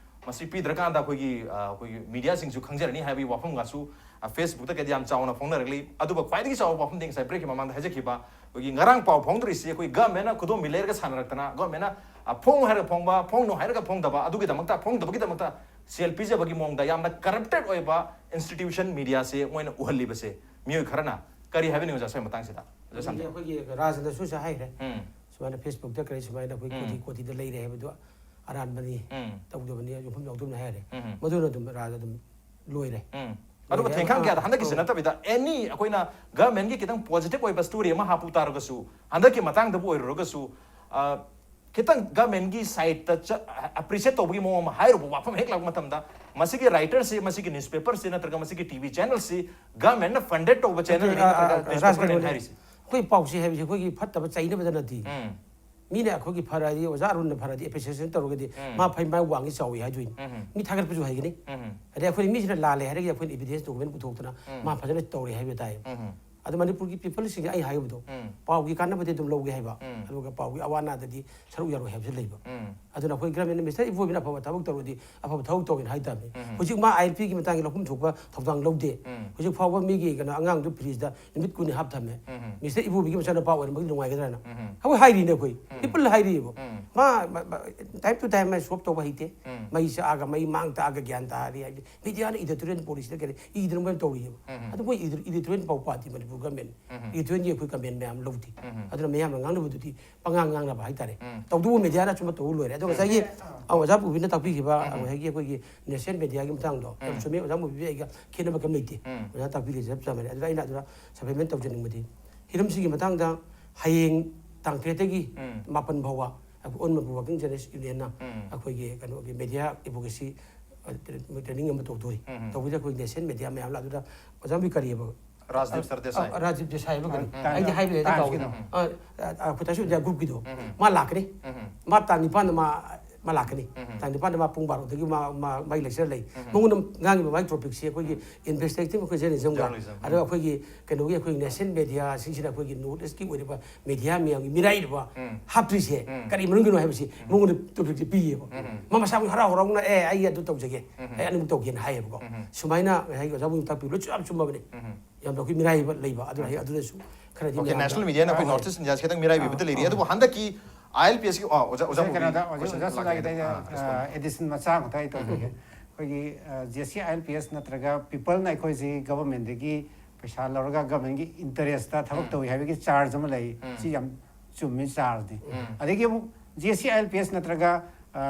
ꯃꯁꯤ ꯄꯤꯗ꯭ꯔꯀꯥꯟꯗ ꯑꯩꯈꯣꯏꯒꯤ, ꯑ, ꯑꯩꯈꯣꯏꯒꯤ mediaꯁꯤꯡꯁꯨ ꯈꯪꯖꯔꯅꯤ ꯍꯥꯏꯕꯒꯤ ꯋꯥꯐꯝꯒꯁꯨ, ꯑ, Facebookꯇ ꯀꯩꯗꯤ ꯌꯥꯝ ꯆꯥꯎꯅ ꯐꯣꯡꯅꯔꯛꯂꯤ꯫ ꯑꯗꯨꯒ ꯈ꯭ꯋꯥꯏꯗꯒꯤ ꯆꯥꯎꯕ ꯋꯥꯐꯝꯗꯤ ꯉꯁꯥꯏ breakꯀꯤ ꯃꯃꯥꯡꯗ ꯍꯥꯏꯖꯈꯤꯕ, ꯑꯩꯈꯣꯏꯒꯤ ꯉꯔꯥꯡ ꯄꯥꯎ ꯐꯣꯡꯗꯣꯔꯤꯁꯤ ꯑꯩꯈꯣꯏ governmentꯅ ꯈꯨꯗꯣꯝꯕꯤ ꯂꯩꯔꯒ ꯁꯥꯟꯅꯔꯛꯇꯅ, governmentꯅ, ꯑ, ꯐꯣꯡꯉꯨ ꯍꯥꯏꯔꯒ ꯐꯣꯡꯕ, ꯐꯣꯡꯅꯨ ꯍꯥꯏꯔꯒ ꯐꯣꯡꯗꯕ, ꯑꯗꯨꯒꯤꯗꯃꯛꯇ, ꯐꯣꯡꯗꯕꯒꯤꯗꯃꯛꯇ ꯁꯦꯜ ꯄꯤꯖꯕꯒꯤ ꯃꯑꯣꯡꯗ ꯌꯥꯝꯅ corrupted ꯑꯣꯏꯕ institution mediaꯁꯦ ꯃꯣꯏꯅ ꯎꯍꯜꯂꯤꯕꯁꯦ ꯃꯤꯑꯣꯏ ꯈꯔꯅ ꯀꯔꯤ ꯍꯥꯏꯕꯤꯅꯤꯡꯉꯤ ꯑꯣꯖꯥ ꯁ꯭ꯋꯥꯏ ꯃꯇꯥꯡꯁꯤꯗ? ꯑꯣꯖꯥ ꯑꯗꯒꯤ ꯁꯥꯟꯇ꯫ ꯑꯩꯈꯣꯏꯒꯤ ꯔꯥꯖꯅꯁꯨ ꯉꯁꯥꯏ ꯍꯥꯏꯈ꯭ꯔꯦ꯫ ꯎꯝ. ꯁꯨꯃꯥꯏꯅ Facebookꯇ ꯀꯔꯤ ꯁꯨꯃꯥꯏꯅ ꯑꯩꯈꯣꯏ ꯎꯝ. ꯀꯣꯇꯤ ꯀꯣꯇꯤꯗ ꯂꯩꯔꯦ ꯍꯥꯏꯕꯗꯣ ꯑꯔꯥꯟꯕꯅꯤ, ꯎꯝ. ꯇꯧꯗꯕꯅꯤ, ꯌꯨꯝꯐꯝ ꯌꯥꯎꯗꯕꯅꯤ ꯍꯥꯏꯔꯦ꯫ ꯎꯝ. ꯃꯗꯨꯅ ꯑꯗꯨꯝ ꯔꯥꯖ ꯑꯗꯨꯝ ꯂꯣꯏꯔꯦ꯫ ꯎꯝ. ꯑꯗꯨꯕꯨ ꯂꯣꯏꯔꯦ꯫ ꯊꯦꯡꯈꯥꯡ ꯑꯥ, ꯀꯌꯥꯗ ꯍꯟꯗꯛꯀꯤꯁꯤ ꯑꯥ. ꯅꯠꯇꯕꯤꯗ any ꯑꯩꯈꯣꯏꯅ governmentꯀꯤ ꯈꯤꯇꯪ positive ꯑꯣꯏꯕ story ꯑꯃ ꯍꯥꯞꯄꯨ ꯇꯥꯔꯒꯁꯨ, ꯍꯟꯗꯛꯀꯤ ꯃꯇꯥꯡꯗꯕꯨ ꯑꯣꯏꯔꯨꯔꯒꯁꯨ, ꯑ, ꯈꯤꯇꯪ governmentꯀꯤ sideꯇ ꯆ-, appreciate ꯇꯧꯕꯒꯤ ꯃꯑꯣꯡ ꯑꯃ ꯍꯥꯏꯔꯨꯕ ꯋꯥꯐꯝ ꯍꯦꯛ ꯂꯥꯛꯄ ꯃꯇꯝꯗ, ꯃꯁꯤꯒꯤ writerꯁꯤ, ꯃꯁꯤꯒꯤ newspaperꯁꯤ ꯅꯠꯇ꯭ꯔꯒ ꯃꯁꯤꯒꯤ TV channelꯁꯤ governmentꯅ funded ꯇꯧꯕ channelꯅꯤ ꯑ, ꯑ, ꯅꯠꯇ꯭ꯔꯒ ꯑ, newspaperꯅꯤ ꯔꯥꯖꯀꯤꯔꯣꯟ, ꯍꯥꯏꯔꯤꯁꯤ? ꯑꯩꯈꯣꯏ ꯄꯥꯎꯆꯦ ꯍꯥꯏꯕꯁꯤ ꯑꯩꯈꯣꯏꯒꯤ ꯐꯠꯇꯕ ꯆꯩꯅꯕꯗ ꯅꯠꯇꯦ꯫ ꯎꯝ. ꯃꯤꯅ ꯑꯩꯈꯣꯏꯒꯤ ꯐꯔꯗꯤ, ꯑꯣꯖꯥ ꯑꯔꯨꯟꯅ ꯐꯔꯗꯤ appreciation ꯇꯧꯔꯒꯗꯤ ꯎꯝ. ꯃꯥ ꯐꯩ, ꯃꯥ ꯋꯥꯡꯉꯤ, ꯆꯥꯎꯋꯤ ꯍꯥꯏꯗꯣꯏꯅꯤ꯫ ꯎꯝ. ꯃꯤ ꯊꯥꯒꯠꯄꯁꯨ ꯍꯩꯒꯅꯤ꯫ ꯎꯝ. ꯑꯗꯩ ꯑꯩꯈꯣꯏꯅ ꯃꯤꯁꯤꯅ ꯂꯥꯜꯂꯦ ꯍꯥꯏꯔꯒꯗꯤ ꯑꯩꯈꯣꯏꯅ evidence document ꯄꯨꯊꯣꯛꯇꯅ ꯎꯝ. ꯃꯥ ꯐꯖꯅ ꯇꯧꯔꯦ ꯍꯥꯏꯕ ꯇꯥꯏ꯫ ꯎꯝ. ꯑꯗꯣ ꯃꯅꯤꯄꯨꯔꯒꯤ ꯄꯤꯄꯜꯁꯤꯡꯁꯦ ꯑꯩ ꯍꯥꯏꯕꯗꯣ, ꯎꯝ. ꯄꯥꯎꯒꯤ ꯀꯥꯟꯅꯕꯗꯤ ꯑꯗꯨꯝ ꯂꯧꯒꯦ ꯍꯥꯏꯕ, ꯎꯝ. ꯑꯗꯨꯒ ꯄꯥꯎꯒꯤ ꯑꯋꯥ ꯑꯅꯥꯗꯗꯤ ꯁꯔꯨꯛ ꯌꯥꯔꯣꯏ ꯍꯥꯏꯕꯁꯨ ꯂꯩꯕ꯫ ꯎꯝ. ꯑꯗꯨꯅ ꯑꯩꯈꯣꯏ ꯒ꯭ꯔꯥꯃꯤꯟ ꯃꯤꯅꯤꯁꯇꯔ ꯏꯕꯣꯕꯤꯅ ꯑꯐꯕ ꯊꯕꯛ ꯇꯧꯔꯗꯤ ꯑꯐꯕ ꯊꯕꯛ ꯇꯧꯋꯦꯅ ꯍꯥꯏ ꯇꯥꯕꯅꯤ꯫ ꯎꯝ. ꯍꯧꯖꯤꯛ ꯃꯥ ꯑꯥꯏ ꯑꯦꯜ ꯄꯤꯒꯤ ꯃꯇꯥꯡꯒꯤ ꯂꯧꯐꯝ ꯊꯣꯛꯄ ꯊꯧꯗꯥꯡ ꯂꯧꯗꯦ꯫ ꯎꯝ. ꯍꯧꯖꯤꯛ ꯐꯥꯎꯕ ꯃꯤꯒꯤ ꯀꯩꯅꯣ ꯑꯉꯥꯡꯗꯨ ꯐ꯭ꯔꯤꯖꯇ ꯅꯨꯃꯤꯠ ꯀꯨꯟꯅꯤ ꯍꯥꯞꯊꯝꯃꯦ꯫ ꯎꯝ. ꯃꯤꯅꯤꯁꯇꯔ ꯏꯕꯣꯕꯤꯒꯤ ꯃꯆꯥꯅꯨꯄꯥ ꯑꯣꯏꯔꯝꯕꯒꯤ ꯅꯨꯡꯉꯥꯏꯒꯗ꯭ꯔꯥꯅ ꯎꯝ. ꯑꯩꯈꯣꯏ ꯍꯥꯏꯔꯤꯅꯦ ꯑꯩꯈꯣꯏ꯫ ꯎꯝ. ꯄꯤꯄꯜ ꯍꯥꯏꯔꯤꯑꯕ꯫ ꯎꯝ. ꯃꯥ ꯃ- ꯃ- time to time ꯃꯥ ꯁꯣꯞ ꯇꯧꯕ ꯍꯩꯇꯦ꯫ ꯎꯝ. ꯃꯩ ꯆꯥꯛꯑꯒ ꯃꯩ ꯃꯥꯡ ꯇꯥꯛꯑꯒ ꯒ꯭ꯌꯥꯟ ꯇꯥꯔꯤ ꯍꯥꯏꯕꯗꯤ ꯃꯤꯗꯤꯌꯥꯅ ꯏꯗꯤꯇꯣꯔꯤꯌꯦꯜ ꯄꯣꯂꯤꯁꯤꯗ ꯀꯔꯤ ꯏꯗꯅ ꯃꯣꯏꯅ ꯇꯧꯔꯤꯑꯕ꯫ ꯎꯝ. ꯑꯗꯨ ꯃꯣꯏ ꯏꯗꯤꯇꯣꯔꯤꯌꯦꯜ ꯄꯥꯎ ꯄꯥꯗꯦ ꯃꯅꯤꯄꯨꯔ ꯒꯃꯦꯟ꯫ ꯎꯝ. ꯏꯗꯤꯇꯣꯔꯤꯌꯦꯜꯒꯤ ꯑꯩꯈꯣꯏ ꯀꯃꯦꯟ ꯃꯌꯥꯝ ꯂꯧꯗꯦ꯫ ꯎꯝ. ꯑꯗꯨꯅ ꯃꯌꯥꯝꯅ ꯉꯥꯡꯅꯕꯗꯨꯗꯤ ꯄꯉꯥꯡ ꯉꯥꯡꯅꯕ ꯍꯥꯏꯇꯥꯔꯦ꯫ ꯎꯝ. ꯇꯧꯗꯧꯕ ꯃꯤꯗꯤꯌꯥꯅ ꯑꯆꯨꯝꯕ ꯇꯧꯕ ꯂꯣꯏꯔꯦ꯫ ꯑꯗꯣ ꯉꯁꯥꯏꯒꯤ ꯑ, ꯑꯣꯖꯥ ꯄꯨꯕꯤꯅ ꯇꯥꯛꯄꯤꯈꯤꯕ ꯎꯝ. ꯉꯁꯥꯏꯒꯤ ꯑꯩꯈꯣꯏꯒꯤ ꯅꯦꯁꯅꯦꯜ ꯃꯤꯗꯤꯌꯥꯒꯤ ꯃꯇꯥꯡꯗꯣ ꯌꯥꯝ ꯎꯝ. ꯆꯨꯝꯃꯦ꯫ ꯑꯣꯖꯥ ꯃꯨꯕꯤꯕꯤ ꯑꯩꯒ ꯈꯦꯠꯅꯕ ꯀꯔꯤꯝ ꯂꯩꯇꯦ꯫ ꯎꯝ. ꯑꯣꯖꯥ ꯇꯥꯛꯄꯤꯔꯤꯁꯦ ꯆꯞ ꯆꯥ ꯃꯥꯟꯅꯩ꯫ ꯑꯗꯨꯗ ꯑꯩꯅ ꯑꯗꯨꯗ ꯁꯄ꯭ꯂꯤꯃꯦꯟ ꯇꯧꯖꯅꯤꯡꯕꯗꯤ ꯍꯤꯔꯝꯁꯤꯒꯤ ꯃꯇꯥꯡꯗ ꯍꯌꯦꯡ ꯇꯥꯡ ꯇꯔꯦꯠꯇꯒꯤ ꯎꯝ. ꯃꯥꯄꯟ ꯐꯥꯎꯕ ꯑꯩꯈꯣꯏ ꯑꯣꯜ ꯃꯅꯤꯄꯨꯔ ꯋꯥꯔꯀꯤꯡ ꯖꯔꯅꯦꯂꯤꯁ ꯌꯨꯅꯤꯌꯟꯅ ꯎꯝ. ꯑꯩꯈꯣꯏꯒꯤ ꯀꯩꯅꯣꯒꯤ ꯃꯤꯗꯤꯌꯥ ꯑꯦꯗꯚꯣꯀꯦꯁꯤ ꯇ꯭ꯔꯦꯅꯤꯡ ꯑꯃ ꯇꯧꯗꯣꯔꯤ꯫ ꯎꯝ. ꯇꯧꯕꯁꯤꯗ ꯑꯩꯈꯣꯏ ꯅꯦꯁꯅꯦꯜ ꯃꯤꯗꯤꯌꯥ ꯃꯌꯥꯝ ꯂꯥꯛ ꯑꯗꯨꯗ ꯑꯣꯖꯥ ꯃꯨꯕꯤ ꯀꯔꯤꯑꯕ? ꯔꯥꯖꯗꯤꯞ ꯁꯔꯗꯦꯁꯥꯏ꯫ ꯑ, ꯔꯥꯖꯗꯤꯞ ꯗꯦꯁꯥꯏ ꯍꯥꯏꯕ ꯀꯩꯅꯣ? ꯎꯝ. ꯑꯩꯗꯤ ꯍꯥꯏꯕ ꯍꯦꯛꯇ ꯀꯥꯎꯏ꯫ ꯇꯥꯏꯝꯁꯀꯤꯗꯣ꯫ ꯑ, ꯑ, ꯑꯩꯈꯣꯏ ꯇꯥꯁꯨ ꯒ꯭ꯔꯨꯞꯀꯤꯗꯣ꯫ ꯎꯝ. ꯃꯥ ꯂꯥꯛꯀꯅꯤ꯫ ꯎꯝ. ꯃꯥ ꯇꯥꯡ ꯅꯤꯄꯥꯟꯗ ꯃꯥ ꯃꯥ ꯂꯥꯛꯀꯅꯤ꯫ ꯎꯝ. ꯇꯥꯡ ꯅꯤꯄꯥꯟꯗ ꯃꯥ ꯄꯨꯡ ꯕꯥꯔꯣꯗꯒꯤ ꯃꯥ ꯃꯥ ꯃꯥꯒꯤ ꯂꯦꯛꯆꯔ ꯂꯩ꯫ ꯎꯝ. ꯃꯉꯣꯟꯗ ꯉꯥꯡꯉꯤꯕ ꯃꯥꯒꯤ ꯇꯣꯄꯤꯛꯁꯤ ꯑꯩꯈꯣꯏꯒꯤ ꯏꯟꯚꯦꯁꯇꯤꯒꯦꯇꯤꯚ ꯑꯩꯈꯣꯏ ꯖꯔꯅꯦꯂꯤꯖꯝꯒ ꯖꯔꯅꯦꯂꯤꯖꯝ. ꯑꯗꯨꯒ ꯑꯩꯈꯣꯏꯒꯤ ꯀꯩꯅꯣꯒꯤ ꯑꯩꯈꯣꯏ ꯅꯦꯁꯅꯦꯜ ꯃꯦꯗꯤꯌꯥꯁꯤꯡꯁꯤꯗ ꯑꯩꯈꯣꯏꯒꯤ ꯅꯣꯔꯠ ꯏꯁꯀꯤ ꯑꯣꯏꯔꯤꯕ ꯃꯦꯗꯤꯌꯥ ꯃꯌꯥꯝꯒꯤ ꯃꯤꯔꯥꯏꯔꯤꯕ ꯎꯝ. ꯍꯥꯞꯇ꯭ꯔꯤꯁꯦ ꯎꯝ. ꯀꯔꯤ ꯃꯔꯝꯒꯤꯅꯣ ꯍꯥꯏꯕꯁꯤ ꯃꯉꯣꯟꯗ ꯇꯣꯄꯤꯛꯁꯦ ꯄꯤꯌꯦꯕ꯫ ꯎꯝ. ꯃꯥ ꯃꯁꯥꯃꯛ ꯍꯔꯥꯎ ꯍꯔꯥꯎꯅ "ꯑꯦ ꯑꯩ ꯑꯗꯨ ꯇꯧꯖꯒꯦ꯫ ꯎꯝ. ꯑꯩ ꯑꯅꯤꯃꯛ ꯇꯧꯒꯦꯅ" ꯍꯥꯏꯌꯦꯕꯀꯣ꯫ ꯎꯝ. ꯁꯨꯃꯥꯏꯅ ꯉꯁꯥꯏꯒꯤ ꯑꯣꯖꯥ ꯃꯨꯕꯤꯅ ꯇꯥꯛꯄꯤꯕ ꯂꯣꯏ ꯌꯥꯝ ꯆꯨꯝꯃꯕꯅꯦ꯫ ꯎꯝ. ꯌꯥꯝꯅ ꯑꯩꯈꯣꯏ ꯃꯤꯔꯥꯏꯕ ꯂꯩꯕ ꯑꯗꯨꯅ ꯍꯌꯦꯡ ꯑꯗꯨꯗꯁꯨ ꯈꯔꯗꯤ ꯑꯣꯀꯦ, ꯃꯌꯥꯝꯗ ꯅꯦꯁꯅꯦꯜ ꯃꯤꯗꯤꯌꯥꯅ ꯑꯩꯈꯣꯏ ꯑ, ꯅꯣꯔꯠ ꯏꯁ ꯏꯟꯗꯤꯌꯥꯁꯤ ꯈꯤꯇꯪ ꯃꯤꯔꯥꯏꯕꯤꯕꯗ ꯂꯩꯔꯤ꯫ ꯑꯗꯨꯕꯨ ꯍꯟꯗꯛꯀꯤ ꯑꯥꯏ ꯑꯦꯜ ꯄꯤ ꯑꯦꯁꯀꯤ ꯑꯣꯖꯥ ꯑꯣꯖꯥ ꯁꯤ ꯀꯩꯅꯣꯗ ꯃꯨꯕꯤ ꯑꯣꯖꯥ question ꯑꯣꯖꯥ ꯂꯥꯛꯀꯦ꯫ ꯁꯨꯖꯥꯒꯤꯗ ꯑꯩꯅ ꯑꯥ, question. ꯑꯦꯗꯤꯁꯟ ꯃꯆꯥ ꯑꯃꯈꯛꯇ ꯑꯩ ꯇꯧꯖꯒꯦ꯫ ꯑꯩꯈꯣꯏꯒꯤ J C I L P S ꯅꯠꯇ꯭ꯔꯒ ꯄꯤꯄꯜꯅ ꯑꯩꯈꯣꯏꯁꯤ ꯒꯚꯔꯟꯃꯦꯟꯗꯒꯤ ꯄꯩꯁꯥ ꯂꯧꯔꯒ ꯒꯚꯔꯟꯃꯦꯟꯒꯤ ꯏꯟꯇꯔꯦꯁꯇ ꯊꯕꯛ ꯎꯝ. ꯇꯧꯏ ꯍꯥꯏꯕꯒꯤ ꯆꯥꯔꯖ ꯑꯃ ꯂꯩ꯫ ꯎꯝ. ꯁꯤ ꯌꯥꯝ ꯆꯨꯝꯃꯤ ꯆꯥꯔꯖꯅꯤ꯫ ꯎꯝ. ꯑꯗꯒꯤ ꯑꯃꯨꯛ J C I L P S ꯅꯠꯇ꯭ꯔꯒ ꯑ,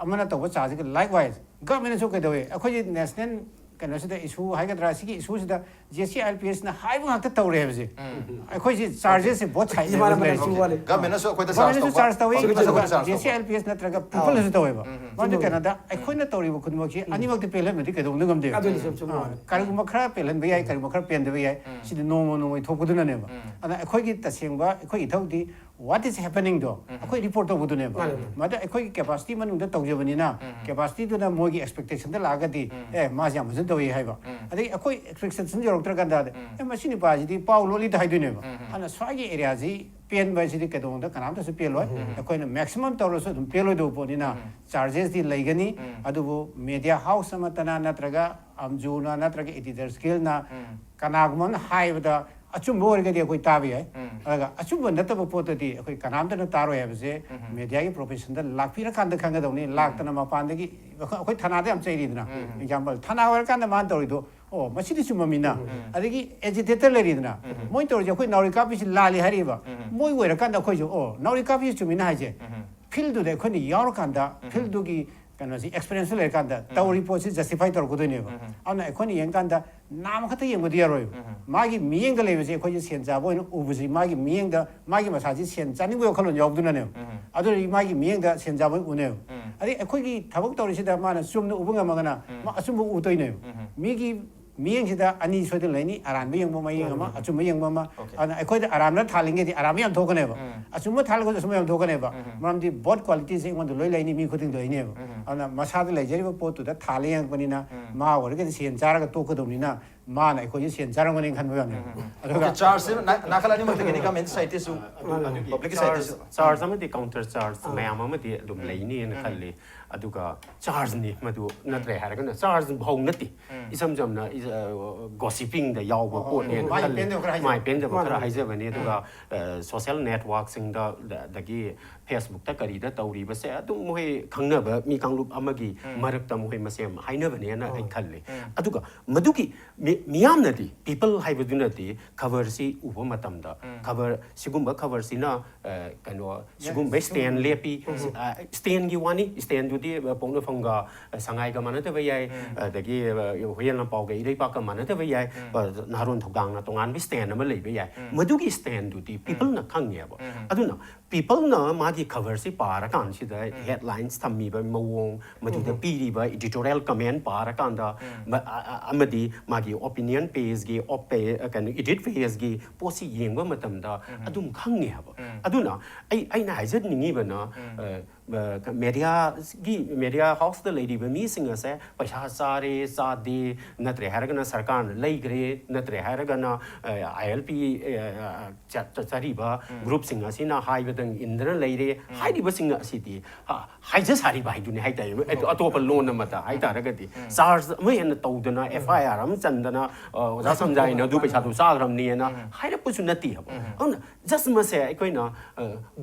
ꯑꯃꯅ ꯇꯧꯕ ꯆꯥꯔꯖꯁꯤꯒ ꯂꯥꯏꯛ ꯋꯥꯏꯁ ꯒꯚꯔꯟꯃꯦꯟꯅꯁꯨ ꯀꯩꯗꯧꯋꯤ? ꯑꯩꯈꯣꯏꯒꯤ ꯅꯦꯁꯅꯦꯜ ꯀꯩꯅꯣꯁꯤꯗ ꯏꯁꯨ ꯍꯥꯏꯒꯗ꯭ꯔꯥ, ꯁꯤꯒꯤ ꯏꯁꯨꯁꯤꯗ J C I L P ꯑꯦꯁꯅ ꯍꯥꯏꯕ ꯉꯥꯛꯇ ꯇꯧꯔꯦ ꯍꯥꯏꯕꯁꯦ꯫ ꯎꯝ. ꯑꯩꯈꯣꯏꯁꯦ ꯆꯥꯔꯖꯦꯁꯁꯦ ꯕꯣꯠ ꯁꯥꯏꯠ ꯏꯃꯥꯟꯅꯕ ꯂꯩꯁꯨ ꯋꯥꯠꯂꯤ꯫ ꯒꯚꯔꯟꯃꯦꯟꯅꯁꯨ ꯑꯩꯈꯣꯏꯗ ꯆꯥꯔꯖ ꯒꯚꯔꯟꯃꯦꯟꯅꯁꯨ ꯇꯧꯕ, ꯆꯥꯔꯖ ꯇꯧꯋꯤ꯫ ꯄꯤꯄꯜꯅꯁꯨ ꯑꯩꯈꯣꯏꯗ ꯆꯥꯔꯖ ꯖꯦ ꯁꯤ ꯇꯧꯕ. ꯑꯥꯏ ꯑꯦꯜ ꯄꯤ ꯑꯦꯁ ꯅꯠꯇ꯭ꯔꯒ ꯄꯤꯄꯜꯅꯁꯨ ꯇꯧꯋꯦꯕ꯫ ꯎꯝ. ꯃꯔꯝꯗꯤ ꯆꯨꯝꯃꯤ. ꯀꯩꯅꯣꯗ ꯑꯩꯈꯣꯏꯅ ꯇꯧꯔꯤꯕ ꯈꯨꯗꯤꯡꯃꯛꯁꯤ ꯑꯅꯤꯃꯛꯇꯤ ꯄꯦꯜꯍꯟꯕꯗꯤ ꯀꯩꯗꯧꯅ ꯉꯝꯗꯦꯕ꯫ ꯑꯗꯨꯅꯤ ꯆꯨꯝ, ꯆꯨꯝ. ꯑꯥ, ꯀꯔꯤꯒꯨꯝꯕ ꯈꯔ ꯄꯦꯜꯍꯟꯕ ꯌꯥꯏ, ꯀꯔꯤꯒꯨꯝꯕ ꯈꯔ ꯄꯦꯟꯗꯕ ꯌꯥꯏ꯫ ꯎꯝ. ꯁꯤꯗꯤ ꯅꯣꯡꯃ ꯅꯣꯡꯃꯒꯤ ꯊꯣꯛꯄꯗꯨꯅꯅꯦꯕ꯫ ꯎꯝ. ꯑꯗꯨꯅ ꯑꯩꯈꯣꯏꯒꯤ ꯇꯁꯦꯡꯕ ꯑꯩꯈꯣꯏ ꯏꯊꯧꯗꯤ what is happening ꯗꯣ ꯑꯩꯈꯣꯏ ꯔꯤꯄꯣꯔꯠ ꯇꯧꯕꯗꯨꯅꯦꯕ꯫ ꯃꯗ ꯑꯩꯈꯣꯏꯒꯤ ꯀꯦꯄꯥꯁꯤꯇꯤ ꯃꯅꯨꯡꯗ ꯇꯧꯖꯕꯅꯤꯅ, ꯀꯦꯄꯥꯁꯤꯇꯤꯗꯨꯅ ꯃꯣꯏꯒꯤ ꯑꯦꯛꯁꯄꯦꯛꯇꯦꯁꯟꯗ ꯂꯥꯛꯑꯒꯗꯤ, ꯑꯦ, ꯃꯥꯁꯦ ꯌꯥꯝ ꯐꯖꯅ ꯇꯧꯏ ꯍꯥꯏꯕ꯫ ꯑꯗꯒꯤ ꯑꯩꯈꯣꯏ ꯑꯦꯛꯁꯄꯦꯛꯇꯦꯁꯟ ꯌꯧꯔꯛꯇ꯭ꯔꯀꯥꯟꯗ, ꯑꯦ, ꯃꯁꯤ ꯅꯨꯄꯥꯁꯤꯗꯤ ꯄꯥꯎ ꯂꯣꯜꯂꯤꯗ ꯍꯥꯏꯗꯣꯏꯅꯦꯕ꯫ ꯑꯗꯨꯅ ꯁ꯭ꯋꯥꯏꯒꯤ ꯑꯦꯔꯤꯌꯥꯁꯤ ꯄꯦꯟꯕ ꯍꯥꯏꯁꯤꯗꯤ ꯀꯩꯗꯧꯅꯨꯡꯗ ꯀꯅꯥꯝꯇꯁꯨ ꯄꯦꯜꯂꯣꯏ꯫ ꯑꯩꯈꯣꯏꯅ ꯃꯦꯛꯁꯤꯃꯝ ꯇꯧꯔꯁꯨ ꯑꯗꯨꯝ ꯄꯦꯜꯂꯣꯏꯗꯧꯕ ꯄꯣꯠꯅꯤꯅ, ꯆꯥꯔꯖꯦꯁꯇꯤ ꯂꯩꯒꯅꯤ꯫ ꯑꯗꯨꯕꯨ ꯃꯦꯗꯤꯌꯥ ꯍꯥꯎꯁ ꯑꯃꯠꯇꯅ ꯅꯠꯇ꯭ꯔꯒ ꯑꯝꯖꯨꯅ ꯅꯠꯇ꯭ꯔꯒ ꯏꯗꯤꯇꯔꯁ ꯒꯤꯜꯅ ꯀꯅꯥꯒꯨꯝꯕ ꯑꯃꯅ ꯍꯥꯏꯕꯗ ꯑꯆꯨꯝꯕ ꯑꯣꯏꯔꯒꯗꯤ ꯑꯩꯈꯣꯏ ꯇꯥꯕ ꯌꯥꯏ꯫ ꯑꯗꯨꯒ ꯑꯆꯨꯝꯕ ꯅꯠꯇꯕ ꯄꯣꯠꯇꯗꯤ ꯑꯩꯈꯣꯏ ꯀꯅꯥꯝꯇꯅ ꯇꯥꯔꯣꯏ ꯍꯥꯏꯕꯁꯦ ꯃꯦꯗꯤꯌꯥꯒꯤ ꯄ꯭ꯔꯣꯐꯦꯁꯟꯗ ꯂꯥꯛꯄꯤꯔꯀꯥꯟꯗ ꯈꯪꯒꯗꯧꯅꯤ꯫ ꯂꯥꯛꯇꯅ ꯃꯄꯥꯟꯗꯒꯤ ꯑꯩꯈꯣꯏ, ꯑꯩꯈꯣꯏ ꯊꯥꯅꯥꯗ ꯌꯥꯝ ꯆꯩꯔꯤꯗꯅ꯫ ꯑꯦꯛꯖꯥꯝꯄꯜ, ꯊꯥꯅꯥ ꯑꯣꯏꯔꯀꯥꯟꯗ ꯃꯥꯅ ꯇꯧꯔꯤꯗꯣ, "ꯑꯣ, ꯃꯁꯤꯗꯤ ꯆꯨꯝꯃꯝꯃꯤꯅ"꯫ ꯑꯗꯒꯤ ꯑꯦꯖꯤꯇꯦꯇꯔ ꯂꯩꯔꯤꯗꯅ, ꯃꯣꯏ ꯇꯧꯔꯤꯁꯦ ꯑꯩꯈꯣꯏ ꯅꯥꯎꯔꯤ ꯀꯥꯞꯄꯤꯁꯤ ꯂꯥꯜꯂꯤ ꯍꯥꯏꯔꯤꯕ꯫ ꯃꯣꯏ ꯑꯣꯏꯔꯀꯥꯟꯗ ꯑꯩꯈꯣꯏꯁꯨ, "ꯑꯣ, ꯅꯥꯎꯔꯤ ꯀꯥꯞꯄꯤꯁꯤ ꯆꯨꯝꯃꯤꯅ" ꯍꯥꯏꯁꯦ꯫ ꯐꯤꯜꯗꯨꯗ ꯑꯩꯈꯣꯏꯅ ꯌꯥꯎꯔꯀꯥꯟꯗ, ꯐꯤꯜꯗꯨꯒꯤ ꯀꯩꯅꯣꯁꯤ, ꯑꯦꯛꯁꯄꯤꯔꯤꯌꯦꯟꯁ ꯂꯩꯔꯀꯥꯟꯗ ꯇꯧꯔꯤ ꯄꯣꯠꯁꯤ ꯖꯁꯇꯤꯐꯥꯏ ꯇꯧꯔꯛꯀꯗꯣꯏꯅꯦꯕ꯫ ꯑꯗꯨꯅ ꯑꯩꯈꯣꯏꯅ ꯌꯦꯡꯀꯥꯟꯗ ꯅꯥꯝ ꯈꯛꯇ ꯌꯦꯡꯕꯗꯤ ꯌꯥꯔꯣꯏꯕ꯫ ꯃꯥꯒꯤ ꯃꯤꯠꯌꯦꯡꯗ ꯂꯩꯕꯁꯦ ꯑꯩꯈꯣꯏꯁꯦ ꯁꯦꯟ ꯆꯥꯕ ꯑꯣꯏꯅ ꯎꯕꯁꯤ, ꯃꯥꯒꯤ ꯃꯤꯠꯌꯦꯡꯗ, ꯃꯥꯒꯤ ꯃꯁꯥꯁꯤ ꯁꯦꯟ ꯆꯥꯅꯤꯡꯕꯒꯤ ꯋꯥꯈꯜꯂꯣꯟ ꯌꯥꯎꯗꯨꯅꯅꯦꯕ꯫ ꯑꯗꯨꯅ ꯃꯥꯒꯤ ꯃꯤꯠꯌꯦꯡꯗ ꯁꯦꯟ ꯆꯥꯕ ꯑꯣꯏꯅ ꯎꯅꯦꯕ꯫ ꯑꯗꯩ ꯑꯩꯈꯣꯏꯒꯤ ꯊꯕꯛ ꯇꯧꯔꯤꯁꯤꯗ ꯃꯥꯅ ꯆꯨꯝꯅ ꯎꯕ ꯉꯝꯃꯒꯅ ꯃꯥ ꯑꯆꯨꯝꯕ ꯎꯗꯣꯏꯅꯦꯕ꯫ ꯃꯤꯒꯤ ꯃꯤꯠꯌꯦꯡꯁꯤꯗ ꯑꯅꯤ ꯁꯣꯏꯗꯅ ꯂꯩꯅꯤ, ꯑꯔꯥꯟꯕ ꯌꯦꯡꯕ ꯃꯤꯠꯌꯦꯡ ꯑꯃ, ꯑꯆꯨꯝꯕ ꯌꯦꯡꯕ ꯑꯃ꯫ ꯑꯗꯨꯅ ꯑꯩꯈꯣꯏꯗ ꯑꯔꯥꯟꯕ ꯊꯥꯜꯂꯤꯉꯩꯗꯤ ꯑꯔꯥꯟꯕ ꯌꯥꯝ ꯊꯣꯛꯀꯅꯦꯕ꯫ ꯑꯆꯨꯝꯕ ꯊꯥꯜꯂꯒꯁꯨ ꯑꯆꯨꯝꯕ ꯌꯥꯝ ꯊꯣꯛꯀꯅꯦꯕ꯫ ꯃꯔꯝꯗꯤ ꯕꯣꯠ ꯀ꯭ꯋꯥꯂꯤꯇꯤꯁꯦ ꯑꯩꯉꯣꯟꯗ ꯂꯣꯏ ꯂꯩꯅꯤ, ꯃꯤ ꯈꯨꯗꯤꯡꯗ ꯂꯩꯅꯦꯕ꯫ ꯑꯗꯨꯅ ꯃꯁꯥꯗ ꯂꯩꯖꯔꯤꯕ ꯄꯣꯠꯇꯨꯗ ꯊꯥꯜꯂ ꯌꯦꯡꯉꯛꯄꯅꯤꯅ, ꯃꯥ ꯑꯣꯏꯔꯒꯗꯤ ꯁꯦꯟ ꯆꯥꯔꯒ ꯇꯣꯛꯀꯗꯧꯅꯤꯅ, ꯃꯥꯅ ꯑꯩꯈꯣꯏꯁꯦ ꯁꯦꯟ ꯆꯥꯔꯝꯒꯅꯤ ꯈꯟꯕ ꯌꯥꯝ ꯂꯩ꯫ ꯑꯗꯨꯒ ꯆꯥꯔꯖꯁꯦ ꯅꯥꯀꯜ ꯑꯅꯤꯃꯛꯇꯒꯤꯅꯤ, ꯒꯃꯦꯟ ꯁꯥꯏꯠꯇꯁꯨ, ꯄꯕ꯭ꯂꯤꯛꯀꯤ ꯁꯥꯏꯠꯇꯁꯨ꯫ ꯆꯥꯔꯖ ꯑꯃꯗꯤ ꯀꯥꯎꯟꯇꯔ ꯆꯥꯔꯖ ꯃꯌꯥꯝ ꯑꯃꯗꯤ ꯑꯗꯨꯝ ꯂꯩꯅꯤꯅ ꯈꯜꯂꯤ꯫ ꯑꯗꯨꯒ ꯆꯥꯔꯖꯅꯤ ꯃꯗꯨ, ꯅꯠꯇ꯭ꯔꯦ ꯍꯥꯏꯔꯒꯅ ꯆꯥꯔꯖ ꯐꯥꯎ ꯅꯠꯇꯦ꯫ ꯏꯁꯝ ꯆꯝꯅ ꯒꯣꯁꯤꯄꯤꯡꯗ ꯌꯥꯎꯕ ꯄꯣꯠꯅꯦꯅ ꯃꯥꯏ ꯈꯜꯂꯤ꯫ ꯄꯦꯟꯗꯕ ꯈꯔ ꯍꯥꯏꯖꯕ꯫ ꯃꯥꯏ ꯄꯦꯟꯗꯕ ꯈꯔ ꯍꯥꯏꯖꯕꯅꯤ꯫ ꯑꯗꯨꯒ ꯁꯣꯁꯦꯜ ꯅꯦꯠꯋꯥꯛꯁꯤꯡꯗ, ꯑꯗꯒꯤ ꯐꯦꯁꯕꯨꯛꯇ ꯀꯔꯤꯗ ꯇꯧꯔꯤꯕꯁꯦ ꯑꯗꯨꯝ ꯃꯣꯏ ꯈꯪꯅꯕ ꯃꯤ ꯀꯥꯡꯂꯨꯞ ꯑꯃꯒꯤ ꯃꯔꯛꯇ ꯃꯣꯏ ꯃꯁꯦꯟ ꯍꯥꯏꯅꯕꯅꯦꯅ ꯑꯩ ꯈꯜꯂꯤ꯫ ꯑꯗꯨꯒ ꯃꯗꯨꯒꯤ ꯃꯤ-, ꯃꯤꯌꯥꯝꯅꯗꯤ, ꯄꯤꯄꯜ ꯍꯥꯏꯕꯗꯨꯅꯗꯤ ꯈꯕꯔꯁꯤ ꯎꯕ ꯃꯇꯝꯗ, ꯈꯕꯔ, ꯁꯤꯒꯨꯝꯕ ꯈꯕꯔꯁꯤꯅ, ꯑ, ꯀꯩꯅꯣ, ꯁꯤꯒꯨꯝꯕ ꯁ꯭ꯇꯦꯟ ꯂꯦꯞꯄꯤ꯫ ꯑ, ꯁ꯭ꯇꯦꯟꯒꯤ ꯋꯥꯅꯤ, ꯁ꯭ꯇꯦꯟꯗꯨꯗꯤ, ꯑ, ꯄꯣꯛꯅꯐꯝꯒ, ꯑ, ꯁꯉꯥꯏꯒ ꯃꯥꯟꯅꯗꯕ ꯌꯥꯏ, ꯑꯗꯒꯤ, ꯑ, ꯍꯨꯏꯌꯦꯟ ꯂꯝꯄꯥꯎꯒ ꯏꯔꯩꯄꯥꯛꯀ ꯃꯥꯟꯅꯗꯕ ꯌꯥꯏ, ꯑ, ꯅꯍꯥꯔꯣꯟ ꯊꯧꯗꯥꯡꯅ ꯇꯣꯉꯥꯟꯕ ꯁ꯭ꯇꯦꯟ ꯑꯃ ꯂꯩꯕ ꯌꯥꯏ꯫ ꯃꯗꯨꯒꯤ ꯁ꯭ꯇꯦꯟꯗꯨꯗꯤ ꯄꯤꯄꯜꯅ ꯈꯪꯉꯦꯕ꯫ ꯑꯗꯨꯅ ꯄꯤꯄꯜꯅ ꯃꯥꯒꯤ ꯈꯕꯔꯁꯤ ꯄꯥꯔꯀꯥꯟꯁꯤꯗ ꯍꯦꯗꯂꯥꯏꯟꯁ ꯊꯝꯃꯤꯕ ꯃꯑꯣꯡ, ꯃꯗꯨꯗ ꯄꯤꯔꯤꯕ ꯏꯗꯤꯇꯣꯔꯤꯌꯦꯜ ꯀꯃꯦꯟ ꯄꯥꯔꯀꯥꯟꯗ, ꯃ- ꯑ- ꯑ- ꯑꯃꯗꯤ ꯃꯥꯒꯤ ꯑꯣꯄꯤꯅꯤꯌꯟ ꯄꯦꯖꯀꯤ ꯑꯣꯞ ꯄꯦ- ꯀꯩꯅꯣ, ꯏꯗꯤꯠ ꯄꯦꯖꯀꯤ ꯄꯣꯠꯁꯤ ꯌꯦꯡꯕ ꯃꯇꯝꯗ ꯑꯗꯨꯝ ꯈꯪꯉꯦ ꯍꯥꯏꯕ꯫ ꯑꯗꯨꯅ ꯑꯩ ꯑꯩꯅ ꯍꯥꯏꯖꯅꯤꯡꯉꯤꯕꯅ, ꯑ, ꯃꯦꯗꯤꯌꯥꯒꯤ ꯃꯦꯗꯤꯌꯥ ꯍꯥꯎꯁꯇ ꯂꯩꯔꯤꯕ ꯃꯤꯁꯤꯡ ꯑꯁꯦ ꯄꯩꯁꯥ ꯆꯥꯔꯦ ꯆꯥꯗꯦ, ꯅꯠꯇ꯭ꯔꯦ ꯍꯥꯏꯔꯒꯅ ꯁꯔꯀꯥꯔꯅ ꯂꯩꯈ꯭ꯔꯦ, ꯅꯠꯇ꯭ꯔꯦ ꯍꯥꯏꯔꯒꯅ ꯑꯥꯏ ꯑꯦꯜ ꯄꯤ ꯆꯠꯆꯔꯤꯕ ꯒ꯭ꯔꯨꯞꯁꯤꯡ ꯑꯁꯤꯅ ꯍꯥꯏꯕꯗꯪ ꯏꯟꯗꯅ ꯂꯩꯔꯦ ꯍꯥꯏꯔꯤꯕꯁꯤꯡ ꯑꯁꯤꯗꯤ, ꯑ, ꯍꯥꯏꯖ ꯁꯥꯔꯤꯕ ꯍꯥꯏꯗꯨꯅꯤ ꯍꯥꯏꯇꯥꯔꯦ꯫ ꯑꯇꯣꯞꯄ ꯂꯣꯟ ꯑꯃꯗ ꯍꯥꯏꯇꯥꯔꯒꯗꯤ, ꯆꯥꯔꯖ ꯑꯃ ꯍꯦꯟꯅ ꯇꯧꯗꯅ, ꯑꯦꯐ ꯑꯥꯏ ꯑꯥꯔ ꯑꯃ ꯆꯟꯗꯅ, ꯑ, ꯑꯣꯖꯥ ꯁꯝꯖꯥꯏꯅ ꯑꯗꯨ ꯄꯩꯁꯥꯗꯣ ꯆꯥꯈ꯭ꯔꯕꯅꯦꯅ ꯍꯥꯏꯔꯛꯄꯁꯨ ꯅꯠꯇꯦ ꯍꯥꯏꯕ꯫ ꯑꯗꯨꯅ ꯖꯁ ꯃꯁꯦ ꯑꯩꯈꯣꯏꯅ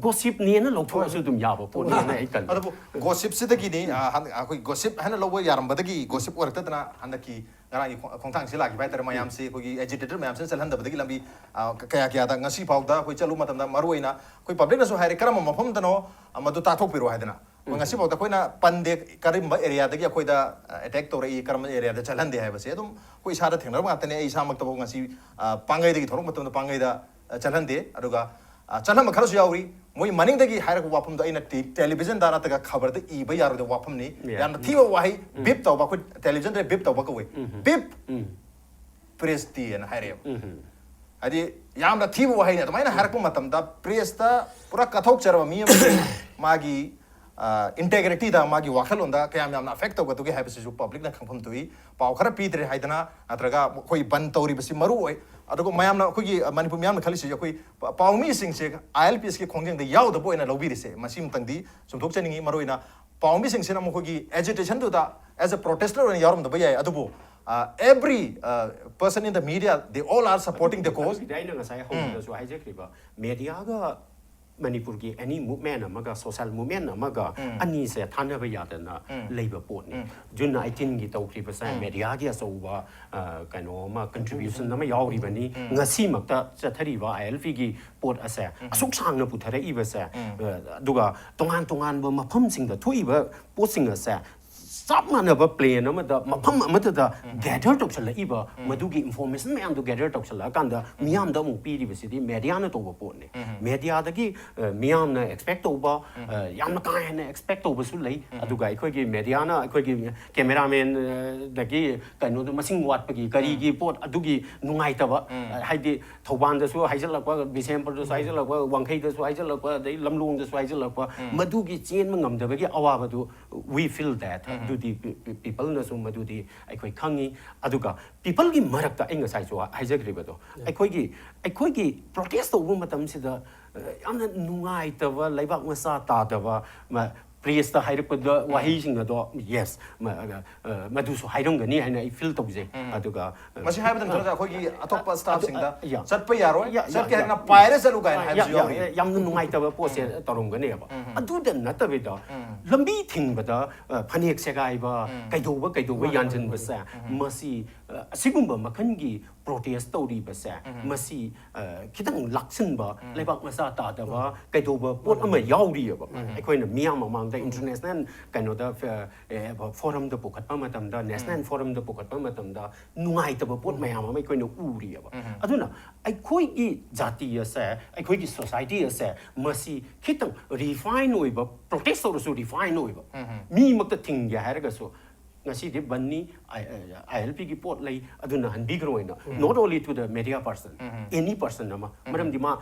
ꯒꯣꯁꯤꯞꯅꯦꯅ ꯂꯧꯊꯣꯛꯑꯁꯨ ꯑꯗꯨꯝ ꯌꯥꯕ ꯄꯣꯠꯅꯦꯅ ꯑꯩ ꯈꯜꯂꯤ꯫ ꯑꯗꯨꯕꯨ ꯒꯣꯁꯤꯞꯁꯤꯗꯒꯤꯅꯤ, ꯑ, ꯍꯟ- ꯑꯩꯈꯣꯏ ꯒꯣꯁꯤꯞ ꯍꯥꯏꯅ ꯂꯧꯕ ꯌꯥꯔꯝꯕꯗꯒꯤ ꯒꯣꯁꯤꯞ ꯑꯣꯏꯔꯛꯇꯗꯅ ꯍꯟꯗꯛꯀꯤ ꯉꯔꯥꯡꯒꯤ ꯈꯣꯡ- ꯈꯣꯡꯊꯥꯡꯁꯤ ꯂꯥꯛꯈꯤꯕ ꯍꯥꯏꯇꯥꯔꯦ꯫ ꯃꯌꯥꯝꯁꯤ ꯑꯩꯈꯣꯏꯒꯤ ꯑꯦꯖꯤꯇꯦꯇꯔ ꯃꯌꯥꯝꯁꯤꯅ ꯆꯠꯍꯟꯗꯕꯗꯒꯤ ꯂꯝꯕꯤ, ꯑ, ꯀ- ꯀꯌꯥ ꯀꯌꯥꯗ ꯉꯁꯤ ꯐꯥꯎꯗ ꯑꯩꯈꯣꯏ ꯆꯠꯂꯨꯕ ꯃꯇꯝꯗ ꯃꯔꯨꯑꯣꯏꯅ ꯑꯩꯈꯣꯏ ꯄꯕ꯭ꯂꯤꯛꯅꯁꯨ ꯍꯥꯏꯔꯦ, "ꯀꯔꯝꯕ ꯃꯐꯝꯗꯅꯣ, ꯑ, ꯃꯗꯨ ꯇꯥꯛꯊꯣꯛꯄꯤꯔꯣ" ꯍꯥꯏꯗꯅ꯫ ꯑꯩꯈꯣꯏ ꯉꯁꯤ ꯐꯥꯎꯗ ꯑꯩꯈꯣꯏꯅ ꯄꯟꯗꯦ, ꯀꯔꯝꯕ ꯑꯦꯔꯤꯌꯥꯗꯒꯤ ꯑꯩꯈꯣꯏꯗ ꯑꯦꯇꯦꯛ ꯇꯧꯔꯛꯏ, ꯀꯔꯝꯕ ꯑꯦꯔꯤꯌꯥꯗ ꯆꯠꯍꯟꯗꯦ ꯍꯥꯏꯕꯁꯦ ꯑꯗꯨꯝ ꯑꯩꯈꯣꯏ ꯏꯁꯥꯗ ꯊꯦꯡꯅꯔꯕ ꯉꯥꯛꯇꯅꯦ꯫ ꯑꯩ ꯏꯁꯥꯃꯛꯇꯐꯥꯎ ꯉꯁꯤ, ꯑ, ꯄꯥꯡꯒꯩꯗꯒꯤ ꯊꯣꯛꯂꯛꯄ ꯃꯇꯝꯗ ꯄꯥꯡꯒꯩꯗ, ꯑ, ꯆꯠꯍꯟꯗꯦ꯫ ꯑꯗꯨꯒ, ꯑ, ꯆꯠꯍꯟꯕ ꯈꯔꯁꯨ ꯌꯥꯎꯔꯤ꯫ ꯃꯣꯏ ꯃꯅꯤꯡꯗꯒꯤ ꯍꯥꯏꯔꯛꯄ ꯋꯥꯐꯝꯗꯣ ꯑꯩꯅ ꯇꯦ- ꯇꯦꯂꯤꯚꯤꯖꯟꯗ ꯅꯠꯇ꯭ꯔꯒ ꯈꯕꯔꯗ ꯏꯕ ꯌꯥꯔꯣꯏꯗꯕ ꯋꯥꯐꯝꯅꯤ꯫ Yeah. ꯌꯥꯝꯅ ꯊꯤꯕ ꯋꯥꯍꯩ, ꯕꯤꯞ ꯇꯧꯕ, ꯑꯩꯈꯣꯏ ꯇꯦꯂꯤꯚꯤꯖꯟꯗ ꯕꯤꯞ ꯇꯧꯕ ꯀꯧꯋꯤ꯫ ꯕꯤꯞ ꯄ꯭ꯔꯦꯁꯇꯤꯅ ꯍꯥꯏꯔꯛꯑꯦꯕ꯫ ꯍꯥꯏꯗꯤ ꯌꯥꯝꯅ ꯊꯤꯕ ꯋꯥꯍꯩꯅꯤ꯫ ꯑꯗꯨꯃꯥꯏꯅ ꯍꯥꯏꯔꯛꯄ ꯃꯇꯝꯗ ꯄ꯭ꯔꯦꯁꯇ ꯄꯨꯔꯥ ꯀꯠꯊꯣꯛꯆꯔꯕ ꯃꯤ ꯑꯃꯒꯤ ꯃꯥꯒꯤ, ꯑ, ꯏꯟꯇꯦꯒ꯭ꯔꯤꯇꯤꯗ, ꯃꯥꯒꯤ ꯋꯥꯈꯜꯂꯣꯟꯗ ꯀꯌꯥꯝ ꯌꯥꯝꯅ ꯑꯦꯐꯦꯛ ꯇꯧꯒꯗꯒꯦ ꯍꯥꯏꯕꯁꯤꯁꯨ ꯄꯕ꯭ꯂꯤꯛꯅ ꯈꯪꯐꯝ ꯊꯣꯛꯏ꯫ ꯄꯥꯎ ꯈꯔ ꯄꯤꯗ꯭ꯔꯦ ꯍꯥꯏꯗꯅ, ꯅꯠꯇ꯭ꯔꯒ ꯑꯩꯈꯣꯏ ꯕꯟ ꯇꯧꯔꯤꯕꯁꯤ ꯃꯔꯨ ꯑꯣꯏ꯫ ꯑꯗꯨꯒ ꯃꯌꯥꯝꯅ, ꯑꯩꯈꯣꯏꯒꯤ, ꯑ, ꯃꯅꯤꯄꯨꯔ ꯃꯤꯌꯥꯝꯅ ꯈꯜꯂꯤꯁꯤ, ꯑꯩꯈꯣꯏ ꯄ- ꯄꯥꯎꯃꯤꯁꯤꯡꯁꯦ ꯑꯥꯏ ꯑꯦꯜ ꯄꯤ ꯑꯦꯁꯀꯤ ꯈꯣꯡꯖꯦꯜꯗ ꯌꯥꯎꯗꯕ ꯑꯣꯏꯅ ꯂꯧꯕꯤꯔꯤꯁꯦ, ꯃꯁꯤꯃꯇꯪꯗꯤ ꯆꯨꯝꯊꯣꯛꯆꯅꯤꯡꯉꯤ꯫ ꯃꯔꯨꯑꯣꯏꯅ ꯄꯥꯎꯃꯤꯁꯤꯡꯁꯤꯅ ꯃꯈꯣꯏꯒꯤ ꯑꯦꯖꯤꯇꯦꯁꯟꯗꯨꯗ as a protester ꯑꯣꯏꯅ ꯌꯥꯎꯔꯝꯗꯕ ꯌꯥꯏ, ꯑꯗꯨꯕꯨ, ꯑ, every, ꯑ, person in the media, they all are supporting the cause. ꯑꯗꯨꯒꯤꯗꯤ ꯑꯩꯅ ꯉꯁꯥꯏ ꯍꯧꯕꯗꯁꯨ ꯍꯥꯏꯖꯈ꯭ꯔꯤꯕ, ꯃꯦꯗꯤꯌꯥꯒ ꯃꯅꯤꯄꯨꯔꯒꯤ ꯑꯦꯅꯤ ꯃꯨꯞꯃꯦꯟ ꯑꯃꯒ, ꯁꯣꯁꯦꯜ ꯃꯨꯞꯃꯦꯟ ꯑꯃꯒ, ꯑꯅꯤꯁꯦ ꯊꯥꯅꯕ ꯌꯥꯗꯅ ꯂꯩꯕ ꯄꯣꯠꯅꯤ꯫ ꯖꯨꯟ ꯑꯩꯠꯇꯤꯟꯒꯤ ꯇꯧꯈ꯭ꯔꯤꯕꯁꯦ ꯃꯦꯗꯤꯌꯥꯒꯤ ꯑꯆꯧꯕ, ꯑ, ꯀꯩꯅꯣ ꯑꯃ, ꯀꯟꯇ꯭ꯔꯤꯕ꯭ꯌꯨꯁꯟ ꯑꯃ ꯌꯥꯎꯔꯤꯕꯅꯤ꯫ ꯉꯁꯤꯃꯛꯇ ꯆꯠꯊꯔꯤꯕ ꯑꯥꯏ ꯑꯦꯜ ꯄꯤꯒꯤ ꯄꯣꯠ ꯑꯁꯦ ꯑꯁꯨꯛ ꯁꯥꯡꯅ ꯄꯨꯊꯔꯛꯏꯕꯁꯦ, ꯑ, ꯑꯗꯨꯒ ꯇꯣꯉꯥꯟ ꯇꯣꯉꯥꯟꯕ ꯃꯐꯝꯁꯤꯡꯗ ꯊꯣꯛꯏꯕ ꯄꯣꯠꯁꯤꯡ ꯑꯁꯦ ꯆꯞ ꯃꯥꯟꯅꯕ ꯄ꯭ꯂꯦꯟ ꯑꯃꯗ, ꯃꯐꯝ ꯑꯃꯠꯇꯗ ꯒꯦꯗꯔ ꯇꯧꯁꯜꯂꯛꯏꯕ, ꯃꯗꯨꯒꯤ ꯏꯟꯐꯣꯔꯃꯦꯁꯟ ꯃꯌꯥꯝꯗꯣ ꯒꯦꯗꯔ ꯇꯧꯁꯜꯂꯛꯑꯀꯥꯟꯗ ꯃꯤꯌꯥꯝꯗ ꯑꯃꯨꯛ ꯄꯤꯔꯤꯕꯁꯤꯗꯤ ꯃꯦꯗꯤꯌꯥꯅ ꯇꯧꯕ ꯄꯣꯠꯅꯤ꯫ ꯃꯦꯗꯤꯌꯥꯗꯒꯤ ꯃꯤꯌꯥꯝꯅ ꯑꯦꯛꯁꯄꯦꯛ ꯇꯧꯕ, ꯌꯥꯝꯅ ꯀꯥ ꯍꯦꯟꯅ ꯑꯦꯛꯁꯄꯦꯛ ꯇꯧꯕꯁꯨ ꯂꯩ꯫ ꯑꯗꯨꯒ ꯑꯩꯈꯣꯏꯒꯤ ꯃꯦꯗꯤꯌꯥꯅ ꯑꯩꯈꯣꯏꯒꯤ ꯀꯦꯃꯦꯔꯥꯃꯦꯟꯗꯒꯤ ꯀꯩꯅꯣꯗꯣ ꯃꯁꯤꯡ ꯋꯥꯠꯄꯒꯤ ꯀꯔꯤꯒꯤ ꯄꯣꯠ ꯑꯗꯨꯒꯤ ꯅꯨꯡꯉꯥꯏꯇꯕ, ꯍꯥꯏꯗꯤ ꯊꯧꯕꯥꯜꯗꯁꯨ ꯍꯥꯏꯖꯤꯜꯂꯛꯄ, ꯕꯤꯁꯦꯝꯄꯨꯔꯗꯁꯨ ꯍꯥꯏꯖꯤꯜꯂꯛꯄ, ꯋꯥꯡꯈꯩꯗꯁꯨ ꯍꯥꯏꯖꯤꯜꯂꯛꯄ, ꯑꯗꯩ ꯂꯝꯂꯣꯡꯗꯁꯨ ꯍꯥꯏꯖꯤꯜꯂꯛꯄ, ꯃꯗꯨꯒꯤ ꯆꯦꯟꯕ ꯉꯝꯗꯕꯒꯤ ꯑꯋꯥꯕꯗꯨ, we feel that, ꯑꯗꯨꯗꯤ ꯄꯤꯄꯜꯅꯁꯨ ꯃꯗꯨꯗꯤ ꯑꯩꯈꯣꯏ ꯈꯪꯉꯤ꯫ ꯑꯗꯨꯒ ꯄꯤꯄꯜꯒꯤ ꯃꯔꯛꯇ ꯑꯩ ꯉꯁꯥꯏꯁꯨ ꯍꯥꯏꯖꯈ꯭ꯔꯤꯕꯗꯣ, ꯑꯩꯈꯣꯏꯒꯤ, ꯑꯩꯈꯣꯏꯒꯤ ꯄ꯭ꯔꯣꯇꯦꯁ ꯇꯧꯕ ꯃꯇꯝꯁꯤꯗ ꯌꯥꯝꯅ ꯅꯨꯡꯉꯥꯏꯇꯕ, ꯂꯩꯕꯥꯛ ꯃꯆꯥ ꯇꯥꯗꯕ, ꯄ꯭ꯔꯦꯁꯇ ꯍꯥꯏꯔꯛꯄꯗ ꯋꯥꯍꯩꯁꯤꯡ ꯑꯗꯣ, ꯌꯦꯁ, ꯃꯗꯨꯁꯨ ꯍꯥꯏꯔꯝꯒꯅꯤ ꯍꯥꯏꯅ ꯑꯩ ꯐꯤꯜ ꯇꯧꯖꯩ꯫ ꯑꯗꯨꯒ ꯃꯁꯤ ꯍꯥꯏꯕꯗ ꯅꯠꯇ꯭ꯔꯒ ꯑꯩꯈꯣꯏꯒꯤ ꯑꯇꯣꯞꯄ ꯁ꯭ꯇꯥꯐꯁꯤꯡꯗ ꯌꯥ꯫ ꯆꯠꯄ ꯌꯥꯔꯣꯏ, ꯌꯥ, ꯌꯥ, ꯆꯠꯀꯦ ꯌꯥ꯫ ꯍꯥꯏꯔꯒꯅ ꯄꯥꯏꯔ ꯆꯠꯂꯨ ꯀꯥꯏꯅ ꯌꯥ, ꯍꯥꯏꯕꯁꯨ ꯌꯥ, ꯌꯥꯎꯔꯤ꯫ ꯌꯥ, ꯌꯥꯝꯅ ꯅꯨꯡꯉꯥꯏꯇꯕ ꯄꯣꯠꯁꯦ ꯇꯧꯔꯝꯒꯅꯦꯕ꯫ ꯑꯗꯨꯗ ꯅꯠꯇꯕꯤꯗ, ꯂꯝꯕꯤ ꯊꯤꯡꯕꯗ, ꯑ, ꯐꯅꯦꯛ ꯁꯦꯒꯥꯏꯕ, ꯀꯩꯗꯧꯕ ꯀꯩꯗꯧꯕ ꯌꯥꯟꯁꯤꯟꯕꯁꯦ, ꯃꯁꯤ, ꯑ, ꯑꯁꯤꯒꯨꯝꯕ ꯃꯈꯜꯒꯤ ꯄ꯭ꯔꯣꯇꯦꯁ ꯇꯧꯔꯤꯕꯁꯦ, ꯃꯁꯤ, ꯑ, ꯈꯤꯇꯪ ꯂꯥꯛꯁꯤꯟꯕ, ꯂꯩꯕꯥꯛ ꯃꯆꯥ ꯇꯥꯗꯕ, ꯀꯩꯗꯧꯕ ꯄꯣꯠ ꯑꯃ ꯌꯥꯎꯔꯤꯑꯕ꯫ ꯑꯩꯈꯣꯏꯅ ꯃꯤꯌꯥꯝ ꯃꯃꯥꯡꯗ, ꯏꯟꯇꯔꯅꯦꯁꯅꯦꯜ ꯀꯩꯅꯣꯗ, ꯑ, ꯑ, ꯐꯣꯔꯝꯗ ꯄꯨꯈꯠꯄ ꯃꯇꯝꯗ, ꯅꯦꯁꯅꯦꯜ ꯐꯣꯔꯝꯗ ꯄꯨꯈꯠꯄ ꯃꯇꯝꯗ ꯅꯨꯡꯉꯥꯏꯇꯕ ꯄꯣꯠ ꯃꯌꯥꯝ ꯑꯃ ꯑꯩꯈꯣꯏꯅ ꯎꯔꯤꯑꯕ꯫ ꯑꯗꯨꯅ ꯑꯩꯈꯣꯏꯒꯤ ꯖꯥꯇꯤ ꯑꯁꯦ, ꯑꯩꯈꯣꯏꯒꯤ ꯁꯣꯁꯥꯏꯇꯤ ꯑꯁꯦ, ꯃꯁꯤ ꯈꯤꯇꯪ ꯔꯤꯐꯥꯏꯟ ꯑꯣꯏꯕ, ꯄ꯭ꯔꯣꯇꯦꯁ ꯇꯧꯔꯁꯨ ꯔꯤꯐꯥꯏꯟ ꯑꯣꯏꯕ, ꯃꯤꯃꯛꯇ ꯊꯤꯡꯒꯦ ꯍꯥꯏꯔꯒꯁꯨ, ꯉꯁꯤꯗꯤ ꯕꯟꯅꯤ, ꯑꯥꯏ ꯑꯦꯜ ꯄꯤꯒꯤ ꯄꯣꯠ ꯂꯩ, ꯑꯗꯨꯅ ꯍꯟꯕꯤꯈ꯭ꯔꯣ ꯍꯥꯏꯅ, not only to the media person, any person ꯑꯃ꯫ ꯃꯔꯝꯗꯤ ꯃꯥ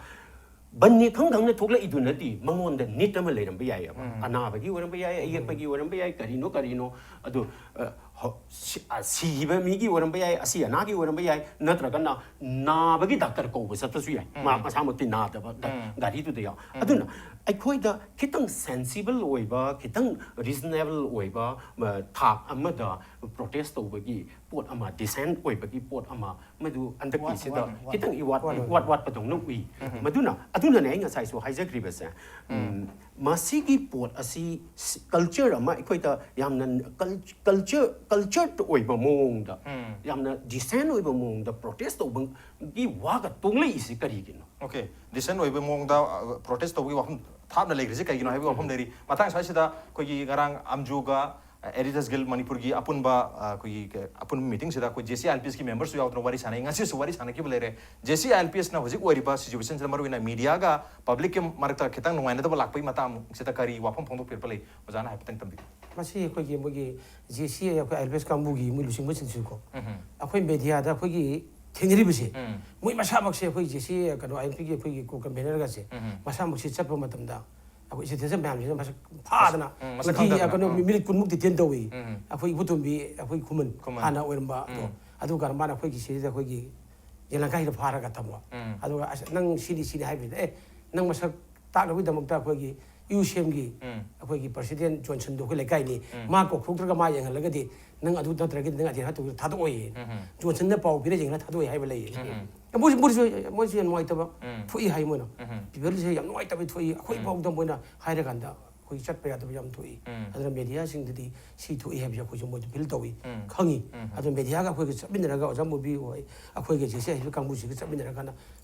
ꯕꯟꯅꯤ ꯈꯪ ꯈꯪꯅ ꯊꯣꯛꯂꯛꯏꯗꯨꯅꯗꯤ ꯃꯉꯣꯟꯗ ꯅꯤꯠ ꯑꯃ ꯂꯩꯔꯝꯕ ꯌꯥꯏꯑꯕ꯫ ꯑꯅꯥꯕꯒꯤ ꯑꯣꯏꯔꯝꯕ ꯌꯥꯏ, ꯑꯌꯦꯛꯄꯒꯤ ꯑꯣꯏꯔꯝꯕ ꯌꯥꯏ, ꯀꯔꯤꯅꯣ ꯀꯔꯤꯅꯣ꯫ ꯑꯗꯨ, ꯑ, ꯍ-, ꯁꯤ-, ꯑ, ꯁꯤꯈꯤꯕ ꯃꯤꯒꯤ ꯑꯣꯏꯔꯝꯕ ꯌꯥꯏ, ꯑꯁꯤ ꯑꯅꯥꯒꯤ ꯑꯣꯏꯔꯝꯕ ꯌꯥꯏ, ꯅꯠꯇ꯭ꯔꯒꯅ ꯅꯥꯕꯒꯤ ꯗꯥꯛꯇꯔ ꯀꯧꯕ ꯆꯠꯄꯁꯨ ꯌꯥꯏ꯫ ꯃꯥ ꯃꯁꯥꯃꯛꯇꯤ ꯅꯥꯗꯕ ꯒꯥ-, ꯒꯥꯔꯤꯗꯨꯗ ꯌꯥꯎ꯫ ꯑꯗꯨꯅ ꯑꯩꯈꯣꯏꯗ ꯈꯤꯇꯪ ꯁꯦꯟꯁꯤꯕꯜ ꯑꯣꯏꯕ, ꯈꯤꯇꯪ ꯔꯤꯖꯅꯦꯕꯜ ꯑꯣꯏꯕ, ꯑ, ꯊꯥꯛ ꯑꯃꯗ ꯄ꯭ꯔꯣꯇꯦꯁ ꯇꯧꯕꯒꯤ ꯄꯣꯠ ꯑꯃ, ꯗꯤꯁꯦꯟꯠ ꯑꯣꯏꯕꯒꯤ ꯄꯣꯠ ꯑꯃ, ꯃꯗꯨ ꯍꯟꯗꯛꯀꯤꯁꯤꯗ ꯋꯥꯠ-, ꯋꯥꯠ-, ꯈꯤꯇꯪ ꯏꯋꯥꯠ, ꯋꯥꯠ-, ꯏꯋꯥꯠ ꯋꯥꯠꯄꯗꯧꯅ ꯎꯏ꯫ ꯃꯗꯨꯅ, ꯑꯗꯨꯅꯅꯦ ꯑꯩ ꯉꯁꯥꯏꯁꯨ ꯍꯥꯏꯖꯈ꯭ꯔꯤꯕꯁꯦ, ꯎꯝ, ꯃꯁꯤꯒꯤ ꯄꯣꯠ ꯑꯁꯤ ꯁꯤ-, ꯀꯜꯆꯔ ꯑꯃ ꯑꯩꯈꯣꯏꯗ ꯌꯥꯝꯅ ꯀꯜ-, ꯀꯜꯆꯔ, ꯀꯜꯆꯔ ꯑꯣꯏꯕ ꯃꯑꯣꯡꯗ, ꯌꯥꯝꯅ ꯗꯤꯁꯦꯟꯠ ꯑꯣꯏꯕ ꯃꯑꯣꯡꯗ ꯄ꯭ꯔꯣꯇꯦꯁ ꯇꯧꯕꯒꯤ ꯋꯥꯒ ꯇꯣꯡꯂꯛꯏꯁꯤ ꯀꯔꯤꯒꯤꯅꯣ? ꯑꯣꯀꯦ, ꯗꯤꯁꯦꯟꯠ ꯑꯣꯏꯕ ꯃꯑꯣꯡꯗ ꯄ꯭ꯔꯣꯇꯦꯁ ꯇꯧꯕꯒꯤ ꯋꯥꯐꯝ ꯊꯥꯞꯅ ꯂꯩꯈ꯭ꯔꯤꯁꯦ ꯀꯩꯒꯤꯅꯣ ꯍꯥꯏꯕꯒꯤ ꯋꯥꯐꯝ ꯂꯩꯔꯤ꯫ ꯃꯇꯥꯡ ꯁ꯭ꯋꯥꯏꯁꯤꯗ ꯑꯩꯈꯣꯏꯒꯤ ꯉꯔꯥꯡ ꯑꯝꯖꯨꯒ ꯑꯦꯗꯤꯇꯔꯁ ꯒꯤꯜ ꯃꯅꯤꯄꯨꯔꯒꯤ ꯑꯄꯨꯟꯕ ꯑ, ꯑꯩꯈꯣꯏꯒꯤ ꯀ- ꯑꯄꯨꯟꯕ ꯃꯤꯇꯤꯡꯁꯤꯗ ꯑꯩꯈꯣꯏ J C I L P ꯑꯦꯁꯀꯤ ꯃꯦꯝꯕꯔꯁꯨ ꯌꯥꯎꯗꯅ ꯋꯥꯔꯤ ꯁꯥꯟꯅꯩ꯫ ꯉꯁꯤꯁꯨ ꯋꯥꯔꯤ ꯁꯥꯟꯅꯈꯤꯕ ꯂꯩꯔꯦ꯫ J C I L P ꯑꯦꯁꯅ ꯍꯧꯖꯤꯛ ꯑꯣꯏꯔꯤꯕ ꯁꯤꯆꯨꯋꯦꯁꯟꯁꯤꯗ ꯃꯔꯨꯑꯣꯏꯅ ꯃꯤꯗꯤꯌꯥꯒ ꯄꯕ꯭ꯂꯤꯛꯀꯤ ꯃꯔꯛꯇ ꯈꯤꯇꯪ ꯅꯨꯡꯉꯥꯏꯅꯗꯕ ꯂꯥꯛꯄꯒꯤ ꯃꯇꯥꯡꯁꯤꯗ ꯀꯔꯤ ꯋꯥꯐꯝ ꯐꯣꯡꯗꯣꯛꯄꯤꯔꯛꯄ ꯂꯩ? ꯑꯣꯖꯥꯅ ꯍꯥꯏꯐꯦꯠꯇꯪ ꯊꯝꯕꯤꯌꯨ꯫ ꯃꯁꯤ ꯑꯩꯈꯣꯏꯒꯤ ꯃꯣꯏꯒꯤ ꯖꯦ ꯁꯤ ꯑꯦ ꯑꯩꯈꯣꯏ ꯑꯦꯜ ꯄꯤ ꯑꯦꯁ ꯀꯥꯡꯕꯨꯒꯤ ꯃꯣꯏ ꯂꯨꯆꯤꯡꯕꯁꯤꯡꯁꯤꯀꯣ, ꯎꯝ꯫ ꯑꯩꯈꯣꯏ ꯃꯦꯗꯤꯌꯥꯗ ꯑꯩꯈꯣꯏꯒꯤ ꯊꯦꯡꯅꯔꯤꯕꯁꯦ, ꯎꯝ꯫ ꯃꯣꯏ ꯃꯁꯥꯃꯛꯁꯦ ꯑꯩꯈꯣꯏ ꯖꯦ ꯁꯤ ꯑꯦ ꯀꯩꯅꯣ ꯑꯥꯏ ꯑꯦꯜ ꯄꯤ ꯑꯦꯁꯀꯤ ꯑꯩꯈꯣꯏꯒꯤ ꯀꯣ ꯀꯟꯚꯦꯅꯔꯒꯁꯦ ꯎꯝ꯫ ꯃꯁꯥꯃꯛꯁꯦ ꯆꯠꯄ ꯃꯇꯝꯗ ꯑꯩꯈꯣꯏ ꯏꯟꯁꯇꯤꯇ꯭ꯌꯨꯁꯟ ꯃꯌꯥꯝꯁꯤꯅ ꯃꯁꯛ ꯐꯥꯗꯅ ꯎꯝ, ꯃꯁꯛ ꯃꯤꯅꯤꯠ ꯈꯪꯗꯕꯅ꯫ ꯀꯩꯅꯣ ꯎꯝ꯫ ꯃꯤꯅꯤꯠ ꯀꯨꯟꯃꯨꯛ ꯗꯤꯇꯦꯟ ꯇꯧꯏ꯫ ꯎꯝ꯫ ꯑꯩꯈꯣꯏ ꯏꯕꯣꯇꯣꯝꯕꯤ ꯑꯩꯈꯣꯏ ꯈꯨꯃꯟ ꯈꯨꯃꯟ꯫ ꯍꯥꯟꯅ ꯑꯣꯏꯔꯝꯕ ꯑꯗꯣ, ꯎꯝ꯫ ꯑꯗꯨ ꯀꯥꯟꯗ ꯃꯥꯅ ꯑꯩꯈꯣꯏꯒꯤ ꯁꯤꯗ ꯑꯩꯈꯣꯏꯒꯤ ꯌꯦꯂꯪꯀꯥꯁꯤꯗ ꯐꯥꯔꯒ ꯊꯝꯕ꯫ ꯎꯝ꯫ ꯑꯗꯨꯒ ꯑꯁ ꯅꯪ ꯁꯤꯅꯤ ꯁꯤꯅꯤ ꯍꯥꯏꯕꯁꯤꯗ, ꯑꯦ, ꯅꯪ ꯃꯁꯛ ꯇꯥꯛꯅꯕꯒꯤꯗꯃꯛꯇ ꯑꯩꯈꯣꯏꯒꯤ ꯌꯨ ꯁꯤ ꯑꯦꯝꯒꯤ ꯎꯝ꯫ ꯑꯩꯈꯣꯏꯒꯤ ꯄ꯭ꯔꯁꯤꯗꯦꯟ ꯖꯣꯟꯁꯟꯗꯣ ꯑꯩꯈꯣꯏ ꯂꯩꯀꯥꯏꯅꯤ, ꯎꯝ꯫ ꯃꯥ ꯀꯧꯊꯣꯛꯇ꯭ꯔꯒ ꯃꯥ ꯌꯦꯡꯍꯜꯂꯒꯗꯤ ꯅꯪ ꯑꯗꯨ ꯅꯠꯇ꯭ꯔꯒꯗꯤ ꯅꯪ ꯑꯗꯤ ꯊꯥꯗꯣꯛꯑꯣꯏꯌꯦ꯫ ꯎꯝ꯫ ꯖꯣꯟꯁꯟꯅ ꯄꯥꯎ ꯄꯤꯔ ꯌꯦꯡꯍꯜꯂ ꯊꯥꯗꯣꯛꯑꯣꯏ ꯍꯥꯏꯕ ꯂꯩꯌꯦ꯫ ꯎꯝ꯫ ꯃꯣꯏꯁꯨ ꯃꯣꯏꯁꯨ ꯃꯣꯏꯁꯨ ꯌꯥꯝ ꯅꯨꯡꯉꯥꯏꯇꯕ ꯎꯝ꯫ ꯊꯣꯛꯏ ꯍꯥꯏ ꯃꯣꯏꯅ꯫ ꯎꯝ꯫ ꯄꯤꯄꯜꯁꯦ ꯌꯥꯝ ꯅꯨꯡꯉꯥꯏꯇꯕ ꯊꯣꯛꯏ, ꯑꯩꯈꯣꯏ ꯎꯝ꯫ ꯐꯥꯎꯗ ꯃꯣꯏꯅ ꯍꯥꯏꯔꯀꯥꯟꯗ ꯑꯩꯈꯣꯏ ꯆꯠꯄ ꯌꯥꯗꯕ ꯌꯥꯝ ꯊꯣꯛꯏ꯫ ꯎꯝ꯫ ꯑꯗꯨꯅ ꯃꯦꯗꯤꯌꯥꯁꯤꯡꯗꯗꯤ ꯁꯤ ꯊꯣꯛꯏ ꯍꯥꯏꯕꯁꯦ ꯑꯩꯈꯣꯏꯁꯨ ꯃꯣꯏꯗ ꯐꯤꯜ ꯇꯧꯏ, ꯎꯝ꯫ ꯈꯪꯉꯤ꯫ ꯎꯝ꯫ ꯑꯗꯣ ꯃꯦꯗꯤꯌꯥꯒ ꯑꯩꯈꯣꯏꯒ ꯆꯠꯃꯤꯟꯅꯔꯒ ꯑꯣꯖꯥ ꯃꯨꯕꯤ ꯍꯣꯏ, ꯑꯩꯈꯣꯏꯒ J C I L P S ꯀꯥꯡꯕꯨꯁꯤꯒ ꯆꯠꯃꯤꯟꯅꯔꯀꯥꯟꯗ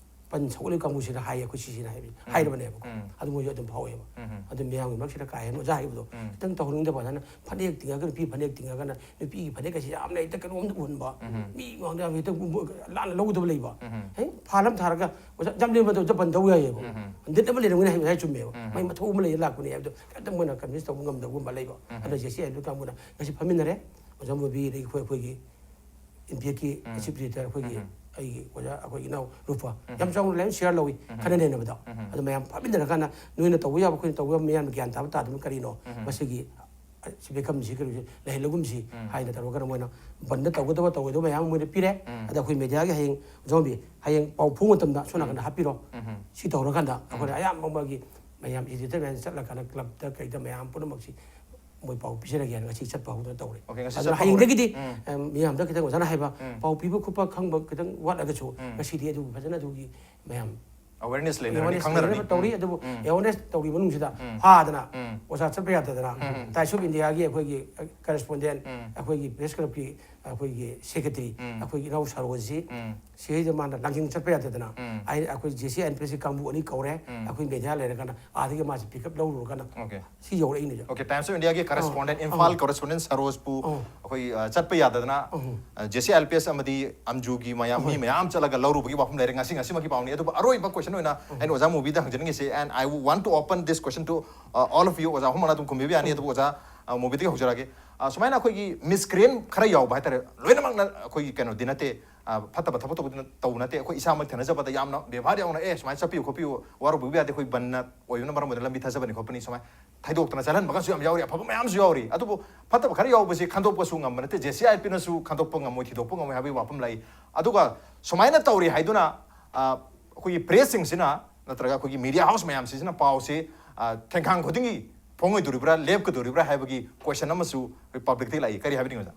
ꯄꯟ ꯁꯧꯒꯠꯂꯤꯕ ꯀꯥꯡꯕꯨꯁꯤꯅ ꯍꯥꯏꯌꯦ, ꯑꯩꯈꯣꯏ ꯁꯤꯁꯤꯅ ꯍꯥꯏꯕ ꯎꯝ꯫ ꯍꯥꯏꯔꯕꯅꯦꯕꯀꯣ꯫ ꯎꯝ꯫ ꯑꯗꯨ ꯃꯣꯏꯁꯨ ꯑꯗꯨꯝ ꯐꯥꯎꯋꯦꯕ꯫ ꯎꯝ꯫ ꯑꯗꯨ ꯃꯌꯥꯝꯒꯤ ꯃꯔꯛꯁꯤꯗ ꯀꯥ ꯍꯦꯟꯅ ꯑꯣꯖꯥ ꯍꯥꯏꯕꯗꯣ ꯎꯝ꯫ ꯈꯤꯇꯪ ꯇꯧꯍꯟꯅꯤꯡꯗꯕ, ꯑꯗꯨꯅ ꯐꯅꯦꯛ ꯇꯤꯡꯉꯒ, ꯅꯨꯄꯤ ꯐꯅꯦꯛ ꯇꯤꯡꯉꯒꯅ ꯅꯨꯄꯤꯒꯤ ꯐꯅꯦꯛ ꯑꯁꯤ ꯌꯥꯝꯅ ꯍꯦꯛꯇ ꯀꯩꯅꯣꯝꯗ ꯎꯍꯟꯕ, ꯎꯝ꯫ ꯃꯤ ꯃꯥꯡꯗ ꯌꯥꯝ ꯍꯦꯛꯇ ꯂꯥꯟꯅ ꯂꯧꯒꯗꯕ ꯂꯩꯕ꯫ ꯎꯝ꯫ ꯍꯦꯛ ꯐꯥꯜ ꯑꯃ ꯊꯥꯔꯒ ꯑꯣꯖꯥ ꯖꯝꯂꯦꯟ ꯃꯇꯧꯗ ꯕꯟ ꯇꯧ ꯌꯥꯏꯌꯦꯕ꯫ ꯎꯝ꯫ ꯅꯤꯠ ꯑꯃ ꯂꯩꯔꯝꯒꯅꯤ ꯍꯥꯏꯕ ꯍꯥꯏ ꯆꯨꯝꯃꯦꯕ꯫ ꯎꯝ꯫ ꯃꯥꯏ ꯃꯊꯧ ꯑꯃ ꯂꯩꯔ ꯂꯥꯛꯄꯅꯦ ꯍꯥꯏꯕꯗꯣ ꯈꯤꯇꯪ ꯃꯣꯏꯅ ꯀꯟꯚꯤꯟꯁ ꯇꯧꯕ ꯉꯝꯗꯕꯒꯨꯝꯕ ꯂꯩꯕ꯫ ꯎꯝ꯫ ꯑꯗꯣ J C I L P S ꯀꯥꯡꯕꯨꯅ ꯉꯁꯤ ꯐꯝꯃꯤꯟꯅꯔꯦ꯫ ꯑꯣꯖꯥ ꯃꯨꯕꯤ, ꯑꯗꯒꯤ ꯑꯩꯈꯣꯏ, ꯑꯩꯈꯣꯏꯒꯤ ꯑꯦꯝ ꯄꯤ ꯑꯦꯐꯀꯤ ꯎꯝ꯫ ꯑꯦꯛꯖꯤꯀ꯭ꯌꯨꯇꯤꯚ ꯗꯥꯏꯔꯦꯛꯇꯔ ꯑꯩꯈꯣꯏꯒꯤ, ꯎꯝ꯫ ꯑꯩꯒꯤ ꯑꯣꯖꯥ, ꯑꯩꯈꯣꯏ ꯏꯅꯥꯎ ꯔꯨꯄꯥ, ꯎꯝ꯫ ꯌꯥꯝ ꯆꯥꯎꯅ ꯂꯥꯏꯌꯣꯟ ꯁꯤꯌꯥꯔ ꯂꯧꯏ, ꯎꯝ꯫ ꯈꯟꯅ ꯅꯩꯅꯕꯗ꯫ ꯎꯝ꯫ ꯑꯗꯨ ꯃꯌꯥꯝ ꯐꯝꯃꯤꯟꯅꯔꯀꯥꯟꯗ ꯅꯣꯏꯅ ꯇꯧꯕ ꯌꯥꯕ ꯑꯩꯈꯣꯏꯅ ꯇꯧꯕ ꯌꯥꯕ, ꯃꯤꯌꯥꯝꯅ ꯒ꯭ꯌꯥꯟ ꯇꯥꯕ ꯇꯥꯗꯕ ꯀꯔꯤꯅꯣ, ꯎꯝ꯫ ꯃꯁꯤꯒꯤ ꯁꯤꯕꯦꯀꯝꯁꯤ ꯀꯩꯅꯣꯁꯦ ꯂꯩꯍꯜꯂꯒꯨꯝꯁꯤ ꯎꯝ꯫ ꯍꯥꯏꯅ ꯇꯧꯔꯒꯅ ꯃꯣꯏꯅ ꯕꯟꯗ ꯇꯧꯒꯗꯕ ꯇꯧꯔꯣꯏꯗꯕ ꯃꯌꯥꯝ ꯑꯃ ꯃꯣꯏꯅ ꯄꯤꯔꯦ꯫ ꯎꯝ꯫ ꯑꯗ ꯑꯩꯈꯣꯏ ꯃꯦꯗꯤꯌꯥꯒꯤ ꯍꯌꯦꯡ, ꯑꯣꯖꯥ ꯃꯨꯕꯤ, ꯍꯌꯦꯡ ꯄꯥꯎ ꯐꯣꯡꯕ ꯃꯇꯝꯗ ꯁꯣꯝ ꯅꯥꯀꯟꯗ ꯎꯝ꯫ ꯍꯥꯞꯄꯤꯔꯣ꯫ ꯎꯝ꯫ ꯁꯤ ꯇꯧꯔꯀꯥꯟꯗ ꯑꯩꯈꯣꯏꯅ ꯑꯌꯥꯝꯕ ꯑꯃꯒꯤ ꯃꯌꯥꯝ ꯏꯗꯤꯇꯔ ꯃꯌꯥꯝ ꯆꯠꯂꯀꯥꯟꯗ ꯀ꯭ꯂꯕꯇ ꯀꯩꯗ ꯃꯌꯥꯝ ꯄꯨꯝꯅꯃꯛꯁꯤ ꯃꯣꯏ ꯄꯥꯎ ꯄꯤꯖꯔꯒꯦꯅ ꯉꯁꯤ ꯆꯠꯄ ꯍꯧꯗꯅ ꯇꯧꯔꯦ꯫ Okay, ꯉꯁꯤ ꯑꯗꯨꯅ ꯆꯠꯄ ꯍꯌꯦꯡꯗꯒꯤꯗꯤ, ꯍꯧꯔꯦ꯫ ꯎꯝ꯫ ꯑ, ꯃꯤꯌꯥꯝꯗ ꯈꯤꯇꯪ ꯑꯣꯖꯥꯅ ꯍꯥꯏꯕ ꯎꯝ꯫ ꯄꯥꯎ ꯄꯤꯕ ꯈꯣꯠꯄ ꯈꯪꯕ ꯈꯤꯇꯪ ꯋꯥꯠꯂꯒꯁꯨ ꯎꯝ꯫ ꯉꯁꯤꯗꯤ ꯑꯗꯨ ꯐꯖꯅ ꯑꯗꯨꯒꯤ ꯃꯌꯥꯝ ꯑꯋꯦꯔꯅꯦꯁ ꯂꯩꯅꯔꯅꯤ, awareness ꯈꯪꯅꯔꯅꯤ꯫ ꯂꯩꯅꯕ ꯇꯧꯔꯤ꯫ ꯑꯗꯨꯕꯨ ꯎꯝ꯫ ꯑꯦꯋꯥꯔꯅꯦꯁ ꯇꯧꯔꯤ ꯃꯅꯨꯡꯁꯤꯗ ꯎꯝ꯫ ꯐꯥꯗꯅ ꯎꯝ꯫ ꯑꯣꯖꯥ ꯆꯠꯄ ꯌꯥꯗꯗꯅ ꯎꯝ꯫ ꯇꯥꯏꯁ ꯑꯣꯐ ꯏꯟꯗꯤꯌꯥꯒꯤ ꯑꯩꯈꯣꯏꯒꯤ ꯀꯔꯦꯁꯄꯣꯟꯗꯦꯟ, ꯎꯝ꯫ ꯑꯩꯈꯣꯏꯒꯤ ꯄ꯭ꯔꯦꯁ ꯀ꯭ꯂꯕꯀꯤ ꯑꯩꯈꯣꯏꯒꯤ ꯁꯦꯀ꯭ꯔꯦꯇꯔꯤ, ꯎꯝ꯫ ꯑꯩꯈꯣꯏ ꯏꯅꯥꯎ ꯁꯔꯣꯖꯁꯤ ꯎꯝ꯫ ꯁꯤꯗꯩꯗ ꯃꯥꯅ ꯂꯥꯡꯖꯤꯡ ꯆꯠꯄ ꯌꯥꯗꯗꯅ ꯎꯝ꯫ ꯑꯩ ꯑꯩꯈꯣꯏ J C I N P ꯑꯦꯁꯀꯤ ꯀꯥꯡꯕꯨ ꯑꯅꯤ ꯀꯧꯔꯦ꯫ ꯎꯝ꯫ ꯑꯩꯈꯣꯏ ꯃꯦꯗꯤꯌꯥ ꯂꯩꯔꯒꯅ ꯑꯥꯗꯒꯤ ꯃꯥꯁꯦ ꯄꯤꯛ ꯑꯞ ꯂꯧꯔꯨꯔꯒꯅ Okay꯫ ꯁꯤ ꯌꯧꯔꯛꯏꯅꯦ꯫ Okay, Times of Indiaꯒꯤ correspondent, ah. Imphal ah. correspondent ꯁꯔꯣꯖꯄꯨ ꯑꯥ꯫ ꯑꯩꯈꯣꯏ, ꯑ, ꯆꯠꯄ ꯌꯥꯗꯗꯅ, ꯑꯥ꯫ ꯑ, J C I N P S ꯑꯃꯗꯤ ꯑꯝꯖꯨꯒꯤ ꯃꯌꯥꯝ, ꯃꯤ ꯑꯍꯣꯏ꯫ ꯃꯌꯥꯝ ꯆꯠꯂꯒ ꯂꯧꯔꯨꯕꯒꯤ ꯋꯥꯐꯝ ꯂꯩꯔꯦ꯫ ꯉꯁꯤ, ꯉꯁꯤꯃꯛꯀꯤ ꯄꯥꯎꯅꯤ꯫ ꯑꯗꯨꯕꯨ ꯑꯔꯣꯏꯕ question ꯑꯣꯏꯅ ꯑꯩꯅ ꯑꯣꯖꯥ ꯃꯨꯕꯤꯗ ꯍꯪꯖꯅꯤꯡꯉꯤꯁꯦ, and I want to open this question to, uh, all of you, ꯑꯣꯖꯥ ꯑꯍꯨꯝꯃꯛꯅ ꯑꯗꯨꯝ ꯈꯨꯝꯕꯤꯕ ꯌꯥꯅꯤ꯫ ꯑꯗꯨꯕꯨ ꯑꯣꯖꯥ, ꯑ, ꯃꯨꯕꯤꯗꯒꯤ ꯍꯧꯖꯔꯛꯑꯒꯦ꯫ ꯑ, ꯁꯨꯃꯥꯏꯅ ꯑꯩꯈꯣꯏꯒꯤ miscreant ꯈꯔ ꯌꯥꯎꯕ ꯍꯥꯏꯇꯥꯔꯦ, ꯂꯣꯏꯅꯃꯛꯅ ꯑꯩꯈꯣꯏꯒꯤ ꯀꯩꯅꯣꯗꯤ ꯅꯠꯇꯦ, ꯑ, ꯐꯠꯇꯕ ꯊꯕꯛ ꯇꯧꯕꯗꯤ ꯅ-, ꯇꯧꯕ ꯅꯠꯇꯦ꯫ ꯑꯩꯈꯣꯏ ꯏꯁꯥꯃꯛ ꯊꯦꯡꯅꯖꯕꯗ ꯌꯥꯝꯅ ꯕꯦꯕꯥꯔ ꯌꯥꯎꯅ, "ꯑꯦ, ꯁꯨꯃꯥꯏꯅ ꯆꯠꯄꯤꯌꯨ ꯈꯣꯠꯄꯤꯌꯨ, ꯋꯥꯔꯧꯕꯤꯕ ꯌꯥꯗꯦ, ꯑꯩꯈꯣꯏ ꯕꯟꯅ ꯑꯣꯏꯕꯅ ꯃꯔꯝ ꯑꯣꯏꯗꯨꯅ ꯂꯝꯕꯤ ꯊꯥꯖꯕꯅꯤ ꯈꯣꯠꯄꯅꯤ", ꯁꯨꯃꯥꯏꯅ ꯊꯩꯗꯣꯛꯇꯅ ꯆꯠꯍꯟꯕꯒꯁꯨ ꯌꯥꯝ ꯌꯥꯎꯔꯤ, ꯑꯐꯕ ꯃꯌꯥꯝꯁꯨ ꯌꯥꯎꯔꯤ꯫ ꯑꯗꯨꯕꯨ ꯐꯠꯇꯕ ꯈꯔ ꯌꯥꯎꯕꯁꯤ ꯈꯟꯗꯣꯛꯄꯁꯨ ꯉꯝꯕ ꯅꯠꯇꯦ, ꯖꯦ ꯁꯤ ꯑꯥꯏ ꯄꯤꯅꯁꯨ ꯈꯟꯗꯣꯛꯄ ꯉꯝꯃꯣꯏ, ꯊꯤꯗꯣꯛꯄ ꯉꯝꯃꯣꯏ ꯍꯥꯏꯕꯒꯤ ꯋꯥꯐꯝ ꯂꯩ꯫ ꯑꯗꯨꯒ ꯁꯨꯃꯥꯏꯅ ꯇꯧꯔꯤ ꯍꯥꯏꯗꯨꯅ, ꯑ, ꯑꯩꯈꯣꯏꯒꯤ ꯄ꯭ꯔꯦꯁꯁꯤꯡꯁꯤꯅ ꯅꯠꯇ꯭ꯔꯒ ꯑꯩꯈꯣꯏꯒꯤ ꯃꯤꯗꯤꯌꯥ ꯍꯥꯎꯁ ꯃꯌꯥꯝꯁꯤꯁꯤꯅ ꯄꯥꯎꯁꯤ, ꯑ, ꯊꯦꯡꯈꯥꯡ ꯈꯨꯗꯤꯡꯒꯤ ꯐꯣꯡꯉꯣꯏꯗꯣꯔꯤꯕ꯭ꯔꯥ, ꯂꯦꯞꯀꯗꯣꯔꯤꯕ꯭ꯔꯥ ꯍꯥꯏꯕꯒꯤ question ꯑꯃꯁꯨ ꯑꯩꯈꯣꯏ ꯄꯕ꯭ꯂꯤꯛꯇꯒꯤ ꯂꯥꯛꯏ꯫ ꯀꯔꯤ ꯍꯥꯏꯕꯤꯅꯤꯡꯉꯤ, ꯑꯣꯖꯥ?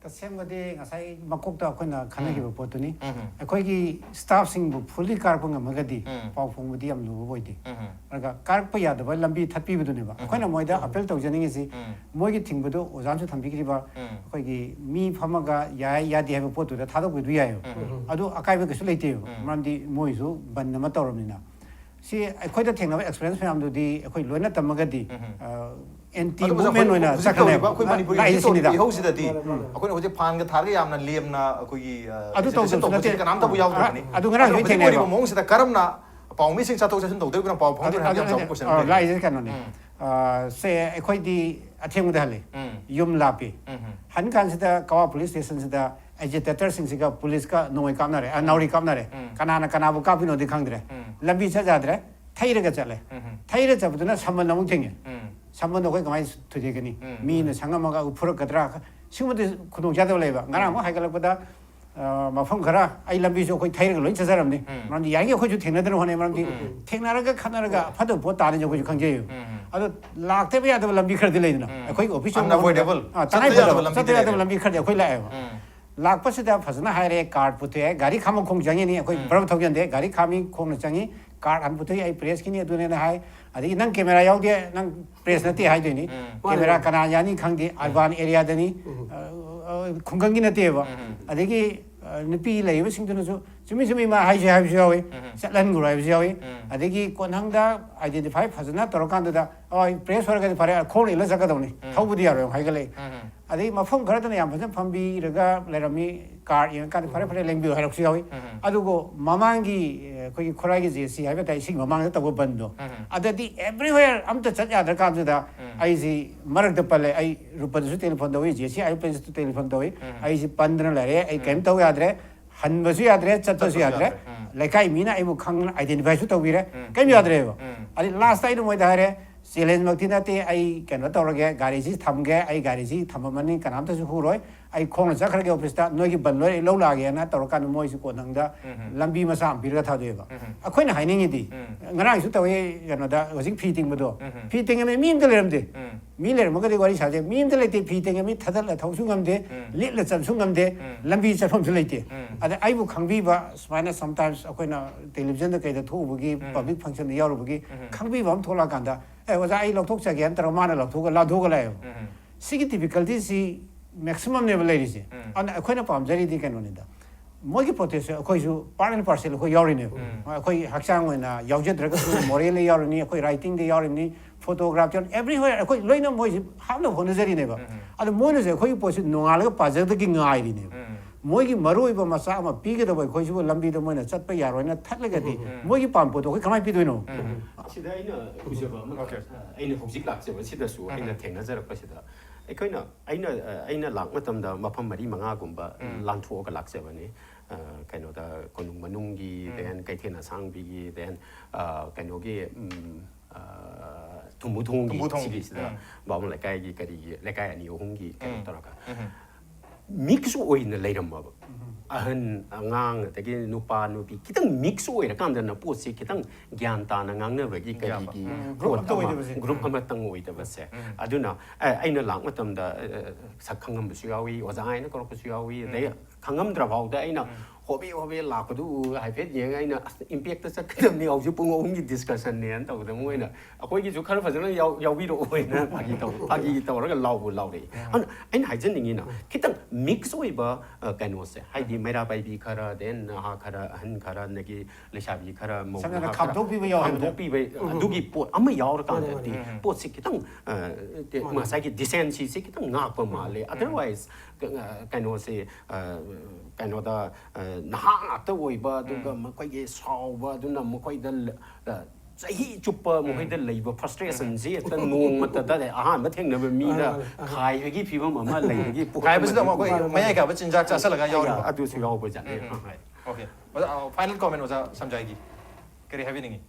ꯇꯁꯦꯡꯕꯗꯤ ꯉꯁꯥꯏ ꯃꯀꯣꯛꯇ ꯑꯩꯈꯣꯏꯅ ꯈꯟꯅꯈꯤꯕ ꯄꯣꯠꯇꯨꯅꯤ꯫ ꯎꯝ꯫ ꯑꯩꯈꯣꯏꯒꯤ staffꯁꯤꯡꯕꯨ fully ꯀꯥꯔꯛꯄ ꯉꯝꯃꯒꯗꯤ ꯎꯝ꯫ ꯄꯥꯎ ꯐꯣꯡꯕꯗꯤ ꯌꯥꯝ ꯂꯨꯕ ꯑꯣꯏꯗꯦ꯫ ꯎꯝ꯫ ꯑꯗꯨꯒ ꯀꯥꯔꯛꯄ ꯌꯥꯗꯕ ꯂꯝꯕꯤ ꯊꯠꯄꯤꯕꯗꯨꯅꯦꯕ꯫ ꯑꯩꯈꯣꯏꯅ ꯃꯣꯏꯗ appeal ꯇꯧꯖꯅꯤꯡꯉꯤꯁꯤ, ꯎꯝ꯫ ꯃꯣꯏꯒꯤ ꯊꯤꯡꯕꯗꯣ ꯑꯣꯖꯥꯅꯁꯨ ꯊꯝꯕꯤꯈ꯭ꯔꯤꯕ ꯎꯝ꯫ ꯑꯩꯈꯣꯏꯒꯤ ꯃꯤ ꯐꯝꯃꯒ ꯌꯥꯏ ꯌꯥꯗꯦ ꯍꯥꯏꯕ ꯄꯣꯠꯇꯨꯗ ꯊꯥꯗꯣꯛꯄꯤꯗꯨ ꯌꯥꯏꯑꯕ꯫ ꯎꯝ꯫ ꯑꯗꯨ ꯑꯀꯥꯏꯕ ꯀꯩꯁꯨ ꯂꯩꯇꯦꯕ꯫ ꯎꯝ꯫ ꯃꯔꯝꯗꯤ ꯃꯣꯏꯁꯨ ꯕꯟ ꯑꯃ ꯇꯧꯔꯕꯅꯤꯅ꯫ ꯁꯤ ꯑꯩꯈꯣꯏꯗ ꯊꯦꯡꯅꯕ experience ꯃꯌꯥꯝꯗꯨꯗꯤ ꯑꯩꯈꯣꯏ ꯂꯣꯏꯅ ꯇꯝꯃꯒꯗꯤ, ꯎꯝ꯫ ꯑ, anti ꯑꯗꯨꯕꯨ movement ꯑꯣꯏꯅ ꯍꯧꯖꯤꯛ ꯆꯠꯈ꯭ꯔꯅꯦꯕ꯫ ꯇꯧꯔꯤꯕ ꯑꯩꯈꯣꯏ ꯃꯅꯤꯄꯨꯔꯒꯤ ꯂꯥꯛꯏꯁꯦ ꯍꯧꯖꯤꯛ ꯇꯧꯔꯤꯕ ꯁꯤꯅꯤꯗ꯫ ꯏꯍꯧꯁꯤꯗꯗꯤ ꯃꯥꯅꯦ, ꯃꯥꯅꯦ꯫ ꯑꯩꯈꯣꯏꯅ ꯍꯧꯖꯤꯛ ꯐꯥꯟꯒ ꯊꯥꯔꯒ ꯌꯥꯝꯅ ꯂꯦꯝꯅ ꯑꯩꯈꯣꯏꯒꯤ, ꯑ, ꯑꯗꯨ agitation ꯇꯧꯗꯕꯁꯨ ꯇꯧꯕꯁꯤꯗꯤ ꯅꯠꯇꯦ꯫ ꯀꯅꯥꯝꯇꯕꯨ ꯑ, ꯌꯥꯎꯗ꯭ꯔꯕꯅꯤ꯫ ꯑꯗꯨ ꯉꯔꯥꯡꯁꯨ ꯑꯗꯣ ꯍꯧꯖꯤꯛ ꯊꯦꯡꯅꯩꯌꯦꯕ꯫ ꯑꯣꯏꯔꯤꯕ ꯃꯑꯣꯡꯁꯤꯗ ꯀꯔꯝꯅ ꯄꯥꯎꯃꯤꯁꯤꯡ ꯆꯠꯊꯣꯛ ꯆꯠꯁꯤꯟ ꯇꯧꯗꯣꯔꯤꯕꯅꯣ, ꯄꯥꯎ ꯐꯥꯎꯗꯣꯔꯤꯕꯅꯣ ꯍꯥꯏꯕ ꯌꯥꯝ ꯆꯥꯎꯕ question ꯑꯃ ꯑ, ꯂꯩꯔꯦ꯫ ꯂꯥꯛꯏꯁꯦ ꯀꯩꯅꯣꯅꯦ꯫ ꯎꯝ꯫ ꯑ, ꯁꯦ ꯑꯩꯈꯣꯏꯗꯤ ꯑꯊꯦꯡꯕꯗ ꯍꯜꯂꯤ꯫ ꯎꯝ꯫ ꯌꯨꯝ ꯂꯥꯞꯄꯤ꯫ ꯎꯝ, ꯎꯝ꯫ ꯍꯟ ꯀꯥꯟꯁꯤꯗ ꯀꯋꯥ police stationꯁꯤꯗ agitatorꯁꯤꯡꯁꯤꯒ policeꯀ ꯅꯣꯡꯃꯩ ꯀꯥꯞꯅꯔꯦ, ꯑ, ꯅꯥꯎꯔꯤ ꯀꯥꯞꯅꯔꯦ꯫ ꯎꯝ꯫ ꯀꯅꯥꯅ ꯀꯅꯥꯕꯨ ꯀꯥꯞꯄꯤꯅꯣꯗꯤ ꯈꯪꯗ꯭ꯔꯦ꯫ ꯎꯝ꯫ ꯂꯝꯕꯤ ꯆꯠ ꯌꯥꯗ꯭ꯔꯦ꯫ ꯊꯩꯔꯒ ꯆꯠꯂꯦ꯫ ꯎꯝ, ꯎꯝ꯫ ꯊꯩꯔ ꯆꯠꯄꯗꯨꯅ summon ꯑꯃꯨꯛ ꯊꯦꯡꯉꯦ꯫ ꯎꯝ꯫ Summonꯗꯣ ꯑꯩꯈꯣꯏ ꯀꯃꯥꯏꯅ ꯊꯨꯗꯦꯛꯀꯅꯤ? ꯎꯝ꯫ ꯃꯤꯅ ꯁꯪꯉꯝꯃꯒ ꯐꯨꯔꯛꯀꯗ꯭ꯔꯥ? ꯁꯤꯒꯨꯝꯕꯗꯤ ꯈꯨꯗꯣꯡꯆꯥꯗꯕ ꯂꯩꯕ꯫ ꯉꯔꯥꯡ ꯑꯃꯨꯛ ꯍꯥꯏꯒꯠꯂꯛꯄꯗ, ꯑ, ꯃꯐꯝ ꯈꯔ ꯑꯩ ꯂꯝꯕꯤꯁꯨ ꯑꯩꯈꯣꯏ ꯊꯩꯔꯒ ꯂꯣꯏ ꯆꯠꯆꯔꯝꯅꯤ꯫ ꯎꯝ꯫ ꯃꯔꯝꯗꯤ ꯌꯥꯔꯤꯉꯩ ꯑꯩꯈꯣꯏꯁꯨ ꯊꯦꯡꯅꯗꯅꯕ ꯍꯣꯠꯅꯩ꯫ ꯃꯔꯝꯗꯤ ꯎꯝ꯫ ꯊꯦꯡꯅꯔꯒ ꯈꯠꯅꯔꯒ ꯐꯠꯇꯕ ꯄꯣꯠ ꯇꯥꯅꯤꯁꯦ ꯑꯩꯈꯣꯏꯁꯨ ꯈꯪꯖꯩꯌꯦꯕ꯫ ꯎꯝ꯫ ꯑꯗꯣ ꯂꯥꯛꯇꯕ ꯌꯥꯗꯕ ꯂꯝꯕꯤ ꯈꯔꯗꯤ ꯂꯩꯗꯅ꯫ ꯎꯝ꯫ ꯑꯩꯈꯣꯏꯒꯤ office ꯌꯧꯅꯕ Unavoidable꯫ ꯍꯣꯠꯅꯕꯗ, ꯑ, ꯆꯠꯇ ꯇꯉꯥꯏ ꯐꯗꯕ, ꯌꯥꯗꯕ ꯂꯝꯕꯤ ꯆꯠꯇ ꯌꯥꯗꯕ ꯂꯩꯔꯦꯕ꯫ ꯂꯝꯕꯤ ꯈꯔꯗꯤ ꯑꯩꯈꯣꯏ ꯂꯥꯛꯑꯦꯕ꯫ ꯎꯝ꯫ ꯂꯥꯛꯄꯁꯤꯗ ꯐꯖꯅ ꯍꯥꯏꯔꯦ, card ꯄꯨꯊꯣꯛꯑꯦ, ꯒꯥꯔꯤ ꯈꯥꯝꯕ ꯈꯣꯡ ꯆꯪꯉꯤꯅꯤ, ꯑꯩꯈꯣꯏ ꯎꯝ꯫ ꯕꯔꯕ ꯊꯧꯖꯟꯗꯦ, ꯒꯥꯔꯤ ꯈꯥꯝꯃꯤ ꯈꯣꯡꯅ ꯆꯪꯉꯤ, card ꯍꯥꯟꯅ ꯄꯨꯊꯣꯛꯏ, ꯑꯩ pressꯀꯤꯅꯤ ꯑꯗꯨꯅꯦꯅ ꯍꯥꯏ, ꯑꯗꯒꯤ ꯅꯪ camera ꯌꯥꯎꯗꯦ, ꯅꯪ press ꯅꯠꯇꯦ ꯍꯥꯏꯗꯣꯏꯅꯤ꯫ ꯎꯝ꯫ Camera ꯀꯅꯥ ꯌꯥꯅꯤ ꯈꯪꯗꯦ, urban areaꯗꯅꯤ꯫ ꯎꯝ꯫ ꯑ, ꯈꯨꯡꯒꯪꯒꯤ ꯅꯠꯇꯦꯕ꯫ ꯑꯗꯒꯤ ꯅꯨꯄꯤ ꯂꯩꯔꯤꯕꯁꯤꯡꯗꯨꯅꯁꯨ ꯆꯨꯝꯃꯤ ꯆꯨꯝꯃꯤ ꯃꯥ ꯍꯥꯏꯁꯦ ꯍꯥꯏꯕꯁꯨ ꯌꯥꯎꯏ, ꯆꯠꯍꯟꯈ꯭ꯔꯣ ꯍꯥꯏꯕꯁꯨ ꯌꯥꯎꯏ꯫ ꯑꯗꯒꯤ ꯀꯣꯟꯊꯪꯗ identify ꯐꯖꯅ ꯇꯧꯔꯀꯥꯟꯗꯨꯗ, ꯍꯣꯏ, press ꯑꯣꯏꯔꯒꯗꯤ ꯐꯔꯦ, ꯈꯣꯡꯅ ꯏꯜꯂ ꯆꯠꯀꯗꯧꯅꯤ, ꯊꯧꯕꯗꯤ ꯌꯥꯔꯣꯏ ꯍꯥꯏꯒꯠꯂꯛꯏ꯫ ꯑꯗꯩ ꯃꯐꯝ ꯈꯔꯗꯅ ꯌꯥꯝ ꯐꯖꯅ ꯐꯝꯕꯤꯔꯒ ꯂꯩꯔꯝꯃꯤ, card ꯌꯦꯡꯉꯀꯥꯟꯗ ꯐꯔꯦ ꯐꯔꯦ ꯂꯦꯡꯕꯤꯌꯨ ꯍꯥꯏꯔꯛꯄꯁꯨ ꯌꯥꯎꯏ꯫ ꯑꯗꯨꯕꯨ ꯃꯃꯥꯡꯒꯤ ꯑꯩꯈꯣꯏꯒꯤ ꯈꯨꯔꯥꯏꯒꯤ JAC ꯍꯥꯏꯕ ꯇꯥꯏ, ꯏꯁꯤꯡ ꯃꯃꯥꯡꯗ ꯇꯧꯕ ꯕꯟꯗꯣ, ꯑꯗꯗꯤ everywhere ꯑꯝꯇ ꯆꯠ ꯌꯥꯗ꯭ꯔꯀꯥꯟꯗꯨꯗ ꯑꯩꯁꯤ ꯃꯔꯛꯇ ꯄꯜꯂꯦ, ꯑꯩ ꯔꯨꯄꯟꯗꯁꯨ telephone ꯇꯧꯏ, JAC IOPꯗꯁꯨ telephone ꯇꯧꯏ꯫ ꯑꯩꯁꯤ ꯄꯟꯗꯅ ꯂꯩꯔꯦ, ꯑꯩ ꯀꯩꯝ ꯇꯧ ꯌꯥꯗ꯭ꯔꯦ, ꯍꯟꯕꯁꯨ ꯌꯥꯗ꯭ꯔꯦ, ꯆꯠꯄꯁꯨ ꯌꯥꯗ꯭ꯔꯦ꯫ ꯂꯩꯀꯥꯏ ꯃꯤꯅ ꯑꯩꯕꯨ ꯈꯪꯗꯅ identifyꯁꯨ ꯇꯧꯕꯤꯔꯦ, ꯀꯩꯝ ꯌꯥꯗ꯭ꯔꯦꯕ꯫ ꯑꯗꯩ lastꯇ ꯑꯩꯅ ꯃꯣꯏꯗ ꯍꯥꯏꯔꯦ, challenge ꯃꯛꯇꯤ ꯅꯠꯇꯦ, ꯑꯩ ꯀꯩꯅꯣ ꯇꯧꯔꯒꯦ, ꯒꯥꯔꯤꯁꯤ ꯊꯝꯒꯦ, ꯑꯩ ꯒꯥꯔꯤꯁꯤ ꯊꯝꯃꯝꯃꯅꯤ, ꯀꯅꯥꯝꯇꯁꯨ ꯍꯨꯔꯣꯏ, ꯑꯩ ꯈꯣꯡꯅ ꯆꯠꯈ꯭ꯔꯒꯦ officeꯇ, ꯅꯣꯏꯒꯤ ꯕꯟ ꯂꯣꯏꯔ ꯑꯩ ꯂꯧ ꯂꯥꯛꯑꯒꯦꯅ ꯇꯧꯔꯀꯥꯟꯗ ꯃꯣꯏꯁꯨ ꯀꯣꯟꯊꯪꯗ ꯂꯝꯕꯤ ꯃꯆꯥ ꯑꯃ ꯄꯤꯔꯒ ꯊꯥꯗꯣꯛꯑꯦꯕ꯫ ꯑꯩꯈꯣꯏꯅ ꯍꯥꯏꯅꯤꯡꯉꯤꯗꯤ, ꯉꯔꯥꯡꯁꯨ ꯇꯧꯋꯦ ꯀꯩꯅꯣꯗ, ꯍꯧꯖꯤꯛ ꯐꯤ ꯇꯤꯡꯕꯗꯣ, ꯐꯤ ꯇꯤꯡꯉꯝꯃꯤ ꯃꯤ ꯑꯝꯇ ꯂꯩꯔꯝꯗꯦ꯫ ꯃꯤ ꯂꯩꯔꯝꯃꯒꯗꯤ ꯋꯥꯔꯤ ꯁꯥꯁꯦ, ꯃꯤ ꯑꯝꯇ ꯂꯩꯇꯦ, ꯐꯤ ꯇꯤꯡꯉꯝꯃꯤ, ꯊꯗꯠꯂ ꯊꯧꯁꯨ ꯉꯝꯗꯦ, ꯂꯤꯠꯂ ꯆꯠꯁꯨ ꯉꯝꯗꯦ, ꯂꯝꯕꯤ ꯆꯠꯐꯝꯁꯨ ꯂꯩꯇꯦ꯫ ꯑꯗ ꯑꯩꯕꯨ ꯈꯪꯕꯤꯕ ꯁꯨꯃꯥꯏꯅ sometimes ꯑꯩꯈꯣꯏꯅ televisionꯗ ꯀꯩꯗ ꯊꯣꯛꯎꯕꯒꯤ, public functionꯗ ꯌꯥꯎꯔꯨꯕꯒꯤ ꯈꯪꯕꯤꯕ ꯑꯃ ꯊꯣꯛꯂꯛꯑꯀꯥꯟꯗ, "ꯑꯦ ꯑꯣꯖꯥ, ꯑꯩ ꯂꯧꯊꯣꯛꯆꯒꯦꯅ" ꯇꯧꯔꯒ ꯃꯥꯅ ꯂꯧꯊꯣꯛꯑꯒ ꯂꯥꯟꯊꯣꯛꯑꯒ ꯂꯥꯛꯑꯦꯕ꯫ ꯁꯤꯒꯤ difficultyꯁꯤ maximumꯅꯦꯕ ꯂꯩꯔꯤꯁꯦ꯫ ꯑꯗꯨꯅ ꯑꯩꯈꯣꯏꯅ ꯄꯥꯝꯖꯔꯤꯗꯤ ꯀꯩꯅꯣꯅꯤꯗ, ꯃꯣꯏꯒꯤ protestꯁꯦ ꯑꯩꯈꯣꯏꯁꯨ part and parcelꯗ ꯑꯩꯈꯣꯏ ꯌꯥꯎꯔꯤꯅꯦꯕ꯫ ꯑꯩꯈꯣꯏ ꯍꯛꯆꯥꯡ ꯑꯣꯏꯅ ꯌꯥꯎꯖꯗ꯭ꯔꯒꯁꯨ moralꯗ ꯌꯥꯎꯔꯤꯅꯤ, ꯑꯩꯈꯣꯏ writingꯗ ꯌꯥꯎꯔꯤꯅꯤ, photographyꯗ ꯌꯥꯎꯔꯤꯅꯤ, everywhere ꯑꯩꯈꯣꯏ ꯂꯣꯏꯅ ꯃꯣꯏꯁꯤ ꯍꯥꯞꯅꯕ ꯍꯣꯠꯅꯖꯔꯤꯅꯦꯕ꯫ ꯑꯗꯣ ꯃꯣꯏꯅꯁꯨ ꯑꯩꯈꯣꯏꯒꯤ ꯄꯣꯠꯁꯤ ꯅꯣꯡꯉꯥꯜꯂꯒ ꯄꯥꯖꯗꯒꯤ ꯉꯥꯏꯔꯤꯅꯦꯕ꯫ ꯃꯣꯏꯒꯤ ꯃꯔꯨꯑꯣꯏꯕ ꯃꯆꯥꯛ ꯑꯃ ꯄꯤꯒꯗꯕ ꯑꯩꯈꯣꯏꯁꯤꯕꯨ ꯂꯝꯕꯤꯗ ꯃꯣꯏꯅ ꯆꯠꯄ ꯌꯥꯔꯣꯏꯅ ꯊꯠꯂꯒꯗꯤ ꯃꯣꯏꯒꯤ ꯄꯥꯝꯕ ꯄꯣꯠꯇꯣ ꯑꯩꯈꯣꯏ ꯀꯃꯥꯏꯅ ꯄꯤꯗꯣꯏꯅꯣ? ꯁꯤꯗ ꯑꯩꯅ ꯎꯖꯕ ꯑꯃ, ꯑꯩꯅ ꯍꯧꯖꯤꯛ ꯂꯥꯛꯆꯕ ꯁꯤꯗꯁꯨ ꯑꯩꯅ ꯊꯦꯡꯅꯖꯔꯛꯄꯁꯤꯗ, ꯑꯩꯈꯣꯏꯅ, ꯑꯩꯅ, ꯑꯩꯅ ꯂꯥꯛ ꯃꯇꯝꯗ ꯃꯐꯝ ꯃꯔꯤ ꯃꯉꯥꯒꯨꯝꯕ ꯂꯥꯟꯊꯣꯛꯑꯒ ꯂꯥꯛꯆꯕꯅꯤ꯫ ꯑ, ꯀꯩꯅꯣꯗ, ꯀꯣꯅꯨꯡ ꯃꯅꯨꯡꯒꯤ, then ꯀꯩꯊꯦꯜ ꯑꯁꯥꯡꯕꯤꯒꯤ, then, ꯑ, ꯀꯩꯅꯣꯒꯤ, ꯎꯝ, ꯑ, ꯊꯨꯝꯕꯨ ꯊꯣꯡꯒꯤ, ꯊꯨꯝꯕꯨ ꯊꯣꯡꯒꯤ, ꯁꯤꯒꯤꯁꯤꯗ ꯕꯥꯃꯣꯟ ꯂꯩꯀꯥꯏꯒꯤ ꯀꯔꯤꯒꯤ ꯂꯩꯀꯥꯏ ꯑꯅꯤ ꯑꯍꯨꯝꯒꯤ ꯀꯩꯅꯣ ꯇꯧꯔꯒ mix ꯑꯣꯏꯅ ꯂꯩꯔꯝꯃꯕ꯫ ꯑꯍꯟ, ꯑꯉꯥꯡ, ꯑꯗꯒꯤ ꯅꯨꯄꯥ, ꯅꯨꯄꯤ ꯈꯤꯇꯪ mix ꯑꯣꯏꯔꯀꯥꯟꯗꯅ ꯄꯣꯠꯁꯤ ꯈꯤꯇꯪ ꯒ꯭ꯌꯥꯟ ꯇꯥꯅ ꯉꯥꯡꯅꯕꯒꯤ ꯀꯔꯤꯒꯤ ꯄꯣꯠ ꯑꯃ, group ꯑꯃꯇꯪ ꯑꯣꯏꯗꯕꯁꯦ꯫ ꯑꯗꯨꯅ, ꯑꯦ, ꯑꯩꯅ ꯂꯥꯛ ꯃꯇꯝꯗ, ꯑꯦ, ꯁꯛ ꯈꯪꯉꯝꯕꯁꯨ ꯌꯥꯎꯏ, ꯑꯣꯖꯥ ꯍꯥꯏꯅ ꯀꯧꯔꯛꯄꯁꯨ ꯌꯥꯎꯏ, ꯑꯗꯩ ꯈꯪꯉꯝꯗ꯭ꯔ ꯐꯥꯎꯗ ꯑꯩꯅ ꯍꯣꯕꯦ ꯍꯣꯕꯦ ꯂꯥꯛꯄꯗꯨ ꯎꯔꯒ ꯍꯥꯏꯐꯦꯠ ꯌꯦꯡꯉꯒ ꯑꯩꯅ, "ꯑꯁ, ꯏꯝꯄꯦꯛꯇ ꯆꯠꯀꯗꯕꯅꯤ, ꯍꯧꯖꯤꯛ ꯄꯨꯡ ꯑꯍꯨꯝꯒꯤ ꯗꯤꯁꯀꯁꯟꯅꯦꯅ" ꯇꯧꯕꯗ ꯃꯣꯏꯅ, "ꯑꯩꯈꯣꯏꯒꯤꯁꯨ ꯈꯔ ꯐꯖꯅ ꯌꯥꯎ-, ꯌꯥꯎꯕꯤꯔꯛꯑꯣ" ꯍꯥꯏꯅ ꯐꯥꯒꯤ ꯇꯧ-, ꯐꯥꯒꯤ ꯇꯧꯔꯒ ꯂꯥꯎꯕ ꯂꯥꯎꯔꯛꯏ꯫ ꯑꯗꯨꯅ ꯑꯩꯅ ꯍꯥꯏꯖꯅꯤꯡꯉꯤꯅ, ꯈꯤꯇꯪ ꯃꯤꯛꯁ ꯑꯣꯏꯕ, ꯑ, ꯀꯩꯅꯣꯁꯦ, ꯍꯥꯏꯗꯤ ꯃꯩꯔꯥ ꯄꯥꯏꯕꯤ ꯈꯔ, then ꯅꯍꯥ ꯈꯔ, ꯑꯍꯟ ꯈꯔ, ꯑꯗꯒꯤ ꯂꯩꯁꯥꯕꯤ ꯈꯔ, ꯃꯧ ꯁꯝꯅ ꯅꯍꯥ ꯈꯔ, ꯈꯥꯝꯗꯣꯛꯄꯤꯕ ꯌꯥꯎꯋꯦ꯫ ꯈꯥꯝꯗꯣꯛꯄꯤꯕ, ꯑꯗꯨꯒꯤ ꯄꯣꯠ ꯑꯃ ꯌꯥꯎꯔꯀꯥꯟꯗꯗꯤ ꯃꯥꯅꯦ, ꯃꯥꯅꯦ꯫ ꯄꯣꯠꯁꯤ ꯈꯤꯇꯪ, ꯑ, ꯉꯁꯥꯏꯒꯤ ꯗꯤꯁꯦꯟꯁꯤꯁꯤ ꯈꯤꯇꯪ ꯉꯥꯛꯄ ꯃꯥꯜꯂꯦ꯫ Otherwise, ꯀ-, ꯑ, ꯀꯩꯅꯣꯁꯦ, ꯑ, ꯀꯩꯅꯣꯗ, ꯑ, ꯅꯍꯥ ꯉꯥꯛꯇ ꯑꯣꯏꯕ, ꯑꯗꯨꯒ ꯃꯈꯣꯏꯒꯤ ꯁꯥꯎꯕ, ꯑꯗꯨꯅ ꯃꯈꯣꯏꯗ ꯂ-, ꯑ, ꯆꯍꯤ ꯆꯨꯞꯄ ꯃꯈꯣꯏꯗ ꯂꯩꯕ ꯐ꯭ꯔꯁꯇ꯭ꯔꯦꯁꯟꯁꯤ ꯍꯦꯛꯇ ꯅꯣꯡꯃꯇꯗ ꯑꯍꯥꯟꯕ ꯊꯦꯡꯅꯕ ꯃꯤꯗ ꯃꯥꯅꯦ, ꯃꯥꯅꯦ꯫ ꯈꯥꯏꯕꯒꯤ ꯐꯤꯕꯝ ꯑꯃ ꯂꯩꯕꯒꯤ ꯄꯣꯠ ꯈꯥꯏꯕꯁꯤꯗ ꯑꯃꯗꯤ ꯑꯃꯨꯛ ꯑꯩꯈꯣꯏ ꯃꯌꯥꯏ ꯀꯥꯕ ꯆꯤꯟꯖꯥꯛ ꯆꯥꯁꯤꯜꯂꯒ ꯌꯥꯎꯔꯤꯕ꯫ ꯑꯗꯨꯁꯨ ꯌꯥꯎꯕꯖꯥꯠꯅꯤ꯫ ꯎꯝ, ꯎꯝ꯫ ꯍꯣꯏ꯫ Okay꯫ ꯑꯣꯖꯥ, ꯑ, final comment ꯑꯣꯖꯥ ꯁꯝꯖꯥꯏꯒꯤ꯫ ꯀꯔꯤ ꯍꯥꯏꯕꯤꯅꯤꯡꯉꯤ?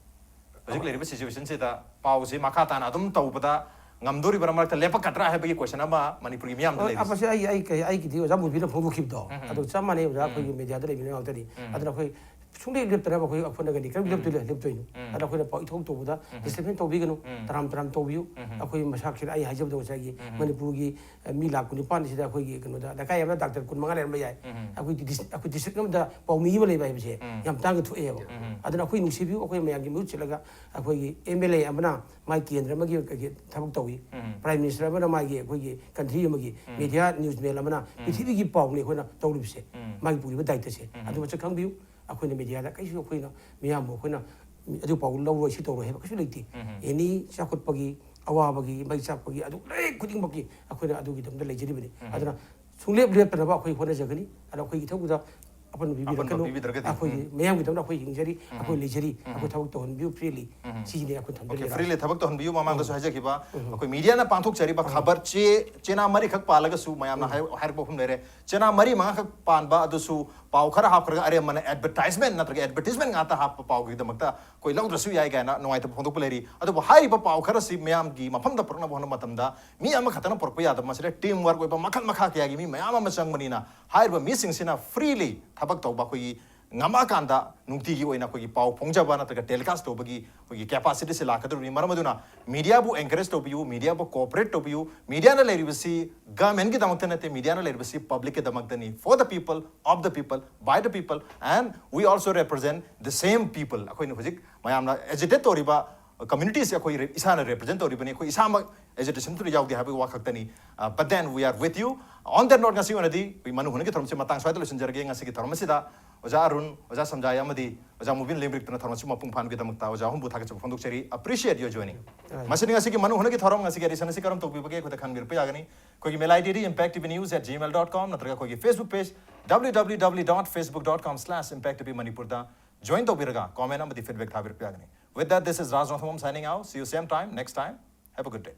ꯍꯧꯖꯤꯛ ꯂꯩꯔꯤꯕ ꯁꯤꯆꯨꯋꯦꯁꯟꯁꯤꯗ ꯄꯥꯎꯁꯤ ꯃꯈꯥ ꯇꯥꯅ ꯑꯗꯨꯝ ꯇꯧꯕꯗ ꯉꯝꯗꯣꯔꯤꯕ꯭ꯔꯥ, ꯃꯔꯛꯇ ꯂꯦꯞꯄꯛꯀꯗ꯭ꯔꯥ ꯍꯥꯏꯕꯒꯤ ꯀꯣꯏꯁꯟ ꯑꯃ ꯃꯅꯤꯄꯨꯔꯒꯤ ꯃꯤꯌꯥꯝꯗ ꯑꯣ, ꯂꯩꯔꯤꯁꯦ꯫ ꯑꯃꯁꯦ ꯑꯩ, ꯑꯩ, ꯀꯩ, ꯑꯩꯒꯤꯗꯤ ꯑꯣꯖꯥ ꯃꯨꯕꯤꯅ ꯐꯣꯡꯗꯣꯛꯈꯤꯕꯗꯣ, ꯎꯝ, ꯎꯝ꯫ ꯑꯗꯨ ꯆꯞ ꯃꯥꯟꯅꯩ꯫ ꯑꯣꯖꯥ ꯎꯝ꯫ ꯑꯩꯈꯣꯏꯒꯤ ꯃꯦꯗꯤꯌꯥꯗ ꯂꯩꯕ ꯃꯌꯥꯝ ꯉꯥꯛꯇꯅꯤ꯫ ꯎꯝ꯫ ꯑꯗꯨꯅ ꯑꯩꯈꯣꯏ ꯁꯨꯡꯂꯦꯞ ꯂꯦꯞꯇꯅꯕ ꯑꯩꯈꯣꯏ, ꯑꯩꯈꯣꯏꯅ ꯀꯔꯤ, ꯀꯔꯝ ꯎꯝ꯫ ꯂꯦꯞꯇꯣꯏꯅꯣ? ꯂꯦꯞꯇꯣꯏꯅꯣ? ꯎꯝ꯫ ꯑꯗ ꯑꯩꯈꯣꯏꯅ ꯄꯥꯎ ꯏꯊꯣꯛ ꯇꯧꯕꯗ ꯎꯝ꯫ ꯗꯤꯁꯇꯔꯕꯦꯟꯁ ꯇꯧꯕꯤꯒꯅꯨ, ꯎꯝ꯫ ꯇꯔꯥꯝ ꯇꯔꯥꯝ ꯇꯧꯕꯤꯌꯨ꯫ ꯎꯝ꯫ ꯑꯩꯈꯣꯏ ꯃꯁꯥ ꯈꯤꯇꯪ ꯑꯩ ꯍꯥꯏꯖꯕꯗ ꯉꯁꯥꯏꯒꯤ ꯎꯝ꯫ ꯃꯅꯤꯄꯨꯔꯒꯤ, ꯑ, ꯃꯤ ꯂꯥꯈ ꯀꯨꯟꯅꯤꯄꯥꯟ ꯑꯁꯤꯗ ꯑꯩꯈꯣꯏꯒꯤ ꯀꯩꯅꯣꯗ ꯂꯩꯀꯥꯏ ꯑꯃꯗ ꯗꯥꯛꯇꯔ ꯀꯨꯟꯃꯉꯥ ꯂꯩꯔꯝꯕ ꯌꯥꯏ꯫ ꯎꯝ꯫ ꯑꯩꯈꯣꯏ ꯗꯤꯁ-, ꯑꯩꯈꯣꯏ ꯗꯤꯁꯇ꯭ꯔꯤꯛ ꯑꯃꯗ ꯄꯥꯎꯃꯤ ꯑꯃ ꯂꯩꯕ ꯍꯥꯏꯕꯁꯦ ꯎꯝ꯫ ꯌꯥꯝ ꯇꯥꯡꯅ ꯊꯣꯛꯑꯦꯕ꯫ ꯎꯝ꯫ ꯑꯗꯨꯅ ꯑꯩꯈꯣꯏ ꯅꯨꯡꯁꯤꯕꯤꯌꯨ, ꯑꯩꯈꯣꯏ ꯃꯌꯥꯝꯒꯤ ꯃꯍꯨꯠ ꯁꯤꯜꯂꯒ ꯑꯩꯈꯣꯏꯒꯤ ꯑꯦꯝ ꯑꯦꯜ ꯑꯦ ꯑꯃꯅ ꯃꯥꯒꯤ ꯀꯦꯟꯗ꯭ꯔ ꯑꯃꯒꯤ ꯀꯩꯒꯤ ꯊꯕꯛ ꯇꯧꯏ, ꯎꯝ꯫ ꯄ꯭ꯔꯥꯏꯝ ꯃꯤꯅꯤꯁꯇꯔ ꯑꯃꯅ ꯃꯥꯒꯤ ꯑꯩꯈꯣꯏꯒꯤ ꯀꯟꯇ꯭ꯔꯤ ꯑꯃꯒꯤ ꯎꯝ꯫ ꯃꯦꯗꯤꯌꯥ ꯅ꯭ꯌꯨꯁ ꯃꯦꯟ ꯑꯃꯅ ꯎꯝ꯫ ꯄ꯭ꯔꯤꯊꯤꯕꯤꯒꯤ ꯄꯥꯎꯅꯤ ꯑꯩꯈꯣꯏꯅ ꯇꯧꯔꯤꯕꯁꯦ, ꯎꯝ꯫ ꯃꯥꯒꯤ ꯄꯨꯔꯤꯕ ꯗꯥꯏꯇꯁꯦ ꯎꯝ꯫ ꯑꯗꯨ ꯃꯁꯛ ꯈꯪꯕꯤꯌꯨ꯫ ꯑꯩꯈꯣꯏꯅ ꯃꯦꯗꯤꯌꯥꯗ ꯀꯩꯁꯨ ꯑꯩꯈꯣꯏꯅ ꯃꯤꯌꯥꯝꯕꯨ ꯑꯩꯈꯣꯏꯅ ꯑꯗꯨ ꯄꯥꯎ ꯂꯧꯔꯣꯏ, ꯁꯤ ꯇꯧꯔꯣꯏ ꯍꯥꯏꯕ ꯀꯩꯁꯨ ꯂꯩꯇꯦ꯫ ꯎꯝ꯫ ꯑꯦꯅꯤ ꯆꯥꯎꯈꯠꯄꯒꯤ, ꯑꯋꯥꯕꯒꯤ, ꯃꯩ ꯆꯥꯛꯄꯒꯤ, ꯑꯗꯨ ꯂꯣꯏ ꯈꯨꯗꯤꯡꯃꯛꯀꯤ ꯑꯩꯈꯣꯏꯅ ꯑꯗꯨꯒꯤꯗꯃꯛꯇ ꯂꯩꯖꯔꯤꯕꯅꯤ꯫ ꯎꯝ꯫ ꯑꯗꯨꯅ ꯁꯨꯡꯂꯦꯞ ꯂꯦꯞꯇꯅꯕ ꯑꯩꯈꯣꯏ ꯍꯣꯠꯅꯖꯒꯅꯤ꯫ ꯑꯗꯣ ꯑꯩꯈꯣꯏꯒꯤ ꯏꯊꯧꯗ ꯑꯄꯟꯕ ꯑꯄꯟꯕ ꯄꯤꯕꯤꯔꯛꯀꯅꯨ꯫ ꯄꯤꯕꯤꯗ꯭ꯔꯒꯗꯤ꯫ ꯑꯩꯈꯣꯏꯒꯤ ꯎꯝ꯫ ꯃꯌꯥꯝꯒꯤꯗꯃꯛꯇ ꯑꯩꯈꯣꯏ ꯍꯤꯡꯖꯔꯤ, ꯎꯝ꯫ ꯑꯩꯈꯣꯏ ꯂꯩꯖꯔꯤ, ꯎꯝ꯫ ꯑꯩꯈꯣꯏ ꯊꯕꯛ ꯇꯧꯍꯟꯕꯤꯌꯨ freely꯫ ꯎꯝ꯫ ꯁꯤꯁꯤꯅꯤ ꯑꯩꯈꯣꯏ ꯊꯝꯖꯔꯤꯕ꯫ Okay, freely ꯊꯕꯛ ꯇꯧꯍꯟꯕꯤꯌꯨ꯫ ꯃꯃꯥꯡꯗꯁꯨ ꯎꯝ꯫ ꯍꯥꯏꯖꯈꯤꯕ ꯎꯝ꯫ ꯑꯩꯈꯣꯏ ꯃꯤꯗꯤꯌꯥꯅ ꯄꯥꯡꯊꯣꯛꯆꯔꯤꯕ ꯎꯝ꯫ ꯈꯕꯔ ꯆꯦ, ꯆꯦꯅꯥ ꯃꯔꯤꯈꯛ ꯄꯥꯜꯂꯒꯁꯨ ꯃꯌꯥꯝꯅ ꯎꯝ꯫ ꯍꯥꯏ-, ꯍꯥꯏꯔꯛꯄ ꯃꯐꯝ ꯂꯩꯔꯦ꯫ ꯆꯦꯅꯥ ꯃꯔꯤ ꯃꯉꯥꯈꯛ ꯄꯥꯟꯕ ꯑꯗꯨꯁꯨ ꯄꯥꯎ ꯈꯔ ꯍꯥꯞꯈ꯭ꯔꯒ ꯑꯔꯦꯝꯕꯅ advertisement ꯅꯠꯇ꯭ꯔꯒ advertisement ꯉꯥꯛꯇ ꯍꯥꯞꯄ ꯄꯥꯎꯒꯤꯗꯃꯛꯇ ꯑꯩꯈꯣꯏ ꯂꯧꯗ꯭ꯔꯁꯨ ꯌꯥꯏ ꯀꯥꯏꯅ ꯅꯨꯡꯉꯥꯏꯇꯕ ꯐꯣꯡꯗꯣꯛꯄ ꯂꯩꯔꯤ꯫ ꯑꯗꯨꯕꯨ ꯍꯥꯏꯔꯤꯕ ꯄꯥꯎ ꯈꯔꯁꯤ ꯃꯤꯌꯥꯝꯒꯤ ꯃꯐꯝꯗ ꯄꯨꯔꯛꯅꯕ ꯍꯣꯠꯅꯕ ꯃꯇꯝꯗ ꯃꯤ ꯑꯃꯈꯛꯇꯅ ꯄꯨꯔꯛꯄ ꯌꯥꯗꯕ, ꯃꯁꯤꯗ team work ꯑꯣꯏꯕ ꯃꯈꯜ ꯃꯈꯥ ꯀꯌꯥꯒꯤ ꯃꯤ ꯃꯌꯥꯝ ꯑꯃ ꯆꯪꯕꯅꯤꯅ ꯍꯥꯏꯔꯤꯕ ꯃꯤꯁꯤꯡꯁꯤꯅ freely ꯊꯕꯛ ꯇꯧꯕ ꯑꯩꯈꯣꯏꯒꯤ ꯉꯝꯃꯛꯑꯀꯥꯟꯗ ꯅꯨꯡꯇꯤꯒꯤ ꯑꯣꯏꯅ ꯑꯩꯈꯣꯏꯒꯤ ꯄꯥꯎ ꯐꯣꯡꯖꯕ ꯅꯠꯇ꯭ꯔꯒ telecast ꯇꯧꯕꯒꯤ ꯑꯩꯈꯣꯏꯒꯤ capacityꯁꯦ ꯂꯥꯛꯀꯗꯧꯔꯤꯕꯅꯤ꯫ ꯃꯔꯝ ꯑꯗꯨꯅ mediaꯕꯨ encourage ꯇꯧꯕꯤꯌꯨ, mediaꯕꯨ cooperate ꯇꯧꯕꯤꯌꯨ꯫ Mediaꯅ ꯂꯩꯔꯤꯕꯁꯤ governmentꯀꯤꯗꯃꯛꯇ ꯅꯠꯇꯦ, mediaꯅ ꯂꯩꯔꯤꯕꯁꯤ publicꯀꯤꯗꯃꯛꯇꯅꯤ, for the people, of the people, by the people, and we also represent the same people꯫ ꯑꯩꯈꯣꯏꯅ ꯍꯧꯖꯤꯛ ꯃꯌꯥꯝꯅ agitate ꯇꯧꯔꯤꯕ communityꯁꯦ ꯑꯩꯈꯣꯏ ꯔꯦ-, ꯏꯁꯥꯅ represent ꯇꯧꯔꯤꯕꯅꯤ, ꯑꯩꯈꯣꯏ ꯏꯁꯥꯃꯛ agitation ꯇꯨꯗ ꯌꯥꯎꯗꯦ ꯍꯥꯏꯕꯒꯤ ꯋꯥ ꯈꯛꯇꯅꯤ꯫ Uh, but then we are with you꯫ On that note, ꯉꯁꯤ ꯑꯣꯏꯅꯗꯤ ꯑꯩꯈꯣꯏ ꯃꯅꯨ ꯍꯨꯅꯒꯤ ꯊꯧꯔꯝꯁꯦ ꯃꯇꯥꯡ ꯁ꯭ꯋꯥꯏꯗ ꯂꯣꯏꯁꯤꯟꯖꯔꯒꯦ꯫ ꯉꯁꯤꯒꯤ ꯊꯧꯔꯝ ꯑꯁꯤꯗ ꯑꯣꯖꯥ ꯑꯔꯨꯟ, ꯑꯣꯖꯥ ꯁꯟꯖꯥꯏ ꯑꯃꯗꯤ ꯑꯣꯖꯥ ꯃꯨꯕꯤꯟ ꯂꯦꯡꯕꯤꯔꯛꯇꯨꯅ ꯊꯧꯔꯝ ꯑꯁꯤ ꯃꯄꯨꯡ ꯐꯥꯍꯟꯕꯒꯤꯗꯃꯛꯇ ꯑꯣꯖꯥ ꯑꯍꯨꯝꯕꯨ ꯊꯥꯒꯠꯆꯕ ꯐꯣꯡꯗꯣꯛꯆꯔꯤ꯫ Appreciate your joining꯫ ꯃꯁꯤꯅ ꯉꯁꯤꯒꯤ ꯃꯅꯨ ꯍꯨꯅꯒꯤ ꯊꯧꯔꯝ, ꯉꯁꯤꯒꯤ edition ꯑꯁꯤ ꯀꯔꯝ ꯇꯧꯕꯤꯕꯒꯦ ꯑꯩꯈꯣꯏꯗ ꯈꯪꯕꯤꯔꯛꯄ ꯌꯥꯒꯅꯤ꯫ ꯑꯩꯈꯣꯏꯒꯤ mail IDꯗꯤ impact T V news at gmail dot com ꯅꯠꯇ꯭ꯔꯒ ꯑꯩꯈꯣꯏꯒꯤ Facebook page W W W dot facebook dot com slash impact T V Manipurꯗ join ꯇꯧꯕꯤꯔꯒ comment ꯑꯃꯗꯤ feedback ꯊꯥꯕꯤꯔꯛꯄ ꯌꯥꯒꯅꯤ꯫ With that, this is Raj Rongthangam signing out. See you same time next time. Have a good day.